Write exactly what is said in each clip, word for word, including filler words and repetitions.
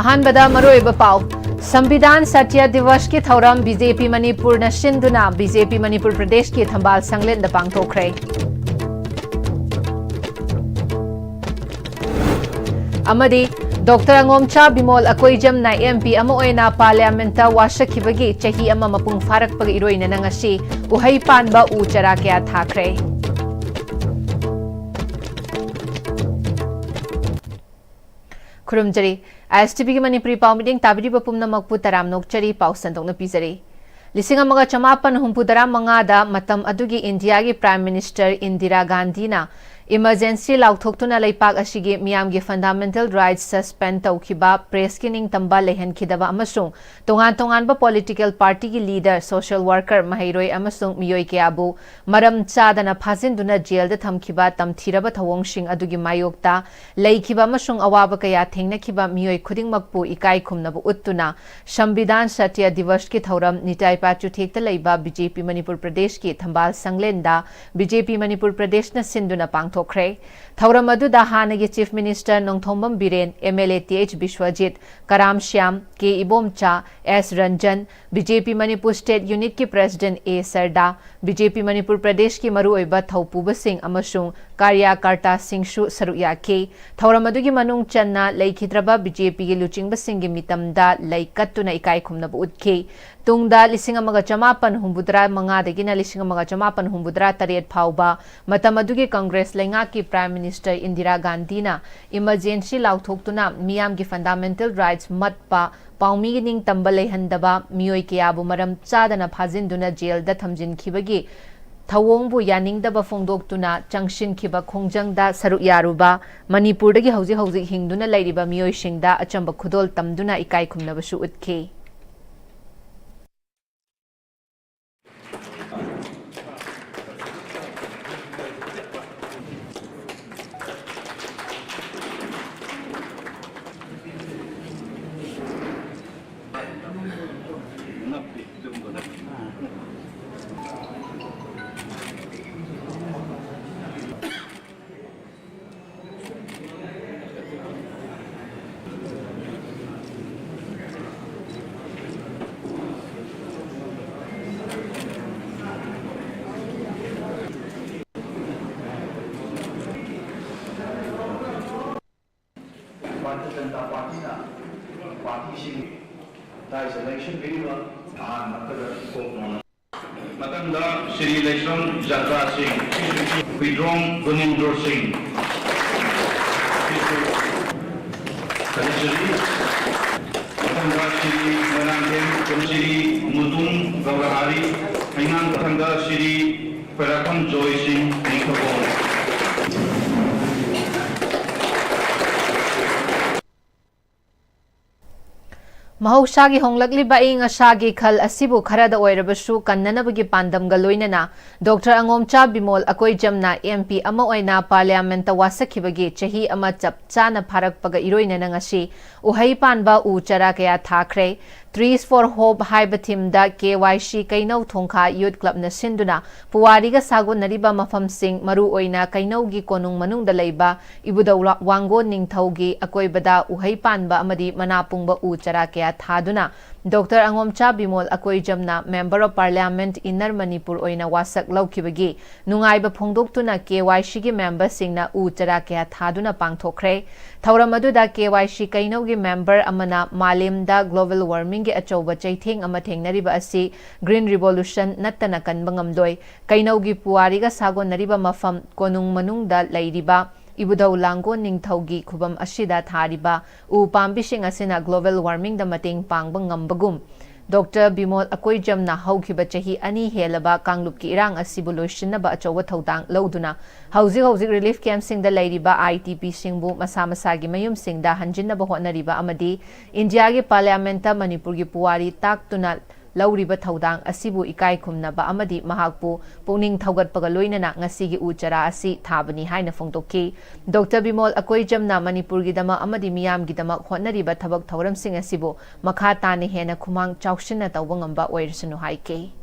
ꯑꯍꯥꯟꯕꯗ ꯃꯔꯨꯑꯣꯏꯕ ꯄꯥꯎ꯫ ꯁꯪꯕꯤꯙꯥꯟ ꯁꯇ꯭ꯌ ꯗꯤꯋꯁꯀꯤ ꯊꯧꯔꯝ ꯕꯤ ꯖꯦ ꯄꯤ ꯃꯅꯤꯄꯨꯔꯅ ꯁꯤꯟꯗꯨꯅ ꯕꯤ ꯖꯦ ꯄꯤ ꯃꯅꯤꯄꯨꯔ ꯄ꯭ꯔꯗꯦꯁꯀꯤ ꯊꯝꯕꯥꯜ ꯁꯪꯂꯦꯟꯗ ꯄꯥꯡꯊꯣꯛꯈ꯭ꯔꯦ꯫ ꯑꯃꯗꯤ ꯗꯣꯛꯇꯔ ꯑꯉꯣꯝꯆꯥ ꯕꯤꯃꯣꯜ ꯑꯀꯣꯏꯖꯝꯅ ꯑꯦꯝ ꯄꯤ ꯑꯃ ꯑꯣꯏꯅ ꯄꯥꯔꯂꯤꯌꯥꯃꯦꯟꯠꯇ ꯋꯥꯁꯛꯈꯤꯕꯒꯤ ꯆꯍꯤ ꯑꯃ ꯃꯄꯨꯡ ꯐꯥꯔꯛꯄꯒ ꯏꯔꯣꯏꯅꯅ ꯉꯁꯤ ꯎꯍꯩ ꯄꯥꯟꯕ ꯎ ꯆꯥꯔꯥ ꯀꯌꯥ ꯊꯥꯈ꯭ꯔꯦ꯫ ꯈꯨꯔꯨꯝꯖꯔꯤ꯫ ꯑꯥꯏ ꯑꯦꯁ ꯇꯤ ꯚꯤꯒꯤ ꯃꯅꯤꯄꯨꯔꯤ ꯄꯥꯎ ꯃꯤꯠꯌꯦꯡ ꯇꯥꯕꯤꯔꯤꯕ ꯄꯨꯝꯅꯃꯛꯄꯨ ꯇꯔꯥꯝꯅ ꯑꯣꯛꯆꯔꯤ꯫ ꯄꯥꯎ ꯁꯟꯗꯣꯛꯅ ꯄꯤꯖꯔꯤ꯫ ꯂꯤꯁꯤꯡ ꯑꯃꯒ ꯆꯃꯥꯄꯟ ꯍꯨꯝꯐꯨꯇꯔꯥ ꯃꯉꯥꯗ ꯃꯇꯝ ꯑꯗꯨꯒꯤ ꯏꯟꯗꯤꯌꯥꯒꯤ ꯄ꯭ꯔꯥꯏꯝ ꯃꯤꯅꯤꯁꯇꯔ ꯏꯟꯗꯤꯔꯥ ꯒꯥꯟꯙꯤꯅ ꯏꯃꯔꯖꯦꯟꯁꯤ ꯂꯥꯎꯊꯣꯛꯇꯨꯅ ꯂꯩꯄꯥꯛ ꯑꯁꯤꯒꯤ ꯃꯤꯌꯥꯝꯒꯤ ꯐꯟꯗꯥꯃꯦꯟꯇꯦꯜ ꯔꯥꯏꯠꯁ ꯁꯁꯄꯦꯟ ꯇꯧꯈꯤꯕ, ꯄ꯭ꯔꯦꯁꯀꯤ ꯅꯤꯡꯇꯝꯕ ꯂꯩꯍꯟꯈꯤꯗꯕ ꯑꯃꯁꯨꯡ ꯇꯣꯉꯥꯟ ꯇꯣꯉꯥꯟꯕ ꯄꯣꯂꯤꯇꯤꯀꯦꯜ ꯄꯥꯔꯇꯤꯒꯤ ꯂꯤꯗꯔ, ꯁꯣꯁꯤꯌꯦꯜ ꯋꯥꯔꯀꯔ, ꯃꯍꯩꯔꯣꯏ ꯑꯃꯁꯨꯡ ꯃꯤꯑꯣꯏ ꯀꯌꯥꯕꯨ ꯃꯔꯝ ꯆꯥꯗꯅ ꯐꯥꯖꯤꯟꯗꯨꯅ ꯖꯦꯜꯗ ꯊꯝꯈꯤꯕ ꯇꯝꯊꯤꯔꯕ ꯊꯧꯑꯣꯡꯁꯤꯡ ꯑꯗꯨꯒꯤ ꯃꯥꯌꯣꯛꯇ ꯂꯩꯈꯤꯕ ꯑꯃꯁꯨꯡ ꯑꯋꯥꯕ ꯀꯌꯥ ꯊꯦꯡꯅꯈꯤꯕ ꯃꯤꯑꯣꯏ ꯈꯨꯗꯤꯡꯃꯛꯄꯨ ꯏꯀꯥꯏ ꯈꯨꯝꯅꯕ ꯎꯠꯇꯨꯅ ꯁꯪꯕꯤꯙꯥꯟ ꯁꯇ꯭ꯌ ꯗꯤꯋꯁꯀꯤ ꯊꯧꯔꯝ ꯅꯤꯇꯥꯏ ꯄꯥꯆꯨꯊꯦꯛꯇ ꯂꯩꯕ ꯕꯤ ꯖꯦ ꯄꯤ ꯃꯅꯤꯄꯨꯔ ꯄ꯭ꯔꯗꯦꯁꯀꯤ ꯊꯝꯕꯥꯜ ꯁꯪꯂꯦꯟꯗ ꯕꯤ ꯖꯦ ꯄꯤ ꯃꯅꯤꯄꯨꯔ ꯄ꯭ꯔꯗꯦꯁꯅ ꯁꯤꯟꯗꯨꯅ ꯄꯥꯡꯊꯣꯛꯈ꯭ꯔꯦ꯫ ꯊꯧꯔꯝ ꯑꯗꯨꯗ ꯍꯥꯟꯅꯒꯤ chief minister Nongthombam Biren, M L A T H Biswajit, Karam Shyam, K Ibomcha, S Ranjan, B J P Manipur state ꯌꯨꯅꯤꯠꯀꯤ president A Sarda, B J P Manipur ꯄ꯭ꯔꯗꯦꯁꯀꯤ ꯃꯔꯨꯑꯣꯏꯕ ꯊꯧꯄꯨꯕꯁꯤꯡ ꯑꯃꯁꯨꯡ ꯀꯥꯔꯌꯀꯔꯇꯥꯁꯤꯡꯁꯨ ꯁꯔꯨꯛ ꯌꯥꯈꯤ꯫ ꯊꯧꯔꯝ ꯑꯗꯨꯒꯤ ꯃꯅꯨꯡ ꯆꯟꯅ ꯂꯩꯈꯤꯗ꯭ꯔꯕ ꯕꯤ ꯖꯦ ꯄꯤꯒꯤ ꯂꯨꯆꯤꯡꯕꯁꯤꯡꯒꯤ ꯃꯤꯇꯝꯗ ꯂꯩ ꯀꯠꯇꯨꯅ ꯏꯀꯥꯏ ꯈꯨꯝꯅꯕ ꯎꯠꯈꯤ꯫ ꯇꯨꯡꯗ ꯂꯤꯁꯤꯡ ꯑꯃꯒ ꯆꯃꯥꯄꯟ ꯍꯨꯝꯐꯨꯇꯔꯥ ꯃꯉꯥꯗꯒꯤꯅ ꯂꯤꯁꯤꯡ ꯑꯃꯒ ꯆꯃꯥꯄꯟ ꯍꯨꯝꯐꯨꯇꯔꯥ ꯇꯔꯦꯠ ꯐꯥꯎꯕ ꯃꯇꯝ ꯑꯗꯨꯒꯤ ꯀꯪꯒ꯭ꯔꯦꯁ ꯂꯩꯉꯥꯛꯀꯤ ꯄ꯭ꯔꯥꯏꯝ ꯃꯤꯅꯤꯁꯇꯔ ꯏꯟꯗꯤꯔꯥ ꯒꯥꯟꯙꯤꯅ ꯏꯃꯔꯖꯦꯟꯁꯤ ꯂꯥꯎꯊꯣꯛꯇꯨꯅ ꯃꯤꯌꯥꯝꯒꯤ ꯐꯟꯗꯥꯃꯦꯟꯇꯦꯜ ꯔꯥꯏꯠꯁ ꯃꯠꯄ, ꯄꯥꯎꯃꯤꯒꯤ ꯅꯤꯡꯇꯝꯕ ꯂꯩꯍꯟꯗꯕ, ꯃꯤꯑꯣꯏ ꯀꯌꯥꯕꯨ ꯃꯔꯝ ꯆꯥꯗꯅ ꯐꯥꯖꯤꯟꯗꯨꯅ ꯖꯦꯜꯗ ꯊꯝꯖꯤꯟꯈꯤꯕꯒꯤ ꯊꯧꯑꯣꯡꯕꯨ ꯌꯥꯅꯤꯡꯗꯕ ꯐꯣꯡꯗꯣꯛꯇꯨꯅ ꯆꯪꯁꯤꯟꯈꯤꯕ ꯈꯣꯡꯖꯪꯗ ꯁꯔꯨꯛ ꯌꯥꯔꯨꯕ ꯃꯅꯤꯄꯨꯔꯗꯒꯤ ꯍꯧꯖꯤꯛ ꯍꯧꯖꯤꯛ ꯍꯤꯡꯗꯨꯅ ꯂꯩꯔꯤꯕ ꯃꯤꯑꯣꯏꯁꯤꯡꯗ ꯑꯆꯝꯕ ꯈꯨꯗꯣꯜ ꯇꯝꯗꯨꯅ ꯏꯀꯥꯏ ꯈꯨꯝꯅꯕꯁꯨ ꯎꯠꯈꯤ꯫ ꯚꯥꯔꯇꯤꯌ ꯖꯅꯇꯥ ꯄꯥꯔꯇꯤꯅ ꯄꯥꯔꯇꯤꯁꯤꯡ ꯗꯥꯏꯁꯇ ꯂꯦꯡꯁꯤꯟꯕꯤꯔꯤꯕ ꯑꯍꯥꯟꯕ ꯑꯃꯗ ꯀꯣꯛ ꯅꯣꯟꯅ ꯃꯊꯪꯗ ꯁ꯭ꯔꯤ ꯂꯩꯁ꯭ꯔꯝ ꯖꯟꯇꯥ ꯁꯤꯡ, ꯍꯨꯏꯗ꯭ꯔꯣꯝ ꯒꯨꯅꯤꯟꯗ꯭ꯔꯣ ꯁꯤꯡ, ꯃꯊꯪꯗ ꯁ꯭ꯔꯤ ꯃꯣꯏꯔꯥꯡꯊꯦꯝ ꯁ꯭ꯔꯤ ꯃꯨꯇꯨꯝ ꯒꯧꯔꯍꯥꯔꯤ, ꯍꯩꯉꯥꯡ ꯃꯊꯪꯗ ꯁ꯭ꯔꯤ ꯈ꯭ꯋꯥꯏꯔꯥꯛꯄꯝ ꯖꯣꯏ ꯁꯤꯡ, ꯅꯤꯡꯊꯧꯈꯣꯡ꯫ ꯃꯍꯧꯁꯥꯒꯤ ꯍꯣꯡꯂꯛꯂꯤꯕ ꯑꯏꯪ ꯑꯁꯥꯒꯤ ꯈꯜ ꯑꯁꯤꯕꯨ ꯈꯔꯗ ꯑꯣꯏꯔꯕꯁꯨ ꯀꯟꯅꯅꯕꯒꯤ ꯄꯥꯟꯗꯝꯒ ꯂꯣꯏꯅꯅ ꯗꯣꯛꯇꯔ ꯑꯉꯣꯝꯆꯥ ꯕꯤꯃꯣꯜ ꯑꯀꯣꯏꯖꯝꯅ ꯑꯦꯝ ꯄꯤ ꯑꯃ ꯑꯣꯏꯅ ꯄꯥꯔꯂꯤꯌꯥꯃꯦꯟꯠꯇ ꯋꯥꯁꯛꯈꯤꯕꯒꯤ ꯆꯍꯤ ꯑꯃ ꯆꯞ ꯆꯥꯅ ꯐꯥꯔꯛꯄꯒ ꯏꯔꯣꯏꯅꯅ ꯉꯁꯤ ꯎꯍꯩ ꯄꯥꯟꯕ ꯎ ꯆꯥꯔꯥ ꯀꯌꯥ ꯊꯥꯈ꯭ꯔꯦ꯫ Trees for Hope ꯍꯥꯏꯕ ꯊꯤꯝꯗ ꯀꯦ ꯋꯥꯏ ꯁꯤ ꯀꯩꯅꯧ ꯊꯣꯡꯈꯥ ꯌꯨꯠ ꯀ꯭ꯂꯕꯅ ꯁꯤꯟꯗꯨꯅ ꯄꯨꯋꯥꯔꯤꯒ ꯁꯥꯒꯣꯟꯅꯔꯤꯕ ꯃꯐꯝꯁꯤꯡ, ꯃꯔꯨꯑꯣꯏꯅ ꯀꯩꯅꯧꯒꯤ ꯀꯣꯅꯨꯡ ꯃꯅꯨꯡꯗ ꯂꯩꯕ ꯏꯕꯨꯙꯧ ꯂ-, ꯋꯥꯡꯒꯣꯟ ꯅꯤꯡꯊꯧꯒꯤ ꯑꯀꯣꯏꯕꯗ ꯎꯍꯩ ꯄꯥꯟꯕ ꯑꯃꯗꯤ ꯃꯅꯥ ꯄꯨꯡꯕ ꯎ ꯆꯥꯔꯥ ꯀꯌꯥ ꯊꯥꯗꯨꯅ doctor ꯑꯉꯣꯝꯆꯥ Bimol ꯑꯀꯣꯏꯖꯝꯅ Member of Parliament Inner Manipur ꯑꯣꯏꯅ ꯋꯥꯁꯛ ꯂꯧꯈꯤꯕꯒꯤ ꯅꯨꯡꯉꯥꯏꯕ ꯐꯣꯡꯗꯣꯛꯇꯨꯅ ꯀꯦ ꯋꯥꯏ ꯁꯤꯒꯤ ꯃꯦꯝꯕꯔꯁꯤꯡꯅ ꯎ ꯆꯥꯔꯥ ꯀꯌꯥ ꯊꯥꯗꯨꯅ ꯄꯥꯡꯊꯣꯛꯈ꯭ꯔꯦ꯫ ꯊꯧꯔꯝ ꯑꯗꯨꯗ ꯀꯦ ꯋꯥꯏ ꯁꯤ ꯀꯩꯅꯧꯒꯤ ꯃꯦꯝꯕꯔ ꯑꯃꯅ ꯃꯥꯂꯦꯝꯗ global warmingꯒꯤ ꯑꯆꯧꯕ ꯆꯩꯊꯦꯡ ꯑꯃ ꯊꯦꯡꯅꯔꯤꯕ ꯑꯁꯤ Green Revolution ꯅꯠꯇꯅ ꯀꯟꯕ ꯉꯝꯂꯣꯏ꯫ ꯀꯩꯅꯧꯒꯤ ꯄꯨꯋꯥꯔꯤꯒ ꯁꯥꯒꯣꯟꯅꯔꯤꯕ ꯃꯐꯝ, ꯀꯣꯅꯨꯡ ꯃꯅꯨꯡꯗ ꯂꯩꯔꯤꯕ ꯏꯕꯨꯙꯧ ꯂꯥꯡꯒꯣꯜ ꯅꯤꯡꯊꯧꯒꯤ ꯈꯨꯕꯝ ꯑꯁꯤꯗ ꯊꯥꯔꯤꯕ ꯎ ꯄꯥꯝꯕꯤꯁꯤꯡ ꯑꯁꯤꯅ global warmingꯗ ꯃꯇꯦꯡ ꯄꯥꯡꯕ ꯉꯝꯕꯒꯨꯝ, ꯗꯣꯛꯇꯔ ꯕꯤꯃꯣꯜ ꯑꯀꯣꯏꯖꯝꯅ ꯍꯧꯈꯤꯕ ꯆꯍꯤ ꯑꯅꯤ ꯍꯦꯜꯂꯕ ꯀꯥꯡꯂꯨꯞꯀꯤ ꯏꯔꯥꯡ ꯑꯁꯤꯕꯨ ꯂꯣꯏꯁꯤꯟꯅꯕ ꯑꯆꯧꯕ ꯊꯧꯗꯥꯡ ꯂꯧꯗꯨꯅ ꯍꯧꯖꯤꯛ ꯍꯧꯖꯤꯛ relief campꯁꯤꯡꯗ ꯂꯩꯔꯤꯕ ꯑꯥꯏ ꯇꯤ ꯄꯤꯁꯤꯡꯕꯨ ꯃꯁꯥ ꯃꯁꯥꯒꯤ ꯃꯌꯨꯝꯁꯤꯡꯗ ꯍꯟꯖꯤꯟꯅꯕ ꯍꯣꯠꯅꯔꯤꯕ ꯑꯃꯗꯤ ꯏꯟꯗꯤꯌꯥꯒꯤ ꯄꯥꯔꯂꯤꯌꯥꯃꯦꯟꯠꯇ ꯃꯅꯤꯄꯨꯔꯒꯤ ꯄꯨꯋꯥꯔꯤ ꯇꯥꯛꯇꯨꯅ ꯂꯧꯔꯤꯕ ꯊꯧꯗꯥꯡ ꯑꯁꯤꯕꯨ ꯏꯀꯥꯏ ꯈꯨꯝꯅꯕ ꯑꯃꯗꯤ ꯃꯍꯥꯛꯄꯨ ꯄꯨꯛꯅꯤꯡ ꯊꯧꯒꯠꯄꯒ ꯂꯣꯏꯅꯅ ꯉꯁꯤꯒꯤ ꯎ ꯆꯥꯔꯥ ꯑꯁꯤ ꯊꯥꯕꯅꯤ ꯍꯥꯏꯅ ꯐꯣꯡꯗꯣꯛꯈꯤ꯫ ꯗꯣꯛꯇꯔ ꯕꯤꯃꯣꯜ ꯑꯀꯣꯏꯖꯝꯅ ꯃꯅꯤꯄꯨꯔꯒꯤꯗꯃꯛ ꯑꯃꯗꯤ ꯃꯤꯌꯥꯝꯒꯤꯗꯃꯛ ꯍꯣꯠꯅꯔꯤꯕ ꯊꯕꯛ ꯊꯧꯔꯝꯁꯤꯡ ꯑꯁꯤꯕꯨ ꯃꯈꯥ ꯇꯥꯅ ꯍꯦꯟꯅ ꯈꯨꯃꯥꯡ ꯆꯥꯎꯁꯤꯟꯅ ꯇꯧꯕ ꯉꯝꯕ ꯑꯣꯏꯔꯁꯅꯨ ꯍꯥꯏꯈꯤ꯫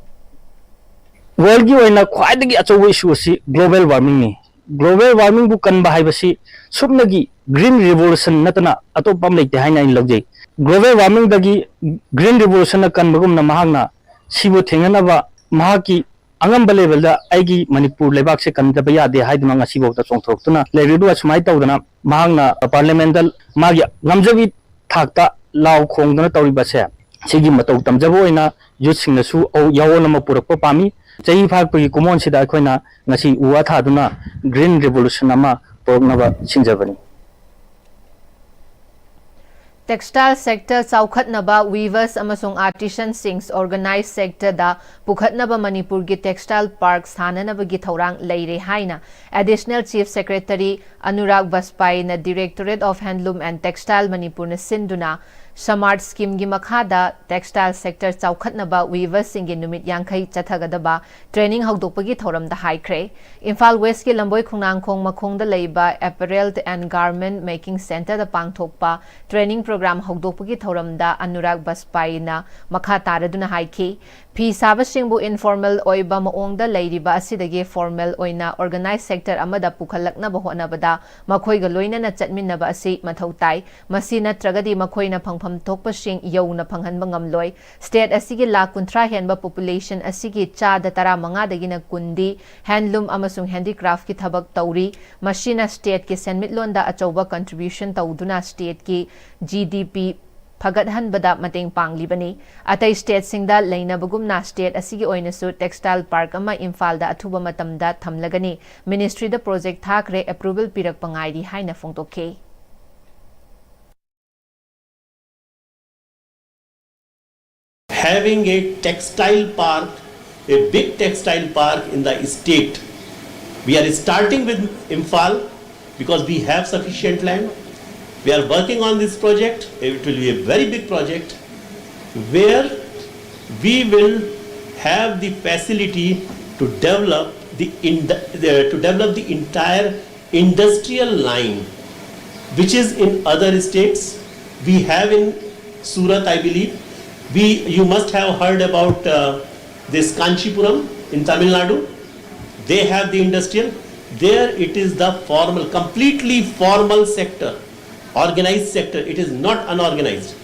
Worldꯒꯤ ꯑꯣꯏꯅ ꯈ꯭ꯋꯥꯏꯗꯒꯤ ꯑꯆꯧꯕ issue ꯑꯁꯤ global warmingꯅꯤ꯫ Global warmingꯕꯨ ꯀꯟꯕ ꯍꯥꯏꯕꯁꯤ ꯁꯨꯞꯅꯒꯤ Green Revolution ꯅꯠꯇꯅ ꯑꯇꯣꯞꯄ ꯑꯃ ꯂꯩꯇꯦ ꯍꯥꯏꯅ ꯑꯩꯅ ꯂꯧꯖꯩ꯫ Global warmingꯗꯒꯤ Green Revolutionꯅ ꯀꯟꯕꯒꯨꯝꯅ ꯃꯍꯥꯛꯅ ꯁꯤꯕꯨ ꯊꯦꯡꯅꯅꯕ ꯃꯍꯥꯛꯀꯤ ꯑꯉꯝꯕ ꯂꯦꯚꯦꯜꯗ ꯑꯩꯒꯤ ꯃꯅꯤꯄꯨꯔ ꯂꯩꯕꯥꯛꯁꯦ ꯀꯟꯗꯕ ꯌꯥꯗꯦ ꯍꯥꯏꯗꯨꯅ ꯉꯁꯤꯐꯥꯎꯗ ꯆꯣꯡꯊꯣꯔꯛꯇꯨꯅ ꯂꯩꯔꯤꯕ꯫ ꯑꯗꯨꯒ ꯁꯨꯃꯥꯏꯅ ꯇꯧꯗꯅ ꯃꯍꯥꯛꯅ ꯄꯥꯔꯂꯤꯌꯥꯃꯦꯟꯗ ꯃꯥꯒꯤ ꯉꯝꯖꯕꯤ ꯊꯥꯛꯇ ꯂꯥꯎ ꯈꯣꯡꯗꯨꯅ ꯇꯧꯔꯤꯕꯁꯦ, ꯁꯤꯒꯤ ꯃꯇꯧ ꯇꯝꯖꯕ ꯑꯣꯏꯅ ꯌꯨꯠꯁꯤꯡꯅꯁꯨ ꯑꯧ-, ꯌꯥꯑꯣꯟ ꯑꯃ ꯄꯨꯔꯛꯄ ꯄꯥꯝꯃꯤ꯫ ꯆꯍꯤ ꯐꯥꯔꯛꯄꯒꯤ ꯀꯨꯝꯑꯣꯟꯁꯤꯗ ꯑꯩꯈꯣꯏꯅ ꯉꯁꯤ ꯎ ꯋꯥ ꯊꯥꯗꯨꯅ ꯒ꯭ꯔꯤꯟ ꯔꯤꯚꯣꯂꯨꯁꯟ ꯑꯃ ꯄꯨꯔꯛꯅꯕ ꯁꯤꯟꯖꯕꯅꯤ꯫ Textile sector ꯆꯥꯎꯈꯠꯅꯕ weavers ꯑꯃꯁꯨꯡ artisans sings organized sector ꯗ ꯄꯨꯈꯠꯅꯕ ꯃꯅꯤꯄꯨꯔꯒꯤ textile park ꯁꯥꯅꯅꯕꯒꯤ ꯊꯧꯔꯥꯡ ꯂꯩꯔꯦ ꯍꯥꯏꯅ Additional Chief Secretary Anurag ꯕꯥꯖꯄꯥꯏꯅ Directorate of Handloom and Textile ꯃꯅꯤꯄꯨꯔꯅ ꯁꯤꯟꯗꯨꯅ ꯁꯃꯥꯔꯠ ꯁ꯭ꯀꯤꯝꯒꯤ ꯃꯈꯥꯗ textile sector ꯆꯥꯎꯈꯠꯅꯕ weavers ꯁꯤꯡꯒꯤ ꯅꯨꯃꯤꯠ ꯌꯥꯡꯈꯩ ꯆꯠꯊꯒꯗꯕ training ꯍꯧꯗꯣꯛꯄꯒꯤ ꯊꯧꯔꯝꯗ ꯍꯥꯏꯈ꯭ꯔꯦ꯫ ꯏꯝꯐꯥꯜ ꯋꯦꯁꯀꯤ ꯂꯝꯕꯣꯏ ꯈꯣꯡꯅꯥꯡꯈꯣꯡ ꯃꯈꯣꯡꯗ ꯂꯩꯕ Apparel and Garment Making Centre ꯗ ꯄꯥꯡꯊꯣꯛꯄ training program ꯍꯧꯗꯣꯛꯄꯒꯤ ꯊꯧꯔꯝꯗ ꯑꯅꯨꯔꯥꯒ ꯕꯥꯖꯄꯥꯏꯅ ꯃꯈꯥ ꯇꯥꯔꯗꯨꯅ ꯍꯥꯏꯈꯤ, ꯐꯤ ꯁꯥꯕꯁꯤꯡꯕꯨ informal ꯑꯣꯏꯕ ꯃꯑꯣꯡꯗ ꯂꯩꯔꯤꯕ ꯑꯁꯤꯗꯒꯤ formal ꯑꯣꯏꯅ organized sector ꯑꯃꯗ ꯄꯨꯈꯠꯂꯛꯅꯕ ꯍꯣꯠꯅꯕꯗ ꯃꯈꯣꯏꯒ ꯂꯣꯏꯅꯅ ꯆꯠꯃꯤꯟꯅꯕ ꯑꯁꯤ ꯃꯊꯧ ꯇꯥꯏ꯫ ꯃꯁꯤ ꯅꯠꯇ꯭ꯔꯒꯗꯤ ꯃꯈꯣꯏꯅ ꯐꯪꯐꯝ ꯊꯣꯛꯄꯁꯤꯡ ꯌꯧꯅ ꯐꯪꯍꯟꯕ ꯉꯝꯂꯣꯏ꯫ State ꯑꯁꯤꯒꯤ ꯂꯥꯈ ꯀꯨꯟꯊ꯭ꯔꯥ ꯍꯦꯟꯕ population ꯑꯁꯤꯒꯤ ꯆꯥꯗ ꯇꯔꯥꯃꯉꯥꯗꯒꯤꯅ ꯀꯨꯟꯗꯤ handloom ꯑꯃꯁꯨꯡ handicraft ꯀꯤ ꯊꯕꯛ ꯇꯧꯔꯤ꯫ ꯃꯁꯤꯅ state ꯀꯤ ꯁꯦꯟꯃꯤꯠꯂꯣꯟꯗ ꯑꯆꯧꯕ contribution ꯇꯧꯗꯨꯅ state ꯀꯤ G D P ꯐꯒꯠꯍꯟꯕꯗ ꯃꯇꯦꯡ ꯄꯥꯡꯂꯤꯕꯅꯤ꯫ ꯑꯇꯩ state ꯁꯤꯡꯗ ꯂꯩꯅꯕꯒꯨꯝꯅ state ꯑꯁꯤꯒꯤ ꯑꯣꯏꯅꯁꯨ textile park ꯑꯃ ꯏꯝꯐꯥꯜꯗ ꯑꯊꯨꯕ ꯃꯇꯝꯗ ꯊꯝꯂꯒꯅꯤ꯫ Ministry ꯗ project ꯊꯥꯈ꯭ꯔꯦ, approval ꯄꯤꯔꯛꯄ ꯉꯥꯏꯔꯤ ꯍꯥꯏꯅ ꯐꯣꯡꯗꯣꯛꯈꯤ꯫ Having a textile park, a big textile park in the state. We are starting with Imphal because we have sufficient land. We are working on this project. It will be a very big project where we will have the facility to develop the, in the, the to develop the entire industrial line which is in other states. We have in Surat, I believe. We, you must have heard about uh, this Kanchipuram in Tamil Nadu. They have the industrial. There it is the formal, completely formal sector, organized sector. It is not unorganized.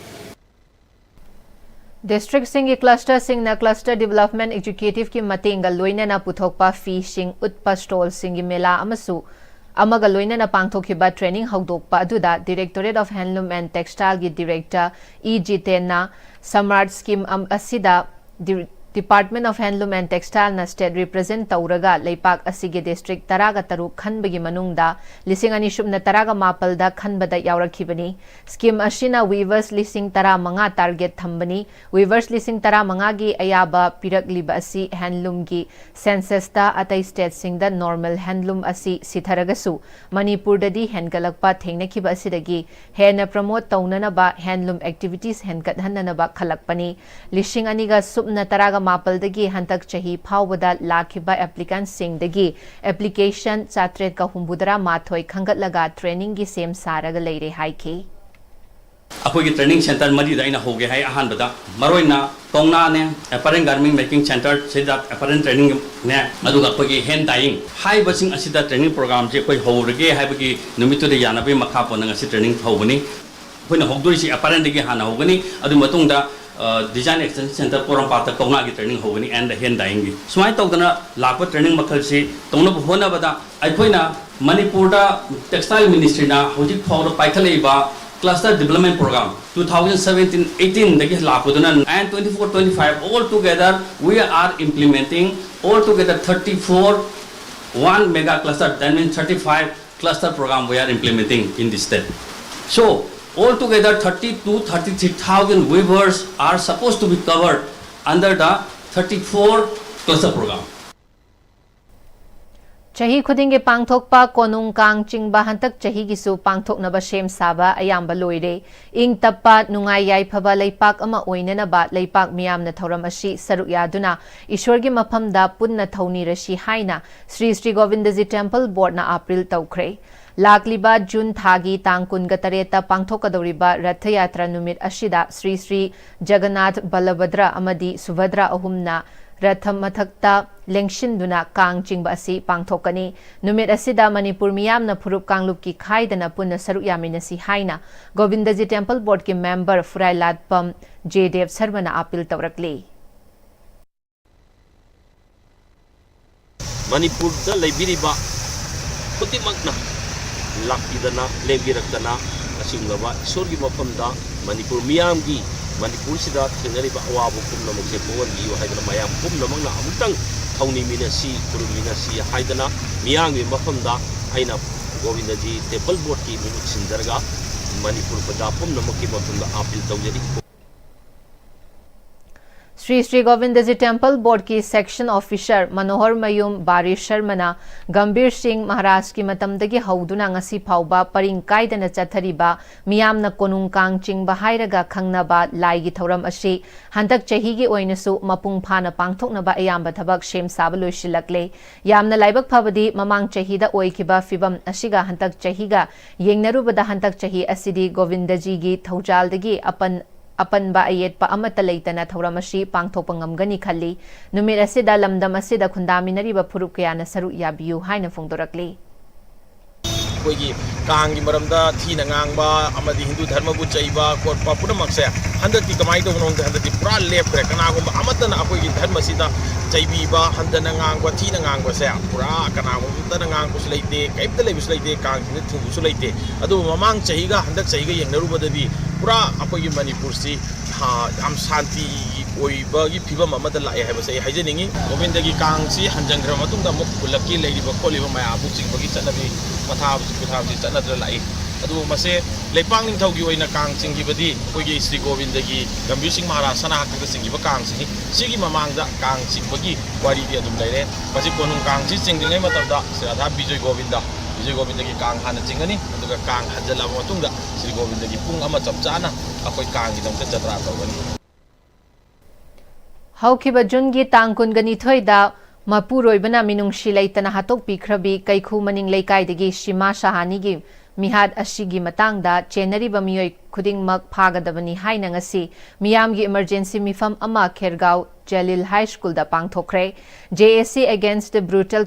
Districtꯁꯤꯡꯒꯤ clusterꯁꯤꯡꯅ cluster development executiveꯀꯤ ꯃꯇꯦꯡꯒ ꯂꯣꯏꯅꯅ ꯄꯨꯊꯣꯛꯄ ꯐꯤꯁꯤꯡ ꯎꯠꯄ stallꯁꯤꯡꯒꯤ ꯃꯦꯂꯥ ꯑꯃꯁꯨ ꯑꯃꯒ ꯂꯣꯏꯅꯅ ꯄꯥꯡꯊꯣꯛꯈꯤꯕ training ꯍꯧꯗꯣꯛꯄ ꯑꯗꯨꯗ Directorate of Handloom and Textileꯒꯤ director ꯏ ꯖꯤꯇꯦꯟꯅ Samrat scheme ꯑꯁꯤꯗ Department of Handloom and Textileꯅ state represent ꯇꯧꯔꯒ ꯂꯩꯄꯥꯛ ꯑꯁꯤꯒꯤ district ꯇꯔꯥꯒ ꯇꯔꯨꯛ ꯈꯟꯕꯒꯤ ꯃꯅꯨꯡꯗ ꯂꯤꯁꯤꯡ ꯑꯅꯤ ꯁꯨꯞꯅ ꯇꯔꯥꯒ ꯃꯥꯄꯜꯗ ꯈꯟꯕꯗ ꯌꯥꯎꯔꯛꯈꯤꯕꯅꯤ꯫ Scheme ꯑꯁꯤꯅ weavers ꯂꯤꯁꯤꯡ ꯇꯔꯥꯃꯉꯥ target ꯊꯝꯕꯅꯤ꯫ Weavers ꯂꯤꯁꯤꯡ ꯇꯔꯥꯃꯉꯥꯒꯤ ꯑꯌꯥꯕ ꯄꯤꯔꯛꯂꯤꯕ ꯑꯁꯤ handloomꯒꯤ censusꯇ ꯑꯇꯩ stateꯁꯤꯡꯗ normal handloom ꯑꯁꯤ ꯁꯤꯊꯔꯒꯁꯨ ꯃꯅꯤꯄꯨꯔꯗꯗꯤ ꯍꯦꯟꯒꯠꯂꯛꯄ ꯊꯦꯡꯅꯈꯤꯕ ꯑꯁꯤꯗꯒꯤ ꯍꯦꯟꯅ promote ꯇꯧꯅꯅꯕ handloom activities ꯍꯦꯟꯒꯠꯍꯟꯅꯅꯕ ꯈꯜꯂꯛꯄꯅꯤ꯫ ꯂꯤꯁꯤꯡ ꯑꯅꯤꯒ ꯁꯨꯞꯅ ꯇꯔꯥꯒ ꯃꯥꯄꯜꯗꯒꯤ ꯍꯟꯗꯛ ꯆꯍꯤ ꯐꯥꯎꯕꯗ ꯂꯥꯛꯈꯤꯕ applicantꯁꯤꯡꯗꯒꯤ application ꯆꯥꯇ꯭ꯔꯦꯠꯀ ꯍꯨꯝꯐꯨꯇꯔꯥ ꯃꯥꯊꯣꯏ ꯈꯟꯒꯠꯂꯒ trainingꯒꯤ ꯁꯦꯝ ꯁꯥꯔꯒ ꯂꯩꯔꯦ ꯍꯥꯏꯈꯤ꯫ ꯑꯩꯈꯣꯏꯒꯤ training centre ꯃꯔꯤꯗ ꯑꯩꯅ ꯍꯧꯒꯦ ꯍꯥꯏ꯫ ꯑꯍꯥꯟꯕꯗ ꯃꯔꯨꯑꯣꯏꯅ ꯀꯧꯅꯥꯅꯦ, apparel garment making centre ꯁꯤꯗ apparel trainingꯅꯦ, ꯑꯗꯨꯒ ꯑꯩꯈꯣꯏꯒꯤ hand dyeing ꯍꯥꯏꯔꯤꯕꯁꯤꯡ ꯑꯁꯤꯗ training programꯁꯦ ꯑꯩꯈꯣꯏ ꯍꯧꯔꯒꯦ ꯍꯥꯏꯕꯒꯤ ꯅꯨꯃꯤꯠꯇꯨꯗ ꯌꯥꯅꯕꯒꯤ ꯃꯈꯥ ꯄꯣꯟꯅ ꯉꯁꯤ training ꯍꯧꯕꯅꯤ꯫ ꯑꯩꯈꯣꯏꯅ ꯍꯧꯗꯣꯔꯤꯁꯤ apparelꯗꯒꯤ ꯍꯥꯟꯅ ꯍꯧꯒꯅꯤ, ꯑꯗꯨ ꯃꯇꯨꯡꯗ design extension centre ꯄꯣꯔꯣꯝꯄꯥꯠꯇ ꯀꯧꯅꯥꯒꯤ training ꯍꯧꯒꯅꯤ and hand dyeingꯒꯤ꯫ ꯁꯨꯃꯥꯏꯅ ꯇꯧꯗꯅ ꯂꯥꯛꯄ training ꯃꯈꯜꯁꯤ ꯇꯧꯅꯕ ꯍꯣꯠꯅꯕꯗ ꯑꯩꯈꯣꯏꯅ ꯃꯅꯤꯄꯨꯔꯗ textile ministryꯅ ꯍꯧꯖꯤꯛ ꯐꯥꯎꯕꯗ ꯄꯥꯏꯈꯠꯂꯛꯏꯕ cluster development program two thousand seventeen eighteenꯗꯒꯤ ꯂꯥꯛꯄꯗꯨꯅ and twenty four twenty five all together we are implementing all together thirty four one mega cluster, that means thirty five cluster program we are implementing in this state. So all together thirty to thirty three thousand weavers are supposed to be covered under the thirty four cluster program. ꯆꯍꯤ ꯈꯨꯗꯤꯡꯒꯤ ꯄꯥꯡꯊꯣꯛꯄ ꯀꯣꯅꯨꯡ ꯀꯥꯡ ꯆꯤꯡꯕ ꯍꯟꯗꯛ ꯆꯍꯤꯒꯤꯁꯨ ꯄꯥꯡꯊꯣꯛꯅꯕ ꯁꯦꯝ ꯁꯥꯕ ꯑꯌꯥꯝꯕ ꯂꯣꯏꯔꯦ꯫ ꯏꯪ ꯇꯞꯄ, ꯅꯨꯡꯉꯥꯏ ꯌꯥꯏꯐꯕ ꯂꯩꯄꯥꯛ ꯑꯃ ꯑꯣꯏꯅꯅꯕ ꯂꯩꯄꯥꯛ ꯃꯤꯌꯥꯝꯅ ꯊꯧꯔꯝ ꯑꯁꯤ ꯁꯔꯨꯛ ꯌꯥꯗꯨꯅ ꯏꯁ꯭ꯋꯔꯒꯤ ꯃꯐꯝꯗ ꯄꯨꯟꯅ ꯊꯧꯅꯤꯔꯁꯤ ꯍꯥꯏꯅ ꯁ꯭ꯔꯤ ꯁ꯭ꯔꯤ ꯒꯣꯕꯤꯟꯗꯖꯤ temple boardꯅ appeal ꯇꯧꯈ꯭ꯔꯦ꯫ ꯂꯥꯛꯂꯤꯕ June ꯊꯥꯒꯤ ꯇꯥꯡ ꯀꯨꯟꯒ ꯇꯔꯦꯠꯇ ꯄꯥꯡꯊꯣꯛꯀꯗꯧꯔꯤꯕ ꯔꯊ ꯌꯥꯇ꯭ꯔꯥ ꯅꯨꯃꯤꯠ ꯑꯁꯤꯗ ꯁ꯭ꯔꯤ ꯁ꯭ꯔꯤ ꯖꯒꯟꯅꯥꯊ, ꯕꯂꯚꯗ꯭ꯔ ꯑꯃꯗꯤ ꯁꯨꯚꯗ꯭ꯔ ꯑꯍꯨꯝꯅ ꯔꯊ ꯃꯊꯛꯇ ꯂꯦꯡꯁꯤꯟꯗꯨꯅ ꯀꯥꯡ ꯆꯤꯡꯕ ꯑꯁꯤ ꯄꯥꯡꯊꯣꯛꯀꯅꯤ꯫ ꯅꯨꯃꯤꯠ ꯑꯁꯤꯗ ꯃꯅꯤꯄꯨꯔ ꯃꯤꯌꯥꯝꯅ ꯐꯨꯔꯨꯞ ꯀꯥꯡꯂꯨꯞꯀꯤ ꯈꯥꯏꯗꯅ ꯄꯨꯟꯅ ꯁꯔꯨꯛ ꯌꯥꯃꯤꯟꯅꯁꯤ ꯍꯥꯏꯅ ꯒꯣꯕꯤꯟꯗꯖꯤ ꯇꯦꯝꯄꯜ ꯕꯣꯔꯗꯀꯤ ꯃꯦꯝꯕꯔ ꯐꯨꯔꯥꯏꯂꯥꯠꯄꯝ ꯖꯦ ꯗꯦꯕ ꯁꯔꯃꯅ ꯑꯥꯄꯤꯜ ꯇꯧꯔꯛꯂꯤ꯫ ꯃꯅꯤꯄꯨꯔꯗ ꯂꯩꯕꯤꯔꯤꯕ ꯈꯨꯗꯤꯡꯃꯛꯅ ꯂꯥꯛꯄꯤꯗꯅ ꯂꯦꯡꯕꯤꯔꯛꯇꯅ ꯑꯁꯤꯒꯨꯝꯂꯕ ꯏꯁꯣꯔꯒꯤ ꯃꯐꯝꯗ ꯃꯅꯤꯄꯨꯔ ꯃꯤꯌꯥꯝꯒꯤ, ꯃꯅꯤꯄꯨꯔꯁꯤꯗ ꯊꯦꯡꯅꯔꯤꯕ ꯑꯋꯥꯕ ꯄꯨꯝꯅꯃꯛꯁꯦ ꯀꯣꯛꯍꯟꯕꯤꯌꯨ ꯍꯥꯏꯗꯅ ꯃꯌꯥꯝ ꯄꯨꯝꯅꯃꯛꯅ ꯑꯃꯨꯛꯇꯪ ꯊꯧꯅꯤꯃꯤꯟꯅꯁꯤ, ꯈꯨꯔꯨꯝꯃꯤꯟꯅꯁꯤ ꯍꯥꯏꯗꯅ ꯃꯤꯌꯥꯝꯒꯤ ꯃꯐꯝꯗ ꯑꯩꯅ ꯒꯣꯕꯤꯟꯗꯖꯤ ꯇꯦꯝꯄꯜ ꯕꯣꯔꯗꯀꯤ ꯃꯍꯨꯠ ꯁꯤꯟꯖꯔꯒ ꯃꯅꯤꯄꯨꯔ ꯄ꯭ꯔꯖꯥ ꯄꯨꯝꯅꯃꯛꯀꯤ ꯃꯐꯝꯗ ꯑꯥꯄꯤꯜ ꯇꯧꯖꯔꯤ꯫ ꯁ꯭ꯔꯤ ꯁ꯭ꯔꯤ ꯒꯣꯕꯤꯟꯗꯖꯤ ꯇꯦꯝꯄꯜ ꯕꯣꯔꯗꯀꯤ ꯁꯦꯛꯁꯟ ꯑꯣꯐꯤꯁꯔ ꯃꯅꯣꯍꯔ ꯃꯌꯨꯝ ꯕꯥꯔꯤ ꯁꯔꯃꯅ ꯒꯝꯚꯤꯔ ꯁꯤꯡ ꯃꯍꯥꯔꯥꯖꯀꯤ ꯃꯇꯝꯗꯒꯤ ꯍꯧꯗꯨꯅ ꯉꯁꯤ ꯐꯥꯎꯕ ꯄꯔꯤꯡ ꯀꯥꯏꯗꯅ ꯆꯠꯊꯔꯤꯕ ꯃꯤꯌꯥꯝꯅ ꯀꯣꯅꯨꯡ ꯀꯥꯡ ꯆꯤꯡꯕ ꯍꯥꯏꯔꯒ ꯈꯪꯅꯕ ꯂꯥꯏꯒꯤ ꯊꯧꯔꯝ ꯑꯁꯤ ꯍꯟꯗꯛ ꯆꯍꯤꯒꯤ ꯑꯣꯏꯅꯁꯨ ꯃꯄꯨꯡ ꯐꯥꯅ ꯄꯥꯡꯊꯣꯛꯅꯕ ꯑꯌꯥꯝꯕ ꯊꯕꯛ ꯁꯦꯝ ꯁꯥꯕ ꯂꯣꯏꯁꯤꯜꯂꯛꯂꯦ꯫ ꯌꯥꯝꯅ ꯂꯥꯏꯕꯛ ꯐꯕꯗꯤ ꯃꯃꯥꯡ ꯆꯍꯤꯗ ꯑꯣꯏꯈꯤꯕ ꯐꯤꯕꯝ ꯑꯁꯤꯒ ꯍꯟꯗꯛ ꯆꯍꯤꯒ ꯌꯦꯡꯅꯔꯨꯕꯗ ꯍꯟꯗꯛ ꯆꯍꯤ ꯑꯁꯤꯗꯤ ꯒꯣꯕꯤꯟꯗꯖꯤꯒꯤ ꯊꯧꯖꯥꯜꯗꯒꯤ ꯑꯄꯟ ꯑꯄꯟꯕ ꯑꯌꯦꯠꯄ ꯑꯃꯠꯇ ꯂꯩꯇꯅ ꯊꯧꯔꯝ ꯑꯁꯤ ꯄꯥꯡꯊꯣꯛꯄ ꯉꯝꯒꯅꯤ ꯈꯜꯂꯤ꯫ ꯅꯨꯃꯤꯠ ꯑꯁꯤꯗ ꯂꯝꯗꯝ ꯑꯁꯤꯗ ꯈꯨꯟꯗꯥꯃꯤꯟꯅꯔꯤꯕ ꯐꯨꯔꯨꯞ ꯀꯌꯥꯅ ꯁꯔꯨꯛ ꯌꯥꯕꯤꯌꯨ ꯍꯥꯏꯅ ꯐꯣꯡꯗꯣꯔꯛꯂꯤ꯫ ꯑꯩꯈꯣꯏꯒꯤ ꯀꯥꯡꯒꯤ ꯃꯔꯝꯗ ꯊꯤꯅ ꯉꯥꯡꯕ ꯑꯃꯗꯤ ꯍꯤꯟꯗꯨ ꯙꯔꯃꯕꯨ ꯆꯩꯕ ꯈꯣꯠꯄ ꯄꯨꯝꯅꯃꯛꯁꯦ ꯍꯟꯗꯛꯇꯤ ꯀꯃꯥꯏꯅ ꯇꯧꯕꯅꯣ ꯈꯪꯗꯦ, ꯍꯟꯗꯛꯇꯤ ꯄꯨꯔꯥ ꯂꯦꯞꯈ꯭ꯔꯦ꯫ ꯀꯅꯥꯒꯨꯝꯕ ꯑꯃꯠꯇꯅ ꯑꯩꯈꯣꯏꯒꯤ ꯙꯔꯃꯁꯤꯗ ꯆꯩꯕꯤꯕ, ꯍꯟꯊꯅ ꯉꯥꯡꯕ, ꯊꯤꯅ ꯉꯥꯡꯕꯁꯦ ꯄꯨꯔꯥ ꯀꯅꯥꯒꯨꯝꯕ ꯑꯃꯠꯇꯅ ꯉꯥꯡꯕꯁꯨ ꯂꯩꯇꯦ, ꯀꯔꯤꯝꯇ ꯂꯩꯕꯁꯨ ꯂꯩꯇꯦ, ꯀꯥꯡꯁꯤꯡꯗ ꯊꯤꯡꯕꯁꯨ ꯂꯩꯇꯦ꯫ ꯑꯗꯨꯕꯨ ꯃꯃꯥꯡ ꯆꯍꯤꯒ ꯍꯟꯗꯛ ꯆꯍꯤꯒ ꯌꯦꯡꯅꯔꯨꯕꯗꯗꯤ ꯄꯨꯔꯥ ꯑꯩꯈꯣꯏꯒꯤ ꯃꯅꯤꯄꯨꯔꯁꯤ ꯌꯥꯝ ꯁꯥꯟꯇꯤ ꯑꯣꯏꯕꯒꯤ ꯐꯤꯕꯝ ꯑꯃꯗ ꯂꯥꯛꯑꯦ ꯍꯥꯏꯕꯁꯦ ꯑꯩ ꯍꯥꯏꯖꯅꯤꯡꯉꯤ꯫ ꯒꯣꯕꯤꯟꯗꯒꯤ ꯀꯥꯡꯁꯤ ꯍꯟꯖꯟꯈ꯭ꯔꯕ ꯃꯇꯨꯡꯗ ꯑꯃꯨꯛ ꯈꯨꯜꯂꯛꯀꯤ ꯂꯩꯔꯤꯕ ꯈꯣꯠꯂꯤꯕ ꯃꯌꯥꯝꯕꯨ ꯆꯤꯡꯕꯒꯤ ꯆꯠꯅꯕꯤ ꯃꯊꯥꯕꯁꯤ ꯄꯨꯊꯥꯕꯁꯤ ꯆꯠꯅꯗꯨꯅ ꯂꯥꯛꯏ꯫ ꯑꯗꯨꯕꯨ ꯃꯁꯦ ꯂꯩꯄꯥꯛ ꯅꯤꯡꯊꯧꯒꯤ ꯑꯣꯏꯅ ꯀꯥꯡ ꯆꯤꯡꯈꯤꯕꯗꯤ ꯑꯩꯈꯣꯏꯒꯤ ꯁ꯭ꯔꯤ ꯒꯣꯕꯤꯟꯗꯒꯤ ꯒꯝꯚꯤꯔ ꯁꯤꯡ ꯃꯍꯥꯔꯥꯖ ꯁꯅꯥ ꯍꯥꯛꯇꯛꯇ ꯆꯤꯡꯈꯤꯕ ꯀꯥꯡꯁꯤꯅꯤ꯫ ꯁꯤꯒꯤ ꯃꯃꯥꯡꯗ ꯀꯥꯡ ꯆꯤꯡꯕꯒꯤ ꯋꯥꯔꯤꯗꯤ ꯑꯗꯨꯝ ꯂꯩꯔꯦ꯫ ꯃꯁꯤ ꯀꯣꯅꯨꯡ ꯀꯥꯡꯁꯤ ꯆꯤꯡꯗ꯭ꯔꯤꯉꯩ ꯃꯇꯝꯗ ꯁ꯭ꯔꯤ ꯔꯥꯙꯥ ꯕꯤꯖꯣꯏ ꯒꯣꯕꯤꯟꯗ, ꯕꯤꯖꯣꯏ ꯒꯣꯕꯤꯟꯗꯒꯤ ꯀꯥꯡ ꯍꯥꯟꯅ ꯆꯤꯡꯒꯅꯤ, ꯑꯗꯨꯒ ꯀꯥꯡ ꯍꯟꯖꯜꯂꯕ ꯃꯇꯨꯡꯗ ꯁ꯭ꯔꯤ ꯒꯣꯕꯤꯟꯗꯒꯤ ꯄꯨꯡ ꯑꯃ ꯆꯞ ꯆꯥꯅ ꯑꯩꯈꯣꯏ ꯀꯥꯡꯒꯤꯗꯃꯛꯇ ꯖꯇ꯭ꯔꯥ ꯇꯧꯒꯅꯤ꯫ ꯍꯧꯈꯤꯕ ꯖꯨꯟꯒꯤ ꯇꯥꯡ ꯀꯨꯟꯒ ꯅꯤꯊꯣꯏꯗ ꯃꯄꯨꯔꯣꯏꯕꯅ ꯃꯤꯅꯨꯡꯁꯤ ꯂꯩꯇꯅ ꯍꯥꯠꯇꯣꯛꯄꯤꯈ꯭ꯔꯕꯤ ꯀꯩꯈꯨ ꯃꯅꯤꯡ ꯂꯩꯀꯥꯏꯗꯒꯤ ꯁꯤꯃꯥ ꯁꯍꯥꯅꯤꯒꯤ ꯃꯤꯍꯥꯠ ꯑꯁꯤꯒꯤ ꯃꯇꯥꯡꯗ ꯆꯦꯟꯅꯔꯤꯕ ꯃꯤꯑꯣꯏ ꯈꯨꯗꯤꯡꯃꯛ ꯐꯥꯒꯗꯕꯅꯤ ꯍꯥꯏꯅ ꯉꯁꯤ ꯃꯤꯌꯥꯝꯒꯤ emergency ꯃꯤꯐꯝ ꯑꯃ ꯈꯦꯔꯒꯥꯎ ꯖꯂꯤꯜ High Schoolꯗ ꯄꯥꯡꯊꯣꯛꯈ꯭ꯔꯦ꯫ J A C against the brutal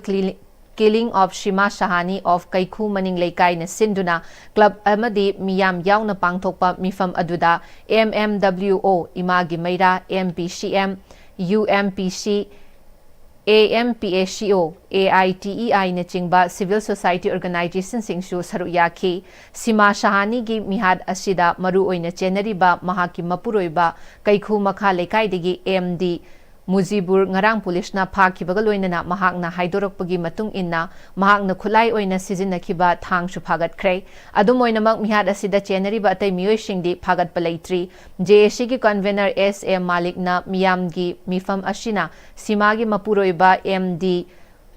killing of Shima Shahani of ꯀꯩꯈꯨ ꯃꯅꯤꯡ ꯂꯩꯀꯥꯏꯅ ꯁꯤꯟꯗꯨꯅ club ꯑꯃꯗꯤ ꯃꯤꯌꯥꯝ ꯌꯥꯎꯅ ꯄꯥꯡꯊꯣꯛꯄ ꯃꯤꯐꯝ ꯑꯗꯨꯗ M M W O, ꯏꯃꯥꯒꯤ ꯃꯩꯔꯥ, M P C M, U M P C, A M P A C O, A I T E I ꯅꯆꯤꯡꯕ civil society organizationꯁꯤꯡꯁꯨ ꯁꯔꯨꯛ ꯌꯥꯈꯤ꯫ ꯁꯤꯃꯥ ꯁꯍꯥꯅꯤꯒꯤ ꯃꯤꯍꯥꯠ ꯑꯁꯤꯗ ꯃꯔꯨ ꯑꯣꯏꯅ ꯆꯦꯟꯅꯔꯤꯕ ꯃꯍꯥꯛꯀꯤ ꯃꯄꯨꯔꯣꯏꯕ ꯀꯩꯈꯨ ꯃꯈꯥ ꯂꯩꯀꯥꯏꯗꯒꯤ M D ꯃꯨꯖꯤꯕꯨꯔ ꯉꯔꯥꯡ ꯄꯨꯂꯤꯁꯅ ꯐꯥꯈꯤꯕꯒ ꯂꯣꯏꯅꯅ ꯃꯍꯥꯛꯅ ꯍꯥꯏꯗꯣꯔꯛꯄꯒꯤ ꯃꯇꯨꯡ ꯏꯟꯅ ꯃꯍꯥꯛꯅ ꯈꯨꯠꯂꯥꯏ ꯑꯣꯏꯅ ꯁꯤꯖꯤꯟꯅꯈꯤꯕ ꯊꯥꯡꯁꯨ ꯐꯥꯒꯠꯈ꯭ꯔꯦ꯫ ꯑꯗꯨꯝ ꯑꯣꯏꯅꯃꯛ, ꯃꯤꯍꯥꯠ ꯑꯁꯤꯗ ꯆꯦꯟꯅꯔꯤꯕ ꯑꯇꯩ ꯃꯤꯑꯣꯏꯁꯤꯡꯗꯤ ꯐꯥꯒꯠꯄ ꯂꯩꯇ꯭ꯔꯤ꯫ J A Cꯒꯤ convener S A ꯃꯥꯂꯤꯛꯅ ꯃꯤꯌꯥꯝꯒꯤ ꯃꯤꯐꯝ ꯑꯁꯤꯅ ꯁꯤꯃꯥꯒꯤ ꯃꯄꯨꯔꯣꯏꯕ M D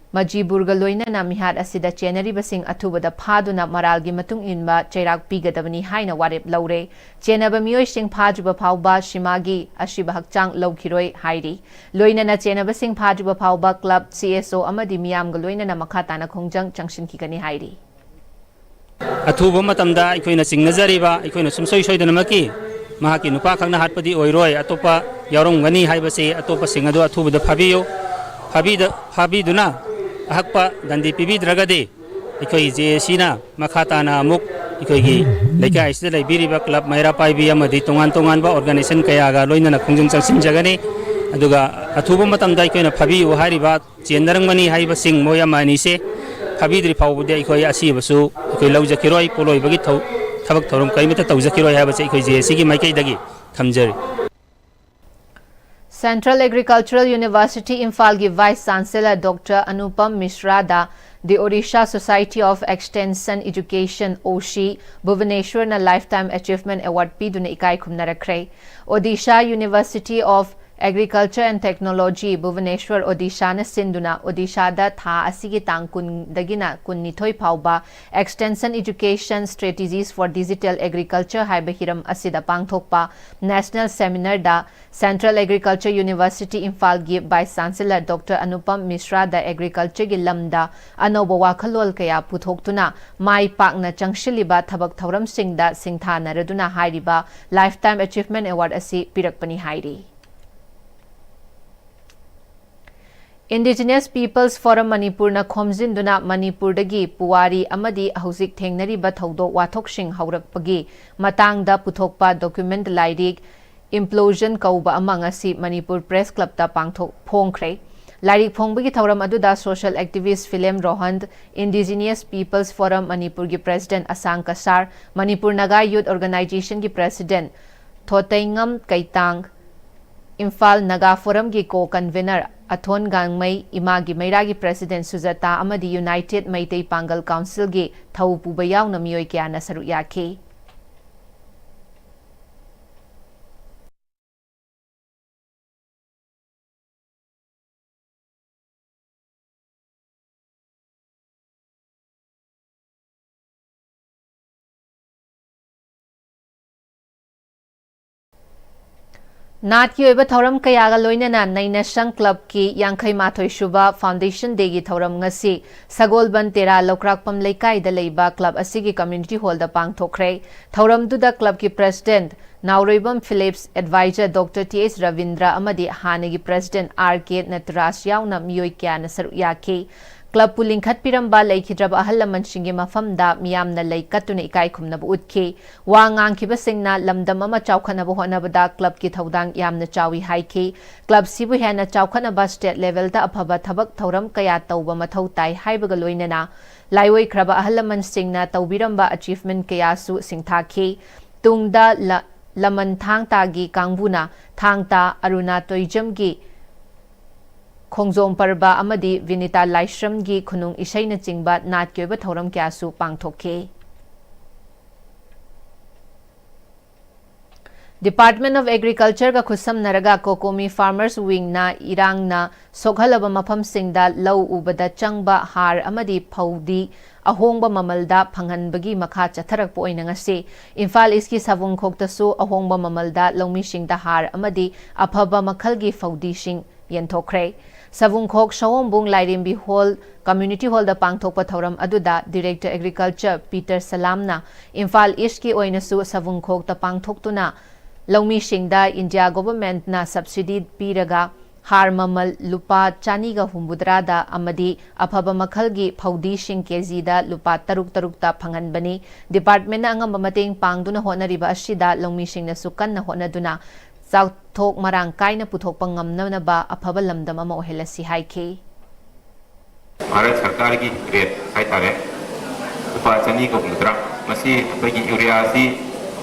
ꯃꯖꯤꯕꯨꯔꯒ ꯂꯣꯏꯅꯅ ꯃꯤꯍꯥꯠ ꯑꯁꯤꯗ ꯆꯦꯟꯅꯔꯤꯕꯁꯤꯡ ꯑꯊꯨꯕꯗ ꯐꯥꯗꯨꯅ ꯃꯔꯥꯜꯒꯤ ꯃꯇꯨꯡ ꯏꯟꯕ ꯆꯩꯔꯥꯛ ꯄꯤꯒꯗꯕꯅꯤ ꯍꯥꯏꯅ ꯋꯥꯔꯦꯞ ꯂꯧꯔꯦ꯫ ꯆꯦꯟꯅꯕ ꯃꯤꯑꯣꯏꯁꯤꯡ ꯐꯥꯗ꯭ꯔꯤꯕ ꯐꯥꯎꯕ ꯁꯤꯃꯥꯒꯤ ꯑꯁꯤꯕ ꯍꯛꯆꯥꯡ ꯂꯧꯈꯤꯔꯣꯏ ꯍꯥꯏꯔꯤ꯫ ꯂꯣꯏꯅꯅ ꯆꯦꯟꯅꯕꯁꯤꯡ ꯐꯥꯗ꯭ꯔꯤꯕ ꯐꯥꯎꯕ club, C S O ꯑꯃꯗꯤ ꯃꯤꯌꯥꯝꯒ ꯂꯣꯏꯅꯅ ꯃꯈꯥ ꯇꯥꯅ ꯈꯣꯡꯖꯪ ꯆꯪꯁꯤꯟꯈꯤꯒꯅꯤ ꯍꯥꯏꯔꯤ꯫ ꯑꯊꯨꯕ ꯃꯇꯝꯗ ꯑꯩꯈꯣꯏꯅ ꯆꯤꯡꯅꯖꯔꯤꯕ, ꯑꯩꯈꯣꯏꯅ ꯁꯨꯡꯁꯣꯏ ꯁꯣꯏꯗꯅꯃꯛꯀꯤ ꯃꯍꯥꯛꯀꯤ ꯅꯨꯄꯥꯈꯛꯅ ꯍꯥꯠꯄꯗꯤ ꯑꯣꯏꯔꯣꯏ, ꯑꯇꯣꯞꯄ ꯌꯥꯎꯔꯝꯒꯅꯤ ꯍꯥꯏꯕꯁꯤ, ꯑꯇꯣꯞꯄꯁꯤꯡ ꯑꯗꯨ ꯑꯊꯨꯕꯗ ꯐꯥꯕꯤꯌꯨ꯫ ꯐꯥꯕꯤꯗ-, ꯐꯥꯕꯤꯗꯨꯅ ꯑꯍꯛꯄ ꯗꯟꯗꯤ ꯄꯤꯕꯤꯗ꯭ꯔꯒꯗꯤ ꯑꯩꯈꯣꯏ J A Cꯅ ꯃꯈꯥ ꯇꯥꯅ ꯑꯃꯨꯛ ꯑꯩꯈꯣꯏꯒꯤ ꯂꯩꯀꯥꯏ ꯑꯁꯤꯗ ꯂꯩꯕꯤꯔꯤꯕ club ꯃꯩꯔꯥ ꯄꯥꯏꯕꯤ ꯑꯃꯗꯤ ꯇꯣꯉꯥꯟ ꯇꯣꯉꯥꯟꯕ organization ꯀꯌꯥꯒ ꯂꯣꯏꯅꯅ ꯈꯣꯡꯖꯪ ꯆꯪꯁꯤꯟꯖꯒꯅꯤ꯫ ꯑꯗꯨꯒ ꯑꯊꯨꯕ ꯃꯇꯝꯗ ꯑꯩꯈꯣꯏꯅ ꯐꯥꯕꯤꯌꯨ ꯍꯥꯏꯔꯤꯕ ꯆꯦꯟꯅꯔꯝꯒꯅꯤ ꯍꯥꯏꯕꯁꯤꯡ ꯃꯣꯏ ꯑꯃ ꯑꯅꯤꯁꯦ ꯐꯥꯕꯤꯗ꯭ꯔꯤ ꯐꯥꯎꯕꯗꯤ ꯑꯩꯈꯣꯏ ꯑꯁꯤꯕꯁꯨ ꯑꯩꯈꯣꯏ ꯂꯧꯖꯈꯤꯔꯣꯏ, ꯄꯣꯠꯂꯣꯏꯕꯒꯤ ꯊꯧ-, ꯊꯕꯛ ꯊꯧꯔꯝ ꯀꯔꯤꯃꯠꯇ ꯇꯧꯖꯈꯤꯔꯣꯏ ꯍꯥꯏꯕꯁꯦ ꯑꯩꯈꯣꯏ J A Cꯒꯤ ꯃꯥꯏꯀꯩꯗꯒꯤ ꯊꯝꯖꯔꯤ꯫ Central Agricultural University ꯏꯝꯐꯥꯜꯒꯤ Vice Chancellor Doctor Anupam Mishraꯗ The Odisha Society of Extension Education, O C, ꯚꯨꯕꯅꯦꯁ꯭ꯋꯔꯅ Lifetime Achievement Award ꯄꯤꯗꯨꯅ ꯏꯀꯥꯏ ꯈꯨꯝꯅꯔꯛꯈ꯭ꯔꯦ꯫ Odisha University of Agriculture and Technology, Bhubaneswar, Odisha ꯅ ꯁꯤꯟꯗꯨꯅ Odisha ꯗ ꯊꯥ ꯑꯁꯤꯒꯤ ꯇꯥꯡ ꯀꯨꯟꯗꯒꯤꯅ ꯀꯨꯟꯅꯤꯊꯣꯏ ꯐꯥꯎꯕ Extension Education Strategies for Digital Agriculture ꯍꯥꯏꯕ ꯍꯤꯔꯝ ꯑꯁꯤꯗ ꯄꯥꯡꯊꯣꯛꯄ National Seminar ꯗ Central Agriculture University ꯏꯝꯐꯥꯜꯒꯤ Vice Chancellor Doctor Anupam Mishra ꯗ Agriculture ꯒꯤ ꯂꯝꯗ ꯑꯅꯧꯕ ꯋꯥꯈꯜꯂꯣꯟ ꯀꯌꯥ ꯄꯨꯊꯣꯛꯇꯨꯅ ꯃꯥꯏ ꯄꯥꯛꯅ ꯆꯪꯁꯤꯜꯂꯤꯕ ꯊꯕꯛ ꯊꯧꯔꯝꯁꯤꯡꯗ ꯁꯤꯡꯊꯥꯅꯔꯗꯨꯅ ꯍꯥꯏꯔꯤꯕ Lifetime Achievement Award ꯑꯁꯤ ꯄꯤꯔꯛꯄꯅꯤ ꯍꯥꯏꯔꯤ꯫ Indigenous Peoples Forum ꯃꯅꯤꯄꯨꯔꯅ ꯈꯣꯝꯖꯤꯟꯗꯨꯅ ꯃꯅꯤꯄꯨꯔꯗꯒꯤ ꯄꯨꯋꯥꯔꯤ ꯑꯃꯗꯤ ꯍꯧꯖꯤꯛ ꯊꯦꯡꯅꯔꯤꯕ ꯊꯧꯗꯣꯛ ꯋꯥꯊꯣꯛꯁꯤꯡ ꯍꯧꯔꯛꯄꯒꯤ ꯃꯇꯥꯡꯗ ꯄꯨꯊꯣꯛꯄ document ꯂꯥꯏꯔꯤꯛ Implosion ꯀꯧꯕ ꯑꯃ ꯉꯁꯤ ꯃꯅꯤꯄꯨꯔ Press Club ꯇ ꯄꯥꯡꯊꯣꯛ ꯐꯣꯡꯈ꯭ꯔꯦ꯫ ꯂꯥꯏꯔꯤꯛ ꯐꯣꯡꯕꯒꯤ ꯊꯧꯔꯝ ꯑꯗꯨꯗ social activist film Rohan, Indigenous Peoples Forum ꯃꯅꯤꯄꯨꯔꯒꯤ President ꯑꯁꯥꯡ ꯀꯁꯥꯔ, ꯃꯅꯤꯄꯨꯔ ꯅꯥꯒꯥ Youth Organization ꯒꯤ President ꯊꯣꯇꯩꯉꯝ ꯀꯩꯇꯥꯡ, ꯏꯝꯐꯥꯜ ꯅꯥꯒꯥ Forum ꯒꯤ co-convenor ꯑꯊꯣꯟ ꯒꯥꯡꯃꯩ, ꯏꯃꯥꯒꯤ ꯃꯩꯔꯥꯒꯤ President ꯁꯨꯖꯥꯇꯥ ꯑꯃꯗꯤ United ꯃꯩꯇꯩ ꯄꯥꯡꯒꯜ Council ꯒꯤ ꯊꯧ ꯄꯨꯕ ꯌꯥꯎꯅ ꯃꯤꯑꯣꯏ ꯀꯌꯥꯅ ꯁꯔꯨꯛ ꯌꯥꯈꯤ꯫ ꯅꯥꯠꯀꯤ ꯑꯣꯏꯕ ꯊꯧꯔꯝ ꯀꯌꯥꯒ ꯂꯣꯏꯅꯅ ꯅꯩꯅꯁꯪ club ꯀꯤ ꯌꯥꯡꯈꯩ ꯃꯥꯊꯣꯏ ꯁꯨꯕ Foundation Day ꯒꯤ ꯊꯧꯔꯝ ꯉꯁꯤ ꯁꯒꯣꯜꯕꯟ ꯇꯦꯔꯥ ꯂꯧꯀ꯭ꯔꯥꯛꯄꯝ ꯂꯩꯀꯥꯏꯗ ꯂꯩꯕ club ꯑꯁꯤꯒꯤ community hall ꯗ ꯄꯥꯡꯊꯣꯛꯈ꯭ꯔꯦ꯫ ꯊꯧꯔꯝꯗꯨꯗ club ꯀꯤ President Naoroibam Phillips, Advisor Doctor T S Rabindra ꯑꯃꯗꯤ ꯍꯥꯟꯅꯒꯤ President ꯑꯥꯔ ꯀꯦ ꯅꯇꯔꯥꯖ ꯌꯥꯎꯅ ꯃꯤꯑꯣꯏ ꯀꯌꯥꯅ ꯁꯔꯨꯛ ꯌꯥꯈꯤ꯫ Club ꯄꯨ ꯂꯤꯡꯈꯠꯄꯤꯔꯝꯕ ꯂꯩꯈꯤꯗ꯭ꯔꯕ ꯑꯍꯜ ꯂꯃꯟꯁꯤꯡꯒꯤ ꯃꯐꯝꯗ ꯃꯤꯌꯥꯝꯅ ꯂꯩ ꯀꯠꯇꯨꯅ ꯏꯀꯥꯏ ꯈꯨꯝꯅꯕ ꯎꯠꯈꯤ꯫ ꯋꯥ ꯉꯥꯡꯈꯤꯕꯁꯤꯡꯅ ꯂꯝꯗꯝ ꯑꯃ ꯆꯥꯎꯈꯠꯅꯕ ꯍꯣꯠꯅꯕꯗ club ꯀꯤ ꯊꯧꯗꯥꯡ ꯌꯥꯝꯅ ꯆꯥꯎꯏ ꯍꯥꯏꯈꯤ꯫ Club ꯁꯤꯕꯨ ꯍꯦꯟꯅ ꯆꯥꯎꯈꯠꯅꯕ state level ꯗ ꯑꯐꯕ ꯊꯕꯛ ꯊꯧꯔꯝ ꯀꯌꯥ ꯇꯧꯕ ꯃꯊꯧ ꯇꯥꯏ ꯍꯥꯏꯕꯒ ꯂꯣꯏꯅꯅ ꯂꯥꯏꯑꯣꯏꯈ꯭ꯔꯕ ꯑꯍꯜ ꯂꯃꯟꯁꯤꯡꯅ ꯇꯧꯕꯤꯔꯝꯕ achievement ꯀꯌꯥꯁꯨ ꯁꯤꯡꯊꯥꯈꯤ꯫ ꯇꯨꯡꯗ ꯂ-, ꯂꯃꯟ ꯊꯥꯡ ꯇꯥꯒꯤ ꯀꯥꯡꯕꯨꯅ ꯊꯥꯡ ꯇꯥ ꯑꯔꯨꯅꯥ ꯇꯣꯏꯖꯝꯒꯤ ꯈꯣꯡꯖꯣꯝ ꯄꯔꯕ ꯑꯃꯗꯤ ꯕꯤꯅꯤꯇꯥ ꯂꯥꯏꯁ꯭ꯔꯝꯒꯤ ꯈꯨꯅꯨꯡ ꯏꯁꯩꯅꯆꯤꯡꯕ ꯅꯥꯠꯀꯤ ꯑꯣꯏꯕ ꯊꯧꯔꯝ ꯀꯌꯥꯁꯨ ꯄꯥꯡꯊꯣꯛꯈꯤ꯫ Department of Agriculture ꯒ ꯈꯨꯠꯁꯝꯅꯔꯒ COCOMI Farmers Wing ꯅ ꯏꯔꯥꯡꯅ ꯁꯣꯛꯍꯜꯂꯕ ꯃꯐꯝꯁꯤꯡꯗ ꯂꯧ ꯎꯕꯗ ꯆꯪꯕ ꯍꯥꯔ ꯑꯃꯗꯤ ꯐꯧꯗꯤ ꯑꯍꯣꯡꯕ ꯃꯃꯜꯗ ꯐꯪꯍꯟꯕꯒꯤ ꯃꯈꯥ ꯆꯠꯊꯔꯛꯄ ꯑꯣꯏꯅ ꯉꯁꯤ ꯏꯝꯐꯥꯜ ꯏꯁꯀꯤ ꯁꯥꯕꯨꯡꯈꯣꯛꯇꯁꯨ ꯑꯍꯣꯡꯕ ꯃꯃꯜꯗ ꯂꯧꯃꯤꯁꯤꯡꯗ ꯍꯥꯔ ꯑꯃꯗꯤ ꯑꯐꯕ ꯃꯈꯜꯒꯤ ꯐꯧꯗꯤꯁꯤꯡ ꯌꯦꯟꯊꯣꯛꯈ꯭ꯔꯦ꯫ ꯁꯥꯕꯨꯡꯈꯣꯛ ꯁꯑꯣꯝꯕꯨꯡ ꯂꯥꯏꯔꯦꯝꯕꯤ ꯍꯣꯜ ꯀꯝꯃ꯭ꯌꯨꯅꯤꯇꯤ ꯍꯣꯜꯗ ꯄꯥꯡꯊꯣꯛꯄ ꯊꯧꯔꯝ ꯑꯗꯨꯗ Director Agriculture ꯄꯤꯇꯔ ꯁꯂꯥꯝꯅ ꯏꯝꯐꯥꯜ ꯏꯁꯀꯤ ꯑꯣꯏꯅꯁꯨ ꯁꯥꯕꯨꯡꯈꯣꯛꯇ ꯄꯥꯡꯊꯣꯛꯇꯨꯅ ꯂꯧꯃꯤꯁꯤꯡꯗ ꯏꯟꯗꯤꯌꯥ ꯒꯣꯚꯔꯟꯃꯦꯟꯠꯅ ꯁꯕꯁꯤꯗꯤ ꯄꯤꯔꯒ ꯍꯥꯔ ꯃꯃꯜ ꯂꯨꯄꯥ ꯆꯅꯤꯒ ꯍꯨꯝꯐꯨꯇꯔꯥꯗ ꯑꯃꯗꯤ ꯑꯐꯕ ꯃꯈꯜꯒꯤ ꯐꯧꯗꯤꯁꯤꯡ ꯀꯦꯖꯤꯗ ꯂꯨꯄꯥ ꯇꯔꯨꯛ ꯇꯔꯨꯛꯇ ꯐꯪꯍꯟꯕꯅꯤ꯫ ꯗꯤꯄꯥꯔꯠꯃꯦꯟꯠꯅ ꯑꯉꯝꯕ ꯃꯇꯦꯡ ꯄꯥꯡꯗꯨꯅ ꯍꯣꯠꯅꯔꯤꯕ ꯑꯁꯤꯗ ꯂꯧꯃꯤꯁꯤꯡꯅꯁꯨ ꯀꯟꯅ ꯍꯣꯠꯅꯗꯨꯅ ꯆꯥꯊꯣꯛ ꯃꯔꯥꯡ ꯀꯥꯏꯅ ꯄꯨꯊꯣꯛꯄ ꯉꯝꯅꯅꯕ ꯑꯐꯕ ꯂꯝꯗꯝ ꯑꯃ ꯑꯣꯏꯍꯜꯂꯁꯤ ꯍꯥꯏꯈꯤ꯫ ꯚꯥꯔꯠ ꯁꯔꯀꯥꯔꯒꯤ ꯔꯦꯠ ꯍꯥꯏꯇꯥꯔꯦ, ꯂꯨꯄꯥ ꯆꯅꯤꯒ ꯍꯨꯝꯐꯨꯇꯔꯥ꯫ ꯃꯁꯤ ꯑꯩꯈꯣꯏꯒꯤ ꯌꯨꯔꯤꯌꯥꯁꯤ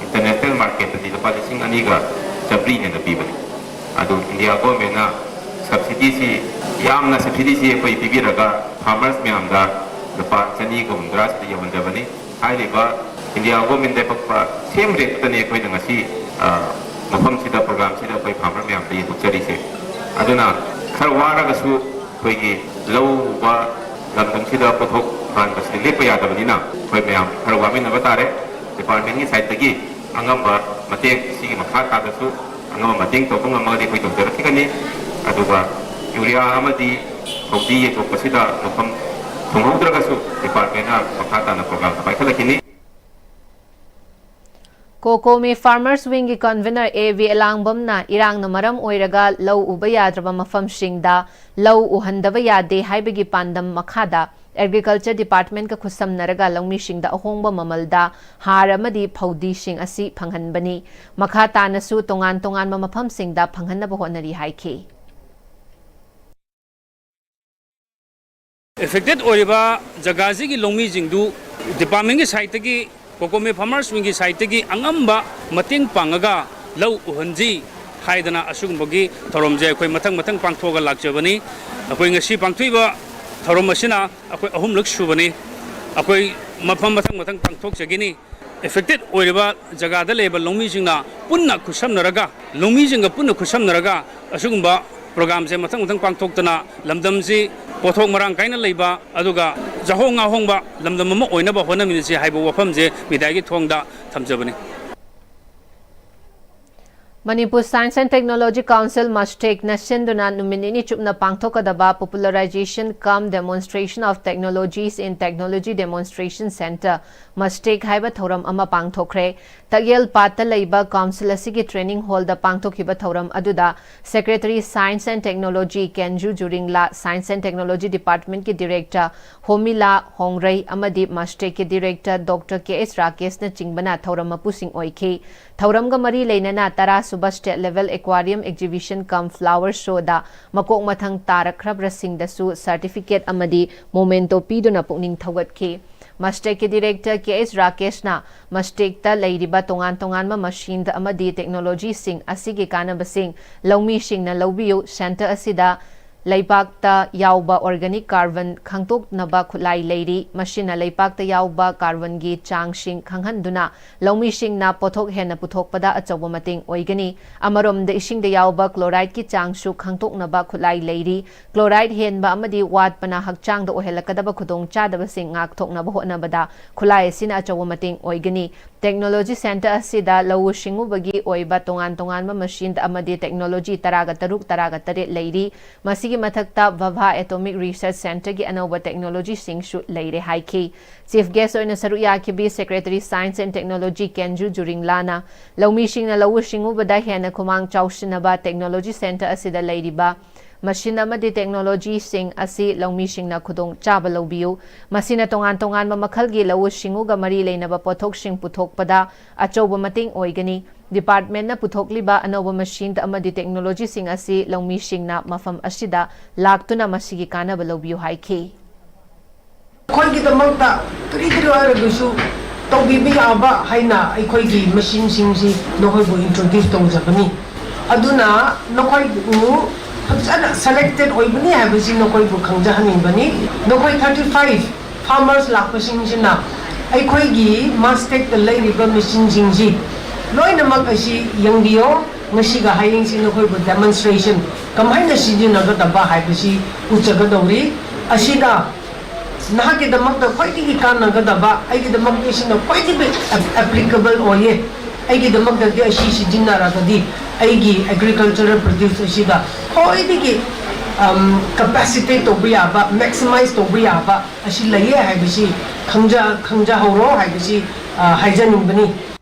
ꯏꯟꯇꯔꯅꯦꯁꯅꯦꯜ ꯃꯥꯔꯀꯦꯠꯇꯗꯤ ꯂꯨꯄꯥ ꯂꯤꯁꯤꯡ ꯑꯅꯤꯒ ꯆꯥꯝꯃꯔꯤ ꯍꯦꯟꯅ ꯄꯤꯕꯅꯤ꯫ ꯑꯗꯨ ꯏꯟꯗꯤꯌꯥ ꯒꯣꯔꯃꯦꯟꯅ ꯁꯕꯁꯤꯗꯤꯁꯤ, ꯌꯥꯝꯅ ꯁꯕꯁꯤꯗꯤꯁꯤ ꯑꯩꯈꯣꯏ ꯄꯤꯕꯤꯔꯒ ꯐꯥꯔꯃꯔꯁ ꯃꯌꯥꯝꯗ ꯂꯨꯄꯥ ꯆꯅꯤꯒ ꯍꯨꯝꯐꯨꯇꯔꯥꯁꯤꯗ ꯌꯧꯍꯟꯖꯕꯅꯤ꯫ ꯍꯥꯏꯔꯤꯕ ꯏꯟꯗꯤꯌꯥ ꯒꯣꯔꯃꯦꯟ ꯂꯦꯞꯄꯛꯄ ꯁꯦꯝ ꯔꯦꯠꯇꯨꯗꯅꯤ ꯑꯩꯈꯣꯏꯅ ꯉꯁꯤ, ꯑ, ꯃꯐꯝꯁꯤꯗ, ꯄ꯭ꯔꯣꯒ꯭ꯔꯥꯝꯁꯤꯗ ꯑꯩꯈꯣꯏ ꯐꯥꯔꯃꯔ ꯃꯌꯥꯝꯗ ꯌꯦꯟꯊꯣꯛꯆꯔꯤꯁꯦ꯫ ꯑꯗꯨꯅ ꯈꯔ ꯋꯥꯔꯒꯁꯨ ꯑꯩꯈꯣꯏꯒꯤ ꯂꯧ ꯎꯕ ꯂꯝꯗꯝꯁꯤꯗ ꯄꯣꯠꯊꯣꯛ ꯇꯥꯟꯕꯁꯤꯗꯤ ꯂꯦꯞꯄ ꯌꯥꯗꯕꯅꯤꯅ ꯑꯩꯈꯣꯏ ꯃꯌꯥꯝ ꯈꯔ ꯋꯥꯃꯤꯟꯅꯕ ꯇꯥꯔꯦ꯫ ꯗꯤꯄꯥꯔꯠꯃꯦꯟꯒꯤ ꯁꯥꯏꯠꯇꯒꯤ ꯑꯉꯝꯕ ꯃꯇꯦꯡ ꯁꯤꯒꯤ ꯃꯈꯥ ꯇꯥꯕꯁꯨ ꯑꯉꯝꯕ ꯃꯇꯦꯡ ꯇꯧꯕ ꯉꯝꯃꯒꯗꯤ ꯑꯩꯈꯣꯏ ꯇꯧꯖꯔꯛꯈꯤꯒꯅꯤ꯫ ꯑꯗꯨꯒ ꯌꯨꯔꯤꯌꯥ ꯑꯃꯗꯤ ꯐꯧꯗꯤ ꯌꯦꯟꯊꯣꯛꯄꯁꯤꯗ ꯃꯐꯝ ꯊꯨꯡꯍꯧꯗ꯭ꯔꯒꯁꯨ ꯗꯤꯄꯥꯔꯠꯃꯦꯟꯅ ꯃꯈꯥ ꯇꯥꯅ ꯄ꯭ꯔꯣꯒ꯭ꯔꯥꯝ ꯄꯥꯏꯈꯠꯂꯛꯈꯤꯅꯤ꯫ COCOMI Farmers Wing ꯒꯤ convenor ꯑꯦ ꯚꯤ ꯑꯦꯂꯥꯡꯕꯝꯅ ꯏꯔꯥꯡꯅ ꯃꯔꯝ ꯑꯣꯏꯔꯒ ꯂꯧ ꯎꯕ ꯌꯥꯗ꯭ꯔꯕ ꯃꯐꯝꯁꯤꯡꯗ ꯂꯧ ꯎꯍꯟꯗꯕ ꯌꯥꯗꯦ ꯍꯥꯏꯕꯒꯤ ꯄꯥꯟꯗꯝ ꯃꯈꯥꯗ Agriculture Department ꯀ ꯈꯨꯠꯁꯝꯅꯔꯒ ꯂꯧꯃꯤꯁꯤꯡꯗ ꯑꯍꯣꯡꯕ ꯃꯃꯜꯗ ꯍꯥꯔ ꯑꯃꯗꯤ ꯐꯧꯗꯤꯁꯤꯡ ꯑꯁꯤ ꯐꯪꯍꯟꯕꯅꯤ꯫ ꯃꯈꯥ ꯇꯥꯅꯁꯨ ꯇꯣꯉꯥꯟ ꯇꯣꯉꯥꯟꯕ ꯃꯐꯝꯁꯤꯡꯗ ꯐꯪꯍꯟꯅꯕ ꯍꯣꯠꯅꯔꯤ ꯍꯥꯏꯈꯤ꯫ ꯑꯦꯐꯦꯛꯇꯦꯠ ꯑꯣꯏꯔꯤꯕ ꯖꯒꯥꯁꯤꯒꯤ ꯂꯧꯃꯤꯁꯤꯡꯗꯨ ꯗꯤꯄꯥꯔꯠꯃꯦꯟꯒꯤ ꯁꯥꯏꯠꯇꯒꯤ, ꯀꯣꯀꯣꯃꯤ ꯐꯥꯔꯃꯔꯁ ꯋꯤꯡꯒꯤ ꯁꯥꯏꯠꯇꯒꯤ ꯑꯉꯝꯕ ꯃꯇꯦꯡ ꯄꯥꯡꯉꯒ ꯂꯧ ꯎꯍꯟꯁꯤ ꯍꯥꯏꯗꯅ ꯑꯁꯤꯒꯨꯝꯕꯒꯤ ꯊꯧꯔꯝꯁꯦ ꯑꯩꯈꯣꯏ ꯃꯊꯪ ꯃꯊꯪ ꯄꯥꯡꯊꯣꯛꯑꯒ ꯂꯥꯛꯆꯕꯅꯤ꯫ ꯑꯩꯈꯣꯏ ꯉꯁꯤ ꯄꯥꯡꯊꯣꯛꯏꯕ ꯊꯧꯔꯝ ꯑꯁꯤꯅ ꯑꯩꯈꯣꯏ ꯑꯍꯨꯝꯂꯛ ꯁꯨꯕꯅꯤ꯫ ꯑꯩꯈꯣꯏ ꯃꯐꯝ ꯃꯊꯪ ꯃꯊꯪ ꯄꯥꯡꯊꯣꯛꯆꯒꯅꯤ꯫ ꯑꯦꯐꯦꯛꯇꯦꯠ ꯑꯣꯏꯔꯤꯕ ꯖꯒꯥꯗ ꯂꯩꯕ ꯂꯧꯃꯤꯁꯤꯡꯅ ꯄꯨꯟꯅ ꯈꯨꯠꯁꯝꯅꯔꯒ, ꯂꯧꯃꯤꯁꯤꯡꯒ ꯄꯨꯟꯅ ꯈꯨꯠꯁꯝꯅꯔꯒ ꯑꯁꯤꯒꯨꯝꯕ ꯄ꯭ꯔꯣꯒ꯭ꯔꯥꯝꯁꯦ ꯃꯊꯪ ꯃꯊꯪ ꯄꯥꯡꯊꯣꯛꯇꯅ ꯂꯝꯗꯝꯁꯤ ꯄꯣꯠꯊꯣꯛ ꯃꯔꯥꯡ ꯀꯥꯏꯅ ꯂꯩꯕ, ꯑꯗꯨꯒ ꯆꯥꯍꯣꯡ ꯉꯥꯍꯣꯡꯕ ꯂꯝꯗꯝ ꯑꯃ ꯑꯣꯏꯅꯕ ꯍꯣꯠꯅꯃꯤꯟꯅꯁꯤ ꯍꯥꯏꯕ ꯋꯥꯐꯝꯁꯦ ꯃꯤꯗꯤꯌꯥꯒꯤ ꯊꯣꯡꯗ ꯊꯝꯖꯕꯅꯤ꯫ Manipur Science and Technology Council, MASTEC, ꯅ ꯁꯤꯟꯗꯨꯅ ꯅꯨꯃꯤꯠ ꯅꯤꯅꯤ ꯆꯨꯞꯅ ꯄꯥꯡꯊꯣꯛꯀꯗꯕ Popularization cum Demonstration of Technologies in Technology Demonstration Centre, MASTEC, ꯍꯥꯏꯕ ꯊꯧꯔꯝ ꯑꯃ ꯄꯥꯡꯊꯣꯛꯈ꯭ꯔꯦ꯫ ꯇꯛꯌꯦꯜ ꯄꯥꯠꯇ ꯂꯩꯕ ꯀꯥꯎꯟꯁꯤꯜ ꯑꯁꯤꯒꯤ ꯇ꯭ꯔꯦꯅꯤꯡ ꯍꯣꯜꯗ ꯄꯥꯡꯊꯣꯛꯈꯤꯕ ꯊꯧꯔꯝ ꯑꯗꯨꯗ secretary science and technology Kenju Juringla, science and technology ꯗꯤꯄꯥꯔꯠꯃꯦꯟꯠꯀꯤ ꯗꯤꯔꯦꯛꯇꯔ ꯍꯣꯃꯤꯂꯥ ꯍꯣꯡꯔꯩ ꯑꯃꯗꯤ MASTECꯀꯤ ꯗꯤꯔꯦꯛꯇꯔ ꯗꯣꯛꯇꯔ ꯀꯦ ꯑꯦꯁ ꯔꯥꯀꯦꯁꯅꯆꯤꯡꯕꯅ ꯊꯧꯔꯝ ꯃꯄꯨꯁꯤꯡ ꯑꯣꯏꯈꯤ꯫ ꯊꯧꯔꯝꯒ ꯃꯔꯤ ꯂꯩꯅꯅ ꯇꯔꯥ ꯁꯨꯕ ꯁ꯭ꯇꯦꯠ ꯂꯦꯚꯦꯜ ꯑꯦꯀ꯭ꯋꯥꯔꯤꯌꯝ ꯑꯦꯛꯖꯤꯕꯤꯁꯟ ꯀꯝ ꯐ꯭ꯂꯥꯋꯔ ꯁꯣꯗ ꯃꯀꯣꯛ ꯃꯊꯪ ꯇꯥꯔꯛꯈ꯭ꯔꯕꯁꯤꯡꯗꯁꯨ ꯁꯥꯔꯇꯤꯐꯤꯀꯦꯠ ꯑꯃꯗꯤ ꯃꯣꯃꯦꯟꯇꯣ ꯄꯤꯗꯨꯅ ꯄꯨꯛꯅꯤꯡ ꯊꯧꯒꯠꯈꯤ꯫ MASTECꯀꯤ ꯗꯤꯔꯦꯛꯇꯔ ꯀꯦ ꯑꯦꯁ ꯔꯥꯀꯦꯁꯅ MASTECꯇ ꯂꯩꯔꯤꯕ ꯇꯣꯉꯥꯟ ꯇꯣꯉꯥꯟꯕ ꯃꯁꯤꯟ ꯑꯃꯗꯤ ꯇꯦꯛꯅꯣꯂꯣꯖꯤꯁꯤꯡ ꯑꯁꯤꯒꯤ ꯀꯥꯟꯅꯕꯁꯤꯡ ꯂꯧꯃꯤꯁꯤꯡꯅ ꯂꯧꯕꯤꯌꯨ, ꯁꯦꯟꯇꯔ ꯑꯁꯤꯗ ꯂꯩꯕꯥꯛꯇ ꯌꯥꯎꯕ ꯑꯣꯔꯒꯥꯅꯤꯛ ꯀꯥꯔꯕꯟ ꯈꯪꯗꯣꯛꯅꯕ ꯈꯨꯠꯂꯥꯏ ꯂꯩꯔꯤ, ꯃꯁꯤꯅ ꯂꯩꯕꯥꯛꯇ ꯌꯥꯎꯕ ꯀꯥꯔꯕꯟꯒꯤ ꯆꯥꯡꯁꯤꯡ ꯈꯪꯍꯟꯗꯨꯅ ꯂꯧꯃꯤꯁꯤꯡꯅ ꯄꯣꯠꯊꯣꯛ ꯍꯦꯟꯅ ꯄꯨꯊꯣꯛꯄꯗ ꯑꯆꯧꯕ ꯃꯇꯦꯡ ꯑꯣꯏꯒꯅꯤ꯫ ꯑꯃꯔꯣꯝꯗ ꯏꯁꯤꯡꯗ ꯌꯥꯎꯕ ꯀ꯭ꯂꯣꯔꯥꯏꯗꯀꯤ ꯆꯥꯡꯁꯨ ꯈꯪꯗꯣꯛꯅꯕ ꯈꯨꯠꯂꯥꯏ ꯂꯩꯔꯤ꯫ ꯀ꯭ꯂꯣꯔꯥꯏꯗ ꯍꯦꯟꯕ ꯑꯃꯗꯤ ꯋꯥꯠꯄꯅ ꯍꯛꯆꯥꯡꯗ ꯑꯣꯏꯍꯜꯂꯛꯀꯗꯕ ꯈꯨꯗꯣꯡꯆꯥꯗꯕꯁꯤꯡ ꯉꯥꯛꯊꯣꯛꯅꯕ ꯍꯣꯠꯅꯕꯗ ꯈꯨꯠꯂꯥꯏ ꯑꯁꯤꯅ ꯑꯆꯧꯕ ꯃꯇꯦꯡ ꯑꯣꯏꯒꯅꯤ꯫ ꯇꯦꯛꯅꯣꯂꯣꯖꯤ ꯁꯦꯟꯇꯔ ꯑꯁꯤꯗ ꯂꯧꯎ ꯁꯤꯡꯎꯕꯒꯤ ꯑꯣꯏꯕ ꯇꯣꯉꯥꯟ ꯇꯣꯉꯥꯟꯕ ꯃꯁꯤꯟ ꯑꯃꯗꯤ ꯇꯦꯛꯅꯣꯂꯣꯖꯤ ꯇꯔꯥꯒ ꯇꯔꯨꯛ, ꯇꯔꯥꯒ ꯇꯔꯦꯠ ꯂꯩꯔꯤ꯫ ꯃꯁꯤꯒꯤ ꯃꯊꯛꯇ ꯚꯥꯚꯥ ꯑꯦꯇꯣꯃꯤꯛ ꯔꯤꯁꯔꯆ ꯁꯦꯟꯇꯔꯒꯤ ꯑꯅꯧꯕ ꯇꯦꯛꯅꯣꯂꯣꯖꯤꯁꯤꯡꯁꯨ ꯂꯩꯔꯦ ꯍꯥꯏꯈꯤ꯫ ꯆꯤꯐ ꯒꯦꯁ ꯑꯣꯏꯅ ꯁꯔꯨꯛ ꯌꯥꯈꯤꯕꯤ ꯁꯦꯀ꯭ꯔꯦꯇꯔꯤ ꯁꯥꯏꯟꯁ ꯑꯦꯟ ꯇꯦꯛꯅꯣꯂꯣꯖꯤ ꯀꯦꯟꯖꯨ ꯖꯨꯔꯤꯡꯂꯥꯅ ꯂꯧꯃꯤꯁꯤꯡꯅ ꯂꯧꯎ ꯁꯤꯡꯎꯕꯗ ꯍꯦꯟꯅ ꯈꯨꯃꯥꯡ ꯆꯥꯎꯁꯤꯟꯅꯕ ꯇꯦꯛꯅꯣꯂꯣꯖꯤ ꯁꯦꯟꯇꯔ ꯑꯁꯤꯗ ꯂꯩꯔꯤꯕ ꯃꯁꯤꯟ ꯑꯃꯗꯤ ꯇꯦꯛꯅꯣꯂꯣꯖꯤꯁꯤꯡ ꯑꯁꯤ ꯂꯧꯃꯤꯁꯤꯡꯅ ꯈꯨꯗꯣꯡ ꯆꯥꯕ ꯂꯧꯕꯤꯌꯨ꯫ ꯃꯁꯤꯅ ꯇꯣꯉꯥꯟ ꯇꯣꯉꯥꯟꯕ ꯃꯈꯜꯒꯤ ꯂꯧꯎ ꯁꯤꯡꯎꯒ ꯃꯔꯤ ꯂꯩꯅꯕ ꯄꯣꯠꯊꯣꯛꯁꯤꯡ ꯄꯨꯊꯣꯛꯄꯗ ꯑꯆꯧꯕ ꯃꯇꯦꯡ ꯑꯣꯏꯒꯅꯤ꯫ ꯗꯤꯄꯥꯔꯠꯃꯦꯟꯠꯅ ꯄꯨꯊꯣꯛꯂꯤꯕ ꯑꯅꯧꯕ ꯃꯁꯤꯟ ꯑꯃꯗꯤ ꯇꯦꯛꯅꯣꯂꯣꯖꯤꯁꯤꯡ ꯑꯁꯤ ꯂꯧꯃꯤꯁꯤꯡꯅ ꯃꯐꯝ ꯑꯁꯤꯗ ꯂꯥꯛꯇꯨꯅ ꯃꯁꯤꯒꯤ ꯀꯥꯟꯅꯕ ꯂꯧꯕꯤꯌꯨ ꯍꯥꯏꯈꯤ꯫ ꯑꯩꯈꯣꯏꯒꯤꯗꯃꯛꯇ ꯀꯔꯤ ꯀꯔꯤ ꯑꯣꯏꯔꯕꯁꯨ ꯇꯧꯕꯤꯕ ꯌꯥꯕ ꯍꯥꯏꯅ ꯑꯩꯈꯣꯏꯒꯤ ꯃꯁꯤꯟꯁꯤꯡꯁꯤ ꯅꯈꯣꯏꯕꯨ ꯏꯟꯇ꯭ꯔꯣꯗ꯭ꯌꯨꯁ ꯇꯧꯖꯕꯅꯤ꯫ ꯑꯗꯨꯅ ꯅꯈꯣꯏꯕꯨ ꯐꯖꯅ ꯁꯦꯂꯦꯛꯇꯦꯠ ꯑꯣꯏꯕꯅꯤ ꯍꯥꯏꯕꯁꯤ ꯅꯈꯣꯏꯕꯨ ꯈꯪꯖꯍꯟꯅꯤꯡꯕꯅꯤ꯫ ꯅꯈꯣꯏ ꯊꯥꯔꯇꯤ ꯐꯥꯏꯚ ꯐꯥꯔꯃꯔꯁ ꯂꯥꯛꯄꯁꯤꯡꯁꯤꯅ ꯑꯩꯈꯣꯏꯒꯤ ꯃꯥꯁꯇꯦꯛꯇ ꯂꯩꯔꯤꯕ ꯃꯦꯆꯤꯟꯁꯤꯡꯁꯤ ꯂꯣꯏꯅꯃꯛ ꯑꯁꯤ ꯌꯦꯡꯕꯤꯌꯣ꯫ ꯉꯁꯤꯒ ꯍꯌꯦꯡꯁꯤ ꯅꯈꯣꯏꯕꯨ ꯗꯦꯃꯣꯟꯁꯇ꯭ꯔꯦꯁꯟ ꯀꯃꯥꯏꯅ ꯁꯤꯖꯤꯟꯅꯒꯗꯕ ꯍꯥꯏꯕꯁꯤ ꯎꯠꯆꯒꯗꯧꯔꯤ꯫ ꯑꯁꯤꯗ ꯅꯍꯥꯛꯀꯤꯗꯃꯛꯇ ꯈ꯭ꯋꯥꯏꯗꯒꯤ ꯀꯥꯟꯅꯒꯗꯕ, ꯑꯩꯒꯤꯗꯃꯛꯇꯤ ꯁꯤꯅ ꯈ꯭ꯋꯥꯏꯗꯒꯤ ꯑꯦꯞ-, ꯑꯦꯄ꯭ꯂꯤꯀꯦꯕꯜ ꯑꯣꯏꯌꯦ꯫ ꯑꯩꯒꯤꯗꯃꯛꯇꯗꯤ ꯑꯁꯤ ꯁꯤꯖꯤꯟꯅꯔꯒꯗꯤ ꯑꯩꯒꯤ ꯑꯦꯒ꯭ꯔꯤꯀꯜꯆꯔꯦꯜ ꯄ꯭ꯔꯣꯗ꯭ꯌꯨꯁ ꯑꯁꯤꯗ ꯈ꯭ꯋꯥꯏꯗꯒꯤ, ꯑꯝ, ꯀꯦꯄꯦꯁꯤꯇꯦꯠ ꯇꯧꯕ ꯌꯥꯕ, ꯃꯦꯛꯁꯤꯃꯥꯏꯁ ꯇꯧꯕ ꯌꯥꯕ ꯑꯁꯤ ꯂꯩꯌꯦ ꯍꯥꯏꯕꯁꯤ ꯈꯪꯖ-, ꯈꯪꯖꯍꯧꯔꯣ ꯍꯥꯏꯕꯁꯤ, ꯑ, ꯍꯥꯏꯖꯅꯤꯡꯕꯅꯤ꯫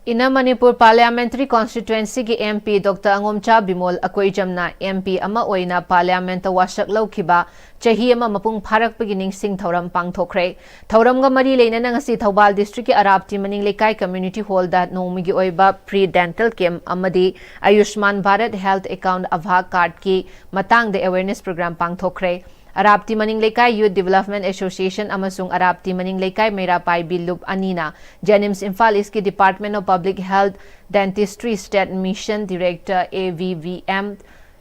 Inner Manipur Parliamentary Constituencyꯒꯤ MP Doctor ꯑꯉꯣꯝꯆꯥ Bimol ꯑꯀꯣꯏꯖꯝꯅ MP ꯑꯃ ꯑꯣꯏꯅ Parliamentꯇ ꯋꯥꯁꯛ ꯂꯧꯈꯤꯕ ꯆꯍꯤ ꯑꯃ ꯃꯄꯨꯡ ꯐꯥꯔꯛꯄꯒꯤ ꯅꯤꯡꯁꯤꯡ ꯊꯧꯔꯝ ꯄꯥꯡꯊꯣꯛꯈ꯭ꯔꯦ꯫ ꯊꯧꯔꯝꯒ ꯃꯔꯤ ꯂꯩꯅꯅ ꯉꯁꯤ ꯊꯧꯕꯥꯜ districtꯀꯤ ꯑꯔꯥꯞꯇꯤ ꯃꯅꯤꯡ ꯂꯩꯀꯥꯏ community hallꯗ ꯅꯣꯡꯃꯒꯤ ꯑꯣꯏꯕ free dental camp ꯑꯃꯗꯤ Ayushman Bharat Health Account ABHA cardꯀꯤ ꯃꯇꯥꯡꯗ awareness program ꯄꯥꯡꯊꯣꯛꯈ꯭ꯔꯦ꯫ ꯑꯔꯥꯞꯇꯤ ꯃꯅꯤꯡ ꯂꯩꯀꯥꯏ Youth Development Association ꯑꯃꯁꯨꯡ ꯑꯔꯥꯞꯇꯤ ꯃꯅꯤꯡ ꯂꯩꯀꯥꯏ ꯃꯩꯔꯥ ꯄꯥꯏꯕꯤ ꯂꯨꯞ ꯑꯅꯤꯅ JNIMS Imphal Eastꯀꯤ Department of Public Health Dentistry State Mission Director, AVVM,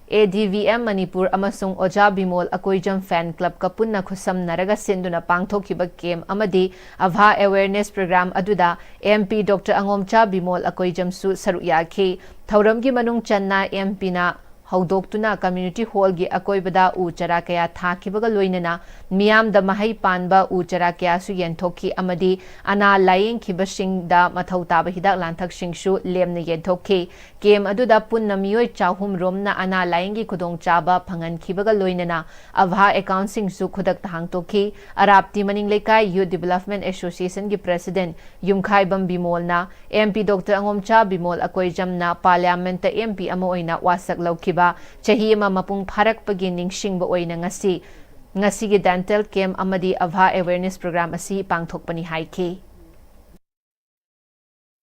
ADVM Manipur ꯑꯃꯁꯨꯡ ꯑꯣꯖꯥ ꯕꯤꯃꯣꯜ ꯑꯀꯣꯏꯖꯝ fan clubꯀ ꯄꯨꯟꯅ ꯈꯨꯠꯁꯝꯅꯔꯒ ꯁꯤꯟꯗꯨꯅ ꯄꯥꯡꯊꯣꯛꯈꯤꯕ camp ꯑꯃꯗꯤ ABHA awareness program ꯑꯗꯨꯗ MP Doctor ꯑꯉꯣꯝꯆꯥ ꯕꯤꯃꯣꯜ ꯑꯀꯣꯏꯖꯝꯁꯨ ꯁꯔꯨꯛ ꯌꯥꯈꯤ꯫ ꯊꯧꯔꯝꯒꯤ ꯃꯅꯨꯡ ꯆꯟꯅ MPꯅ ꯍꯧꯗꯣꯛꯇꯨꯅ community hallꯒꯤ ꯑꯀꯣꯏꯕꯗ ꯎ ꯆꯥꯔꯥ ꯀꯌꯥ ꯊꯥꯈꯤꯕꯒ ꯂꯣꯏꯅꯅ ꯃꯤꯌꯥꯝꯗ ꯃꯍꯩ ꯄꯥꯟꯕ ꯎ ꯆꯥꯔꯥ ꯀꯌꯥꯁꯨ ꯌꯦꯟꯊꯣꯛꯈꯤ ꯑꯃꯗꯤ ꯑꯅꯥ ꯂꯥꯌꯦꯡꯈꯤꯕꯁꯤꯡꯗ ꯃꯊꯧ ꯇꯥꯕ ꯍꯤꯗꯥꯛ ꯂꯥꯡꯊꯛꯁꯤꯡꯁꯨ ꯂꯦꯝꯅ ꯌꯦꯟꯊꯣꯛꯈꯤ꯫ Camp ꯑꯗꯨꯗ ꯄꯨꯟꯅ ꯃꯤꯑꯣꯏ ꯆꯍꯨꯝ ꯔꯣꯝꯅ ꯑꯅꯥ ꯂꯥꯌꯦꯡꯒꯤ ꯈꯨꯗꯣꯡꯆꯥꯕ ꯐꯪꯍꯟꯈꯤꯕꯒ ꯂꯣꯏꯅꯅ ABHA accountꯁꯤꯡꯁꯨ ꯈꯨꯗꯛꯇ ꯍꯥꯡꯗꯣꯛꯈꯤ꯫ ꯑꯔꯥꯞꯇꯤ ꯃꯅꯤꯡ ꯂꯩꯀꯥꯏ Youth Development Associationꯒꯤ President ꯌꯨꯝꯈꯥꯏꯕꯝ ꯕꯤꯃꯣꯜꯅ MP Doctor ꯑꯉꯣꯝꯆꯥ ꯕꯤꯃꯣꯜ ꯑꯀꯣꯏꯖꯝꯅ Parliamentꯇ MP ꯑꯃ ꯑꯣꯏꯅ ꯋꯥꯁꯛ ꯂꯧꯈꯤꯕ ꯆꯍꯤ ꯑꯃ ꯃꯄꯨꯡ ꯐꯥꯔꯛꯄꯒꯤ ꯅꯤꯡꯁꯤꯡꯕ ꯑꯣꯏꯅ ꯉꯁꯤ, ꯉꯁꯤꯒꯤ dental camp ꯑꯃꯗꯤ ABHA awareness program ꯑꯁꯤ ꯄꯥꯡꯊꯣꯛꯄꯅꯤ ꯍꯥꯏꯈꯤ꯫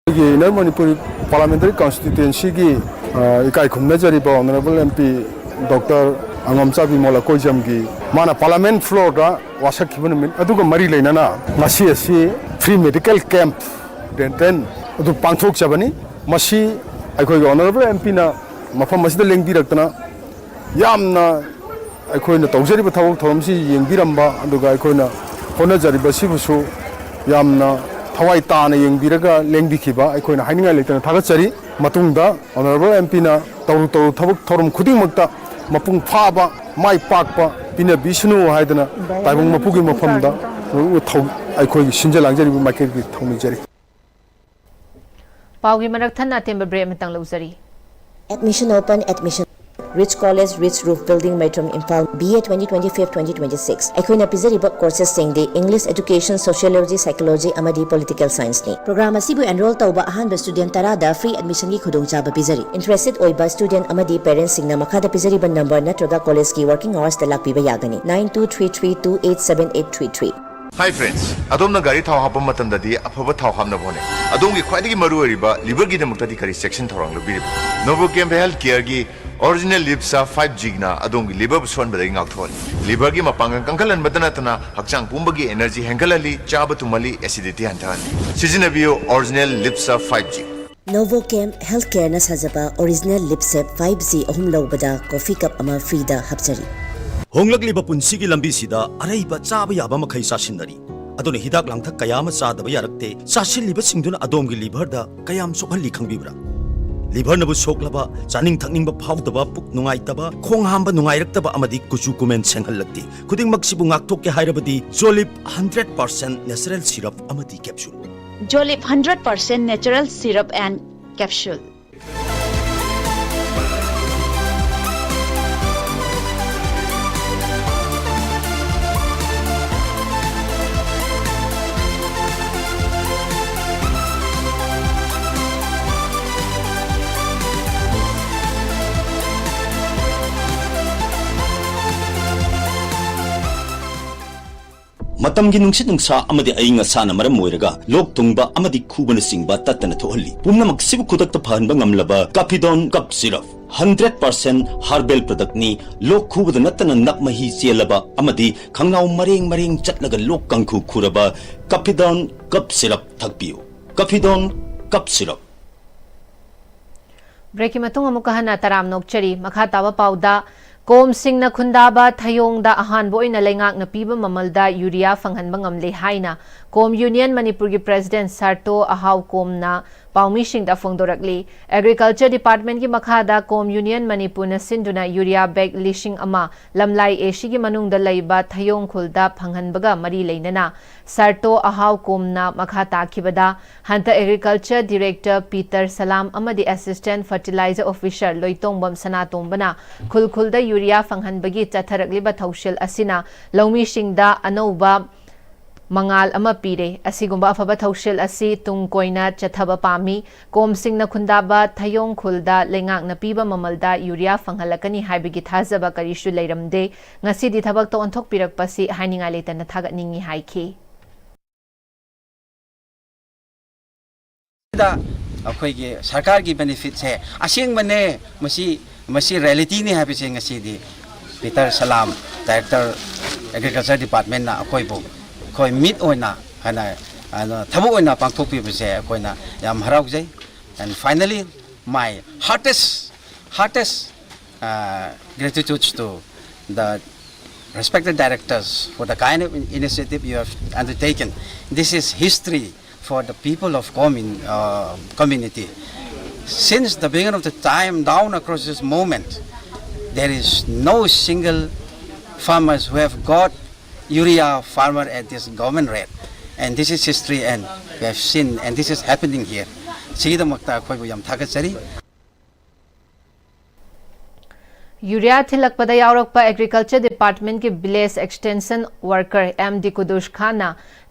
ꯑꯩꯈꯣꯏꯒꯤ Inner Manipur Parliamentary Constituencyꯒꯤ, ꯑ, ꯏꯀꯥꯏ ꯈꯨꯝꯅꯖꯔꯤꯕ Honourable MP Doctor ꯑꯉꯣꯝꯆꯥ ꯕꯤꯃꯣꯜ ꯑꯀꯣꯏꯖꯝꯒꯤ ꯃꯥꯅ Parliament floorꯗ ꯋꯥꯁꯛꯈꯤꯕ ꯅꯨꯃꯤꯠ ꯑꯗꯨꯒ ꯃꯔꯤ ꯂꯩꯅꯅ ꯉꯁꯤ ꯑꯁꯤ free medical camp dental ꯑꯗꯨ ꯄꯥꯡꯊꯣꯛꯆꯕꯅꯤ꯫ ꯃꯁꯤ ꯑꯩꯈꯣꯏꯒꯤ Honourable MPꯅ ꯃꯐꯝ ꯑꯁꯤꯗ ꯂꯦꯡꯕꯤꯔꯛꯇꯅ ꯌꯥꯝꯅ ꯑꯩꯈꯣꯏꯅ ꯇꯧꯖꯔꯤꯕ ꯊꯕꯛ ꯊꯧꯔꯝꯁꯤ ꯌꯦꯡꯕꯤꯔꯝꯕ, ꯑꯗꯨꯒ ꯑꯩꯈꯣꯏꯅ ꯍꯣꯠꯅꯖꯔꯤꯕꯁꯤꯕꯨꯁꯨ ꯌꯥꯝꯅ ꯊꯋꯥꯏ ꯇꯥꯅ ꯌꯦꯡꯕꯤꯔꯒ ꯂꯦꯡꯕꯤꯈꯤꯕ ꯑꯩꯈꯣꯏꯅ ꯍꯥꯏꯅꯤꯡꯉꯥꯏ ꯂꯩꯇꯅ ꯊꯥꯒꯠꯆꯔꯤ꯫ ꯃꯇꯨꯡꯗ Honourable M Pꯅ ꯇꯧꯔꯨ ꯇꯧꯔꯨ ꯊꯕꯛ ꯊꯧꯔꯝ ꯈꯨꯗꯤꯡꯃꯛꯇ ꯃꯄꯨꯡ ꯐꯥꯕ, ꯃꯥꯏ ꯄꯥꯛꯄ ꯄꯤꯅꯕꯤꯁꯅꯨ ꯍꯥꯏꯗꯅ ꯇꯥꯏꯕꯪ ꯃꯄꯨꯒꯤ ꯃꯐꯝꯗ ꯑꯩꯈꯣꯏꯒꯤ ꯁꯤꯟꯖ ꯂꯥꯡꯖꯔꯤꯕ ꯃꯥꯏꯀꯩꯗꯒꯤ ꯊꯧꯅꯤꯖꯔꯤ꯫ ꯄꯥꯎꯒꯤ ꯃꯔꯛ ꯊꯠꯅ ꯑꯇꯦꯟꯕ break ꯑꯃꯇꯪ ꯂꯧꯖꯔꯤ꯫ Admission open, admission. Ridge College, Ridge Roof Building, Maitram, Imphal, B A twenty twenty-five, twenty twenty-six꯫ ꯑꯩꯈꯣꯏꯅ ꯄꯤꯖꯔꯤꯕ courses ꯁꯤꯡꯗꯤ English, Education, Sociology, Psychology ꯑꯃꯗꯤ Political Science ꯅꯤ꯫ Program ꯑꯁꯤꯕꯨ enroll ꯇꯧꯕ ꯑꯍꯥꯟꯕ student ꯇꯔꯥꯗ free admission ꯒꯤ ꯈꯨꯗꯣꯡꯆꯥꯕ ꯄꯤꯖꯔꯤ꯫ Interested ꯑꯣꯏꯕ student ꯑꯃꯗꯤ parents ꯁꯤꯡꯅ ꯃꯈꯥꯗ ꯄꯤꯖꯔꯤꯕ number ꯅꯠꯇ꯭ꯔꯒ college ꯀꯤ working hours ꯇ ꯂꯥꯛꯄꯤꯕ ꯌꯥꯒꯅꯤ, nine two three three two eight seven eight three three꯫ Hi friends, ꯑꯗꯣꯝꯅ ꯒꯥꯔꯤ ꯊꯥꯎ ꯍꯥꯞꯄ ꯃꯇꯝꯗꯗꯤ ꯑꯐꯕ ꯊꯥꯎ ꯍꯥꯞꯅꯕ ꯍꯣꯠꯅꯩ꯫ ꯑꯗꯣꯝꯒꯤ ꯈ꯭ꯋꯥꯏꯗꯒꯤ ꯃꯔꯨ ꯑꯣꯏꯔꯤꯕ liver ꯒꯤꯗꯃꯛꯇꯗꯤ ꯀꯔꯤ ꯆꯦꯛꯁꯤꯟ ꯊꯧꯔꯥꯡ ꯂꯧꯕꯤꯔꯤꯕ? Novochem Health Care ꯒꯤ Original Liver Serve five G ꯅ ꯑꯗꯣꯝꯒꯤ liver ꯕꯨ ꯁꯣꯛꯍꯟꯕꯗꯒꯤ ꯉꯥꯛꯊꯣꯛꯍꯜꯂꯤ꯫ Liver ꯒꯤ ꯃꯄꯥꯡꯒꯜ ꯀꯟꯈꯠꯍꯟꯕꯇ ꯅꯠꯇꯅ ꯍꯛꯆꯥꯡ ꯄꯨꯝꯕꯒꯤ energy ꯍꯦꯟꯒꯠꯍꯜꯂꯤ, ꯆꯥꯕ ꯇꯨꯝꯍꯜꯂꯤ, acidity ꯍꯟꯊꯍꯜꯂꯤ꯫ ꯁꯤꯖꯤꯟꯅꯕꯤꯌꯨ Original Liver Serve five G꯫ Novochem Health Care ꯅ ꯁꯥꯖꯕ Original Liver Serve five G ꯑꯍꯨꯝ ꯂꯧꯕꯗ coffee cup ꯑꯃ free ꯗ ꯍꯥꯞꯆꯔꯤ꯫ ꯍꯣꯡꯂꯛꯂꯤꯕ ꯄꯨꯟꯁꯤꯒꯤ ꯂꯝꯕꯤꯁꯤꯗ ꯑꯔꯩꯕ ꯆꯥꯕ ꯌꯥꯕ ꯃꯈꯩ ꯆꯥꯁꯤꯟꯅꯔꯤ꯫ ꯑꯗꯨꯅ ꯍꯤꯗꯥꯛ ꯂꯥꯡꯊꯛ ꯀꯌꯥ ꯑꯃ ꯆꯥꯗꯕ ꯌꯥꯔꯛꯇꯦ꯫ ꯆꯥꯁꯤꯜꯂꯤꯕꯁꯤꯡꯗꯨꯅ ꯑꯗꯣꯝꯒꯤ liver ꯗ ꯀꯌꯥꯝ ꯁꯣꯛꯍꯜꯂꯤ ꯈꯪꯕꯤꯕ꯭ꯔꯥ? Liver ꯅꯕꯨ ꯁꯣꯛꯂꯕ, ꯆꯥꯅꯤꯡ ꯊꯛꯅꯤꯡꯕ ꯐꯥꯎꯗꯕ, ꯄꯨꯛ ꯅꯨꯡꯉꯥꯏꯇꯕ, ꯈꯣꯡ ꯍꯥꯝꯕ ꯅꯨꯡꯉꯥꯏꯔꯛꯇꯕ ꯑꯃꯗꯤ ꯀꯨꯆꯨ ꯀꯨꯃꯦꯟ ꯁꯦꯡꯍꯜꯂꯛꯇꯦ꯫ ꯈꯨꯗꯤꯡꯃꯛꯁꯤꯕꯨ ꯉꯥꯛꯊꯣꯛꯀꯦ ꯍꯥꯏꯔꯕꯗꯤ Jolib hundred percent natural syrup ꯑꯃꯗꯤ capsule꯫ Jolib hundred percent natural syrup and capsule. ꯃꯇꯝꯒꯤ ꯅꯨꯡꯁꯤꯠ ꯅꯨꯡꯁꯥ ꯑꯃꯗꯤ ꯑꯏꯪ ꯑꯁꯥꯅ ꯃꯔꯝ ꯑꯣꯏꯔꯒ ꯂꯣꯛ ꯊꯨꯡꯕ ꯑꯃꯗꯤ ꯈꯨꯕꯅꯆꯤꯡꯕ ꯇꯠꯇꯅ ꯊꯣꯛꯍꯜꯂꯤ꯫ ꯄꯨꯝꯅꯃꯛꯁꯤꯕꯨ ꯈꯨꯗꯛꯇ ꯐꯍꯟꯕ ꯉꯝꯂꯕ Caphidone Cough Syrup, hundred percent herbal product ꯅꯤ꯫ ꯂꯣꯛ ꯈꯨꯕꯗ ꯅꯠꯇꯅ ꯅꯞ ꯃꯍꯤ ꯆꯦꯜꯂꯕ ꯑꯃꯗꯤ ꯈꯪꯅꯥꯎ ꯃꯔꯦꯡ ꯃꯔꯦꯡ ꯆꯠꯂꯒ ꯂꯣꯛ ꯀꯥꯡꯈꯨ ꯈꯨꯔꯕ Caphidone Cough Syrup ꯊꯛꯄꯤꯌꯨ꯫ Caphidone Cough Syrup꯫ Break ꯀꯤ ꯃꯇꯨꯡ ꯑꯃꯨꯛꯀ ꯍꯟꯅ ꯇꯔꯥꯝꯅ ꯑꯣꯛꯆꯔꯤ꯫ ꯃꯈꯥ ꯇꯥꯕ ꯄꯥꯎꯗ ꯀꯣꯝꯁꯤꯡꯅ ꯈꯨꯟꯗꯥꯕ ꯊꯌꯣꯡꯗ ꯑꯍꯥꯟꯕ ꯑꯣꯏꯅ ꯂꯩꯉꯥꯛꯅ ꯄꯤꯕ ꯃꯃꯜꯗ ꯌꯨꯔꯤꯌꯥ ꯐꯪꯍꯟꯕ ꯉꯝꯂꯦ ꯍꯥꯏꯅ ꯀꯣꯝ ꯌꯨꯅꯤꯌꯟ ꯃꯅꯤꯄꯨꯔꯒꯤ ꯄ꯭ꯔꯦꯁꯤꯗꯦꯟꯠ ꯁꯥꯔꯇꯣ ꯑꯍꯥꯎ ꯀꯣꯝꯅ ꯄꯥꯎꯃꯤꯁꯤꯡꯗ ꯐꯣꯡꯗꯣꯔꯛꯂꯤ꯫ ꯑꯦꯒ꯭ꯔꯤꯀꯜꯆꯔ ꯗꯤꯄꯥꯔꯠꯃꯦꯟꯠꯀꯤ ꯃꯈꯥꯗ ꯀꯣꯝ ꯌꯨꯅꯤꯌꯟ ꯃꯅꯤꯄꯨꯔꯅ ꯁꯤꯟꯗꯨꯅ ꯌꯨꯔꯤꯌꯥ ꯕꯦꯒ ꯂꯤꯁꯤꯡ ꯑꯃ ꯂꯝꯂꯥꯏ ꯑꯦꯁꯤꯒꯤ ꯃꯅꯨꯡꯗ ꯂꯩꯕ ꯊꯌꯣꯡ ꯈꯨꯜꯗ ꯐꯪꯍꯟꯕꯒ ꯃꯔꯤ ꯂꯩꯅꯅ ꯁꯥꯔꯇꯣ ꯑꯍꯥꯎ ꯀꯣꯝꯅ ꯃꯈꯥ ꯇꯥꯈꯤꯕꯗ, ꯍꯟꯗꯛ ꯑꯦꯒ꯭ꯔꯤꯀꯜꯆꯔ ꯗꯤꯔꯦꯛꯇꯔ ꯄꯤꯇꯔ ꯁꯂꯥꯝ ꯑꯃꯗꯤ ꯑꯦꯁꯤꯁꯇꯦꯟꯠ ꯐꯔꯇꯤꯂꯥꯏꯖꯔ ꯑꯣꯐꯤꯁꯔ ꯂꯣꯏꯇꯣꯡꯕꯝ ꯁꯅꯥꯇꯣꯝꯕꯅ ꯈꯨꯜ ꯈꯨꯜꯗ ꯌꯨꯔꯤꯌꯥ ꯐꯪꯍꯟꯕꯒꯤ ꯆꯠꯊꯔꯛꯂꯤꯕ ꯊꯧꯁꯤꯜ ꯑꯁꯤꯅ ꯂꯧꯃꯤꯁꯤꯡꯗ ꯑꯅꯧꯕ ꯃꯉꯥꯜ ꯑꯃ ꯄꯤꯔꯦ꯫ ꯑꯁꯤꯒꯨꯝꯕ ꯑꯐꯕ ꯊꯧꯁꯤꯜ ꯑꯁꯤ ꯇꯨꯡ ꯀꯣꯏꯅ ꯆꯠꯊꯕ ꯄꯥꯝꯃꯤ꯫ ꯀꯣꯝꯁꯤꯡꯅ ꯈꯨꯟꯗꯥꯕ ꯊꯌꯣꯡ ꯈꯨꯜꯗ ꯂꯩꯉꯥꯛꯅ ꯄꯤꯕ ꯃꯃꯜꯗ ꯌꯨꯔꯤꯌꯥ ꯐꯪꯍꯜꯂꯛꯀꯅꯤ ꯍꯥꯏꯕꯒꯤ ꯊꯥꯖꯕ ꯀꯔꯤꯁꯨ ꯂꯩꯔꯝꯗꯦ꯫ ꯉꯁꯤꯗꯤ ꯊꯕꯛꯇ ꯑꯣꯟꯊꯣꯛꯄꯤꯔꯛꯄꯁꯤ ꯍꯥꯏꯅꯤꯡꯉꯥꯏ ꯂꯩꯇꯅ ꯊꯥꯒꯠꯅꯤꯡꯏ ꯍꯥꯏꯈꯤ꯫ ꯗ ꯑꯩꯈꯣꯏꯒꯤ ꯁꯔꯀꯥꯔꯒꯤ ꯕꯦꯅꯤꯐꯤꯠꯁꯦ ꯑꯁꯦꯡꯕꯅꯦ, ꯃꯁꯤ, ꯃꯁꯤ ꯔꯤꯌꯦꯂꯤꯇꯤꯅꯤ ꯍꯥꯏꯕꯁꯦ ꯉꯁꯤꯗꯤ ꯄꯤꯇꯔ ꯁꯂꯥꯝ, ꯗꯥꯏꯔꯦꯛꯇꯔ ꯑꯦꯒ꯭ꯔꯤꯀꯜꯆꯔ ꯗꯤꯄꯥꯔꯠꯃꯦꯟꯅ ꯑꯩꯈꯣꯏꯕꯨ, ꯑꯩꯈꯣꯏ ꯃꯤꯠ ꯑꯣꯏꯅ ꯍꯥꯏꯅ, ꯑꯗꯨꯅ ꯊꯕꯛ ꯑꯣꯏꯅ ꯄꯥꯡꯊꯣꯛꯄꯤꯕꯁꯦ ꯑꯩꯈꯣꯏꯅ ꯌꯥꯝ ꯍꯔꯥꯎꯖꯩ꯫ And finally, my heartest, heartest uh, gratitude to the respected directors for the kind of in- initiative you have undertaken. This is history for the people of Komin uh, community. Since the beginning of the time down across this moment, there is no single farmers who have got urea farmer at this government rate. And this is history, and we have seen, and this is happening here. ꯁꯤꯒꯤꯗꯃꯛꯇ ꯑꯩꯈꯣꯏꯕꯨ ꯌꯥꯝ ꯊꯥꯒꯠꯆꯔꯤ꯫ ꯌꯨꯔꯤꯌꯥ ꯊꯤꯜꯂꯛꯄꯗ ꯌꯥꯎꯔꯛꯄ agriculture ꯗꯤꯄꯥꯔꯠꯃꯦꯟꯠꯀꯤ village extension worker M D Kudus ꯈꯥꯟꯅ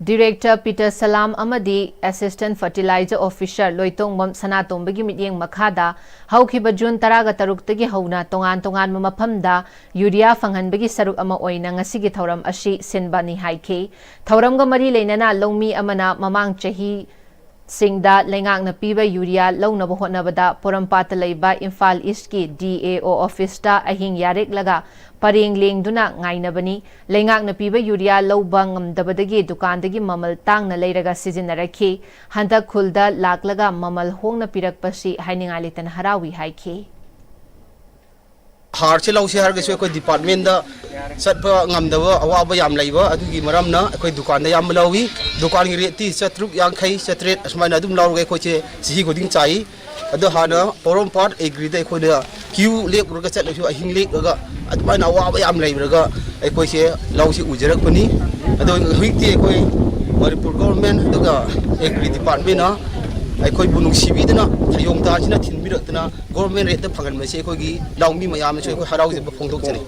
director Peter Salam ꯑꯃꯗꯤ assistant fertilizer officer Loitongbam ꯁꯅꯥꯇꯣꯝꯕꯒꯤ ꯃꯤꯠꯌꯦꯡ ꯃꯈꯥꯗ ꯍꯧꯈꯤꯕ ꯖꯨꯟ ꯇꯔꯥꯒ ꯇꯔꯨꯛꯇꯒꯤ ꯍꯧꯅ ꯇꯣꯉꯥꯟ ꯇꯣꯉꯥꯟꯕ ꯃꯐꯝꯗ ꯌꯨꯔꯤꯌꯥ ꯐꯪꯍꯟꯕꯒꯤ ꯁꯔꯨꯛ ꯑꯃ ꯑꯣꯏꯅ ꯉꯁꯤꯒꯤ ꯊꯧꯔꯝ ꯑꯁꯤ ꯁꯤꯟꯕꯅꯤ ꯍꯥꯏꯈꯤ꯫ ꯊꯧꯔꯝꯒ ꯃꯔꯤ ꯂꯩꯅꯅ ꯂꯧꯃꯤ ꯑꯃꯅ ꯃꯃꯥꯡ ꯆꯍꯤ ꯁꯤꯡꯗ ꯂꯩꯉꯥꯛꯅ ꯄꯤꯕ ꯌꯨꯔꯤꯌꯥ ꯂꯧꯅꯕ ꯍꯣꯠꯅꯕꯗ ꯄꯣꯔꯣꯝꯄꯥꯠꯇ ꯂꯩꯕ ꯏꯝꯐꯥꯜ ꯏꯁ꯭ꯠꯀꯤ ꯗꯤ ꯑꯦ ꯑꯣ ꯑꯣꯐꯤꯁꯇ ꯑꯍꯤꯡ ꯌꯥꯔꯦꯛꯂꯒ ꯄꯔꯦꯡ ꯂꯦꯡꯗꯨꯅ ꯉꯥꯏꯅꯕꯅꯤ꯫ ꯂꯩꯉꯥꯛꯅ ꯄꯤꯕ ꯌꯨꯔꯤꯌꯥ ꯂꯧꯕ ꯉꯝꯗꯕꯗꯒꯤ ꯗꯨꯀꯥꯟꯗꯒꯤ ꯃꯃꯜ ꯇꯥꯡꯅ ꯂꯩꯔꯒ ꯁꯤꯖꯤꯟꯅꯔꯛꯈꯤ꯫ ꯍꯟꯗꯛ ꯈꯨꯜꯗ ꯂꯥꯛꯂꯒ ꯃꯃꯜ ꯍꯣꯡꯅ ꯄꯤꯔꯛꯄꯁꯤ ꯍꯥꯏꯅꯤꯡꯉꯥꯏ ꯂꯩꯇꯅ ꯍꯔꯥꯎꯏ ꯍꯥꯏꯈꯤ꯫ ꯍꯥꯔꯁꯦ ꯂꯧꯁꯦ ꯍꯥꯏꯔꯒꯁꯨ ꯑꯩꯈꯣꯏ ꯗꯤꯄꯥꯔꯠꯃꯦꯟꯗ ꯆꯠꯄ ꯉꯝꯗꯕ ꯑꯋꯥꯕ ꯌꯥꯝ ꯂꯩꯕ, ꯑꯗꯨꯒꯤ ꯃꯔꯝꯅ ꯑꯩꯈꯣꯏ ꯗꯨꯀꯥꯟꯗ ꯑꯌꯥꯝꯕ ꯂꯧꯏ꯫ ꯗꯨꯀꯥꯟꯒꯤ ꯔꯦꯠꯇꯤ ꯆꯥꯇ꯭ꯔꯨꯛ ꯌꯥꯡꯈꯩ, ꯆꯥꯇ꯭ꯔꯦꯠ ꯑꯁꯨꯃꯥꯏꯅ ꯑꯗꯨꯝ ꯂꯧꯔꯒ ꯑꯩꯈꯣꯏꯁꯦ ꯆꯍꯤ ꯈꯨꯗꯤꯡ ꯆꯥꯏ꯫ ꯑꯗꯣ ꯍꯥꯟꯅ ꯄꯣꯔꯣꯝꯄꯥꯠ ꯑꯦꯒ꯭ꯔꯤꯗ ꯑꯩꯈꯣꯏꯅ ꯀ꯭ꯌꯨ ꯂꯦꯞꯄꯨꯔꯒ ꯆꯠꯂꯁꯨ, ꯑꯍꯤꯡ ꯂꯦꯛꯂꯒ ꯑꯗꯨꯃꯥꯏꯅ ꯑꯋꯥꯕ ꯌꯥꯝ ꯂꯩꯕ꯭ꯔꯒ ꯑꯩꯈꯣꯏꯁꯦ ꯂꯧꯁꯤ ꯎꯖꯔꯛꯄꯅꯤ꯫ ꯑꯗꯣ ꯍꯧꯖꯤꯛꯇꯤ ꯑꯩꯈꯣꯏ ꯃꯅꯤꯄꯨꯔ ꯒꯣꯚꯔꯟꯃꯦꯟ ꯑꯗꯨꯒ ꯑꯦꯒ꯭ꯔꯤ ꯗꯤꯄꯥꯔꯠꯃꯦꯟꯅ ꯑꯩꯈꯣꯏꯕꯨ ꯅꯨꯡꯁꯤꯕꯤꯗꯅ ꯊꯌꯣꯡ ꯇꯥꯁꯤꯅ ꯊꯤꯟꯕꯤꯔꯛꯇꯅ ꯒꯣꯚꯔꯟꯃꯦꯟ ꯔꯦꯠꯇ ꯐꯪꯍꯟꯕꯁꯦ ꯑꯩꯈꯣꯏꯒꯤ ꯂꯧꯃꯤ ꯃꯌꯥꯝꯅꯁꯨ ꯑꯩꯈꯣꯏ ꯍꯔꯥꯎꯖꯕ ꯐꯣꯡꯗꯣꯛꯆꯔꯤ꯫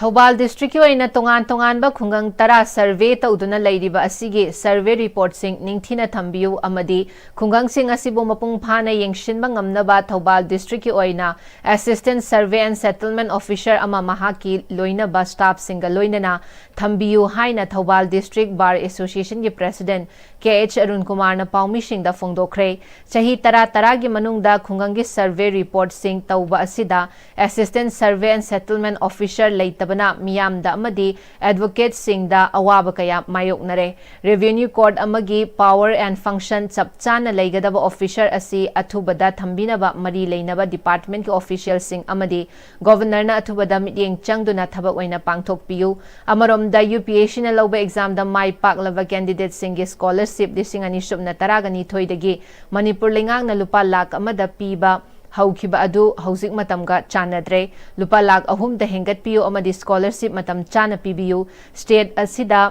ꯊꯧꯕꯥꯜ ꯗꯤꯁꯇ꯭ꯔꯤꯛꯀꯤ ꯑꯣꯏꯅ ꯇꯣꯉꯥꯟ ꯇꯣꯉꯥꯟꯕ ꯈꯨꯡꯒꯪ ꯇꯔꯥ ꯁꯔꯚꯦ ꯇꯧꯗꯨꯅ ꯂꯩꯔꯤꯕ ꯑꯁꯤꯒꯤ ꯁꯔꯚꯦ ꯔꯤꯄꯣꯔꯠꯁꯤꯡ ꯅꯤꯡꯊꯤꯅ ꯊꯝꯕꯤꯌꯨ ꯑꯃꯗꯤ ꯈꯨꯡꯒꯪꯁꯤꯡ ꯑꯁꯤꯕꯨ ꯃꯄꯨꯡ ꯐꯥꯅ ꯌꯦꯡꯁꯤꯟꯕ ꯉꯝꯅꯕ ꯊꯧꯕꯥꯜ ꯗꯤꯁꯇ꯭ꯔꯤꯛꯀꯤ ꯑꯣꯏꯅ Assistant Survey and Settlement Officer ꯑꯃ ꯃꯍꯥꯛꯀꯤ ꯂꯣꯏꯅꯕ staffꯁꯤꯡꯒ ꯂꯣꯏꯅꯅ ꯊꯝꯕꯤꯌꯨ ꯍꯥꯏꯅ ꯊꯧꯕꯥꯜ ꯗꯤꯁꯇ꯭ꯔꯤꯛ ꯕꯥꯔ ꯑꯦꯁꯣꯁꯤꯌꯦꯁꯟꯒꯤ ꯄ꯭ꯔꯦꯁꯤꯗꯦꯟꯠ ꯀꯦ ꯑꯩꯆ ꯑꯔꯨꯟ ꯀꯨꯃꯥꯔꯅ ꯄꯥꯎꯃꯤꯁꯤꯡꯗ ꯐꯣꯡꯗꯣꯛꯈ꯭ꯔꯦ꯫ ꯆꯍꯤ ꯇꯔꯥ ꯇꯔꯥꯒꯤ ꯃꯅꯨꯡꯗ ꯈꯨꯡꯒꯪꯒꯤ ꯁꯔꯚꯦ ꯔꯤꯄꯣꯔꯠꯁꯤꯡ ꯇꯧꯕ ꯑꯁꯤꯗ Assistant Survey and Settlement Officer ꯂꯩꯇꯕꯅ ꯃꯤꯌꯥꯝꯗ ꯑꯃꯗꯤ ꯑꯦꯗꯚꯣꯀꯦꯠꯁꯤꯡꯗ ꯑꯋꯥꯕ ꯀꯌꯥ ꯃꯥꯌꯣꯛꯅꯔꯦ꯫ Revenue court ꯑꯃꯒꯤ power and function ꯆꯞ ꯆꯥꯅ ꯂꯩꯒꯗꯕ officer ꯑꯁꯤ ꯑꯊꯨꯕꯗ ꯊꯝꯕꯤꯅꯕ ꯃꯔꯤ ꯂꯩꯅꯕ ꯗꯤꯄꯥꯔꯠꯃꯦꯟꯠꯀꯤ ꯑꯣꯐꯤꯁꯤꯌꯦꯜꯁꯤꯡ ꯑꯃꯗꯤ ꯒꯣꯚꯔꯅꯔꯅ ꯑꯊꯨꯕꯗ ꯃꯤꯠꯌꯦꯡ ꯆꯪꯗꯨꯅ ꯊꯕꯛ ꯑꯣꯏꯅ ꯄꯥꯡꯊꯣꯛꯄꯤꯌꯨ꯫ ꯑꯃꯔꯣꯝꯗ ꯌꯨ ꯄꯤ ꯑꯦꯁ ꯁꯤꯅ ꯂꯧꯕ ꯑꯦꯛꯖꯥꯝꯗ ꯃꯥꯏ ꯄꯥꯛꯂꯕ ꯀꯦꯟꯗꯤꯗꯦꯠꯁꯤꯡꯒꯤ ꯁ꯭ꯀꯣꯂꯔꯁꯤꯞ ꯂꯤꯁꯤꯡ ꯑꯅꯤ ꯁꯨꯞꯅ ꯇꯔꯥꯒ ꯅꯤꯊꯣꯏꯗꯒꯤ ꯃꯅꯤꯄꯨꯔ ꯂꯩꯉꯥꯛꯅ ꯂꯨꯄꯥ ꯂꯥꯈ ꯑꯃꯗ ꯄꯤꯕ ꯍꯧꯈꯤꯕ ꯑꯗꯨ ꯍꯧꯖꯤꯛ ꯃꯇꯝꯒ ꯆꯥꯟꯅꯗ꯭ꯔꯦ꯫ ꯂꯨꯄꯥ ꯂꯥꯈ ꯑꯍꯨꯝꯗ ꯍꯦꯟꯒꯠꯄꯤꯌꯨ ꯑꯃꯗꯤ ꯁ꯭ꯀꯣꯂꯔꯁꯤꯞ ꯃꯇꯝ ꯆꯥꯅ ꯄꯤꯕꯤꯌꯨ꯫ ꯁ꯭ꯇꯦꯠ ꯑꯁꯤꯗ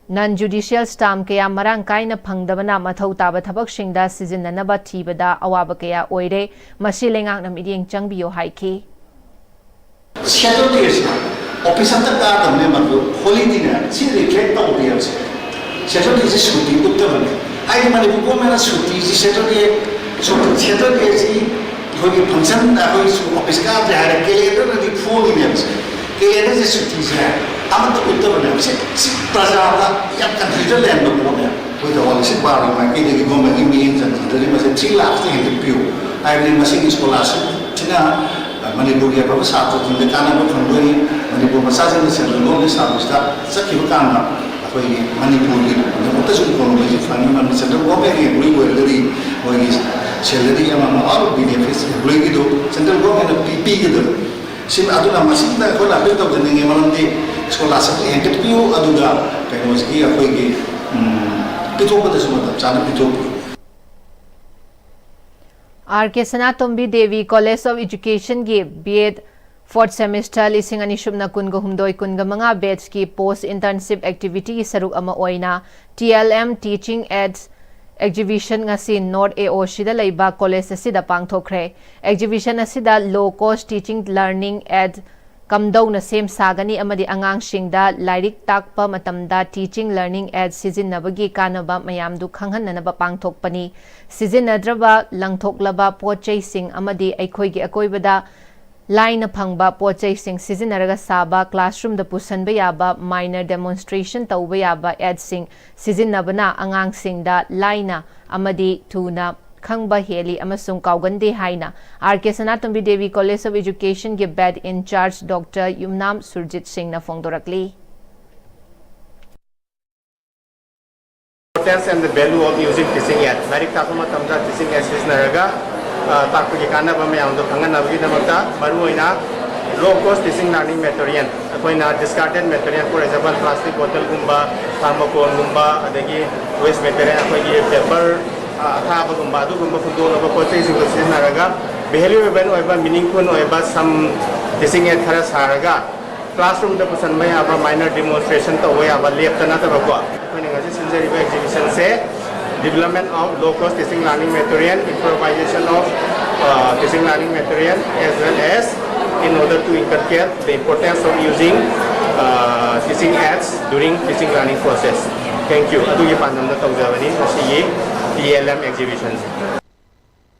ꯅꯟ ꯖꯨꯗꯤꯁꯤꯌꯦꯜ ꯁ꯭ꯇꯥꯝ ꯀꯌꯥ ꯃꯔꯥꯡ ꯀꯥꯏꯅ ꯐꯪꯗꯕꯅ ꯃꯊꯧ ꯇꯥꯕ ꯊꯕꯛꯁꯤꯡꯗ ꯁꯤꯖꯤꯟꯅꯅꯕ ꯊꯤꯕꯗ ꯑꯋꯥꯕ ꯀꯌꯥ ꯑꯣꯏꯔꯦ꯫ ꯃꯁꯤ ꯂꯩꯉꯥꯛꯅ ꯃꯤꯠꯌꯦꯡ ꯆꯪꯕꯤꯌꯨ ꯍꯥꯏꯈꯤ꯫ ꯁꯦꯇꯔꯗꯦꯁꯤꯗ ꯑꯣꯐꯤꯁ ꯑꯝꯇ ꯀꯥꯗꯕꯅꯦ ꯃꯗꯨ ꯍꯣꯂꯤꯗꯦꯅꯦ꯫ ꯁꯤ ꯔꯤꯐ꯭ꯂꯦꯛ ꯇꯧꯗꯦ ꯍꯥꯏꯕꯁꯦ꯫ ꯁꯦꯇꯔꯗꯦꯁꯤ ꯁꯨꯇꯤ ꯎꯠꯇꯕꯅꯦ꯫ ꯍꯥꯏꯗꯤ ꯃꯅꯤꯄꯨꯔ ꯒꯣꯔꯃꯦꯟꯅ ꯁꯨꯇꯤꯁꯤ ꯁꯦꯇꯔꯗꯦ, ꯁꯦꯇꯔꯗꯦꯁꯤ ꯑꯩꯈꯣꯏꯒꯤ ꯐꯪꯁꯟ, ꯑꯩꯈꯣꯏ ꯑꯣꯐꯤꯁ ꯀꯥꯗ꯭ꯔꯦ ꯍꯥꯏꯔꯦ, ꯀꯦꯂꯦꯟꯗꯔꯅꯗꯤ ꯐꯣꯡꯉꯤꯅꯦꯕ꯫ ꯀꯦꯂꯦꯟꯗꯔꯁꯦ ꯁꯨꯇꯤꯁꯦ ꯑꯃꯠꯇ ꯎꯠꯇꯕꯅꯦꯕ꯫ ꯁꯤ, ꯁꯤ ꯄ꯭ꯔꯖꯥꯗ ꯌꯥꯝ ꯀꯟꯐ꯭ꯌꯨꯖꯟ ꯂꯩꯍꯟꯕ ꯄꯣꯠꯅꯦꯕ꯫ ꯑꯩꯈꯣꯏ ꯊꯧꯕꯥꯜ ꯗꯤꯁꯇ꯭ꯔꯤꯛ ꯕꯥꯔꯒꯤ ꯃꯥꯏꯀꯩꯗꯒꯤ ꯒꯣꯔꯃꯦꯟꯒꯤ ꯃꯤꯠꯌꯦꯡ ꯆꯪꯁꯤꯟꯗ꯭ꯔꯗꯤ ꯃꯁꯤ ꯊ꯭ꯔꯤ ꯂꯥꯛꯁꯇ ꯍꯦꯟꯒꯠꯄꯤꯌꯨ꯫ ꯍꯥꯏꯕꯗꯤ ꯃꯁꯤꯒꯤ ꯁ꯭ꯀꯣꯂꯥꯔꯁꯤꯞꯁꯤꯅ ꯃꯅꯤꯄꯨꯔꯒꯤ ꯑꯐꯕ ꯁꯥꯇ꯭ꯔꯁꯤꯡꯗ ꯀꯥꯟꯅꯕ ꯐꯪꯗꯣꯏꯅꯤ꯫ ꯃꯅꯤꯄꯨꯔ ꯃꯆꯥꯁꯤꯡꯅ ꯁꯦꯟꯇ꯭ꯔꯦꯜ ꯒꯣꯔꯃꯦꯟꯒꯤ ꯁꯥꯔꯚꯤꯁꯇ ꯆꯠꯈꯤꯕ ꯀꯥꯟꯗ ꯑꯩꯈꯣꯏꯒꯤ ꯃꯅꯤꯄꯨꯔꯒꯤꯗꯃꯛꯇꯁꯨ ꯏꯀꯣꯅꯣꯃꯤꯁꯤ ꯐꯪꯉꯤ꯫ ꯃꯔꯝꯗꯤ ꯁꯦꯟꯇ꯭ꯔꯦꯜ ꯒꯣꯔꯃꯦꯟꯒꯤ ꯑꯦꯝꯄ꯭ꯂꯣꯌꯤ ꯑꯣꯏꯔꯒꯗꯤ ꯃꯣꯏꯒꯤ Salary ꯑꯃ ꯑꯃ, all benefits employeeꯒꯤꯗꯣ central governmentꯅ ꯄꯤ- ꯄꯤꯒꯗꯕ꯫ ꯁꯤ ꯑꯗꯨꯅ ꯃꯁꯤꯗ ꯑꯩꯈꯣꯏꯅ appeal ꯇꯧꯖꯅꯤꯡꯉꯤ, ꯃꯔꯝꯗꯤ scholarship ꯍꯦꯟꯒꯠꯄꯤꯌꯨ, ꯑꯗꯨꯒ ꯀꯩꯅꯣꯁꯤꯒꯤ ꯑꯩꯈꯣꯏꯒꯤ ꯎꯝ, ꯄꯤꯊꯣꯛꯄꯗꯁꯨ ꯃꯇꯝ ꯆꯥꯅ ꯄꯤꯊꯣꯛꯄꯤꯌꯨ꯫ R K Sanatombi Devi College of Educationꯒꯤ B.Ed fourth semester ꯂꯤꯁꯤꯡ ꯑꯅꯤ ꯁꯨꯞꯅ ꯀꯨꯟꯒ ꯍꯨꯝꯗꯣꯏ ꯀꯨꯟꯒ ꯃꯉꯥ batchꯀꯤ post internship activityꯒꯤ ꯁꯔꯨꯛ ꯑꯃ ꯑꯣꯏꯅ T L M Teaching Aids Exhibition ꯉꯁꯤ North A O Cꯗ ꯂꯩꯕ college ꯑꯁꯤꯗ ꯄꯥꯡꯊꯣꯛꯈ꯭ꯔꯦ꯫ Exhibition ꯑꯁꯤꯗ low cost teaching learning aid ꯀꯝꯗꯧꯅ ꯁꯦꯝ ꯁꯥꯒꯅꯤ ꯑꯃꯗꯤ ꯑꯉꯥꯡꯁꯤꯡꯗ ꯂꯥꯏꯔꯤꯛ ꯇꯥꯛꯄ ꯃꯇꯝꯗ teaching learning aid ꯁꯤꯖꯤꯟꯅꯕꯒꯤ ꯀꯥꯟꯅꯕ ꯃꯌꯥꯝꯗꯨ ꯈꯪꯍꯟꯅꯅꯕ ꯄꯥꯡꯊꯣꯛꯄꯅꯤ꯫ ꯁꯤꯖꯤꯟꯅꯗ꯭ꯔꯕ, ꯂꯪꯊꯣꯛꯂꯕ ꯄꯣꯠ ꯆꯩꯁꯤꯡ ꯑꯃꯗꯤ ꯑꯩꯈꯣꯏꯒꯤ ꯑꯀꯣꯏꯕꯗ ꯂꯥꯏꯅ ꯐꯪꯕ ꯄꯣꯠ ꯆꯩꯁꯤꯡ ꯁꯤꯖꯤꯟꯅꯔꯒ ꯁꯥꯕ classroomꯗ ꯄꯨꯁꯟꯕ ꯌꯥꯕ minor demonstration ꯇꯧꯕ ꯌꯥꯕ aidꯁꯤꯡ ꯁꯤꯖꯤꯟꯅꯕꯅ ꯑꯉꯥꯡꯁꯤꯡꯗ ꯂꯥꯏꯅ ꯑꯃꯗꯤ ꯊꯨꯅ ꯈꯪꯕ ꯍꯦꯜꯂꯤ ꯑꯃꯁꯨꯡ ꯀꯥꯎꯒꯟꯗꯦ ꯍꯥꯏꯅ R K Sanatombi Devi College of Educationꯒꯤ B.Ed in charge Doctor ꯌꯨꯝꯅꯥꯝ ꯁꯨꯔꯖꯤꯠ ꯁꯤꯡꯅ ꯐꯣꯡꯗꯣꯔꯛꯂꯤ꯫ Importance and the value of using teaching aid. ꯂꯥꯏꯔꯤꯛ ꯇꯥꯛꯄ ꯃꯇꯝꯗ teaching aid ꯁꯤꯖꯤꯟꯅꯔꯒ, ꯑ, ꯇꯥꯛꯄꯒꯤ ꯀꯥꯟꯅꯕ ꯃꯌꯥꯝꯗꯣ ꯈꯪꯍꯟꯅꯕꯒꯤꯗꯃꯛꯇ, ꯃꯔꯨꯑꯣꯏꯅ low cost teaching learning material, ꯑꯩꯈꯣꯏꯅ discarded material, for example, plastic bottleꯒꯨꯝꯕ, thermocoolꯒꯨꯝꯕ, ꯑꯗꯒꯤ waste material, ꯑꯩꯈꯣꯏꯒꯤ paper, ꯑ, ꯑꯊꯥꯕꯒꯨꯝꯕ, ꯑꯗꯨꯒꯨꯝꯕ ꯍꯨꯟꯗꯣꯛꯅꯕ ꯄꯣꯠ ꯆꯩꯁꯤꯡꯗꯣ ꯁꯤꯖꯤꯟꯅꯔꯒ valuable ꯑꯣꯏꯕ, meaningful ꯑꯣꯏꯕ some teaching aid ꯈꯔ ꯁꯥꯔꯒ, classroomꯗ ꯄꯨꯁꯟꯕ ꯌꯥꯕ, minor demonstration ꯇꯧꯕ ꯌꯥꯕ, ꯂꯦꯞꯇ ꯅꯠꯇꯕꯀꯣ꯫ ꯑꯩꯈꯣꯏꯅ ꯉꯁꯤ ꯁꯤꯟꯖꯔꯤꯕ exhibitionꯁꯦ development of low cost teaching learning material, improvisation of, uh, teaching learning material, as well as in order to inculcate the importance of using, uh, teaching aids during teaching learning process. Thank you. ꯑꯗꯨꯒꯤ ꯄꯥꯟꯗꯝꯗ ꯇꯧꯖꯕꯅꯤ ꯉꯁꯤꯒꯤ T L M exhibitionꯁꯦ꯫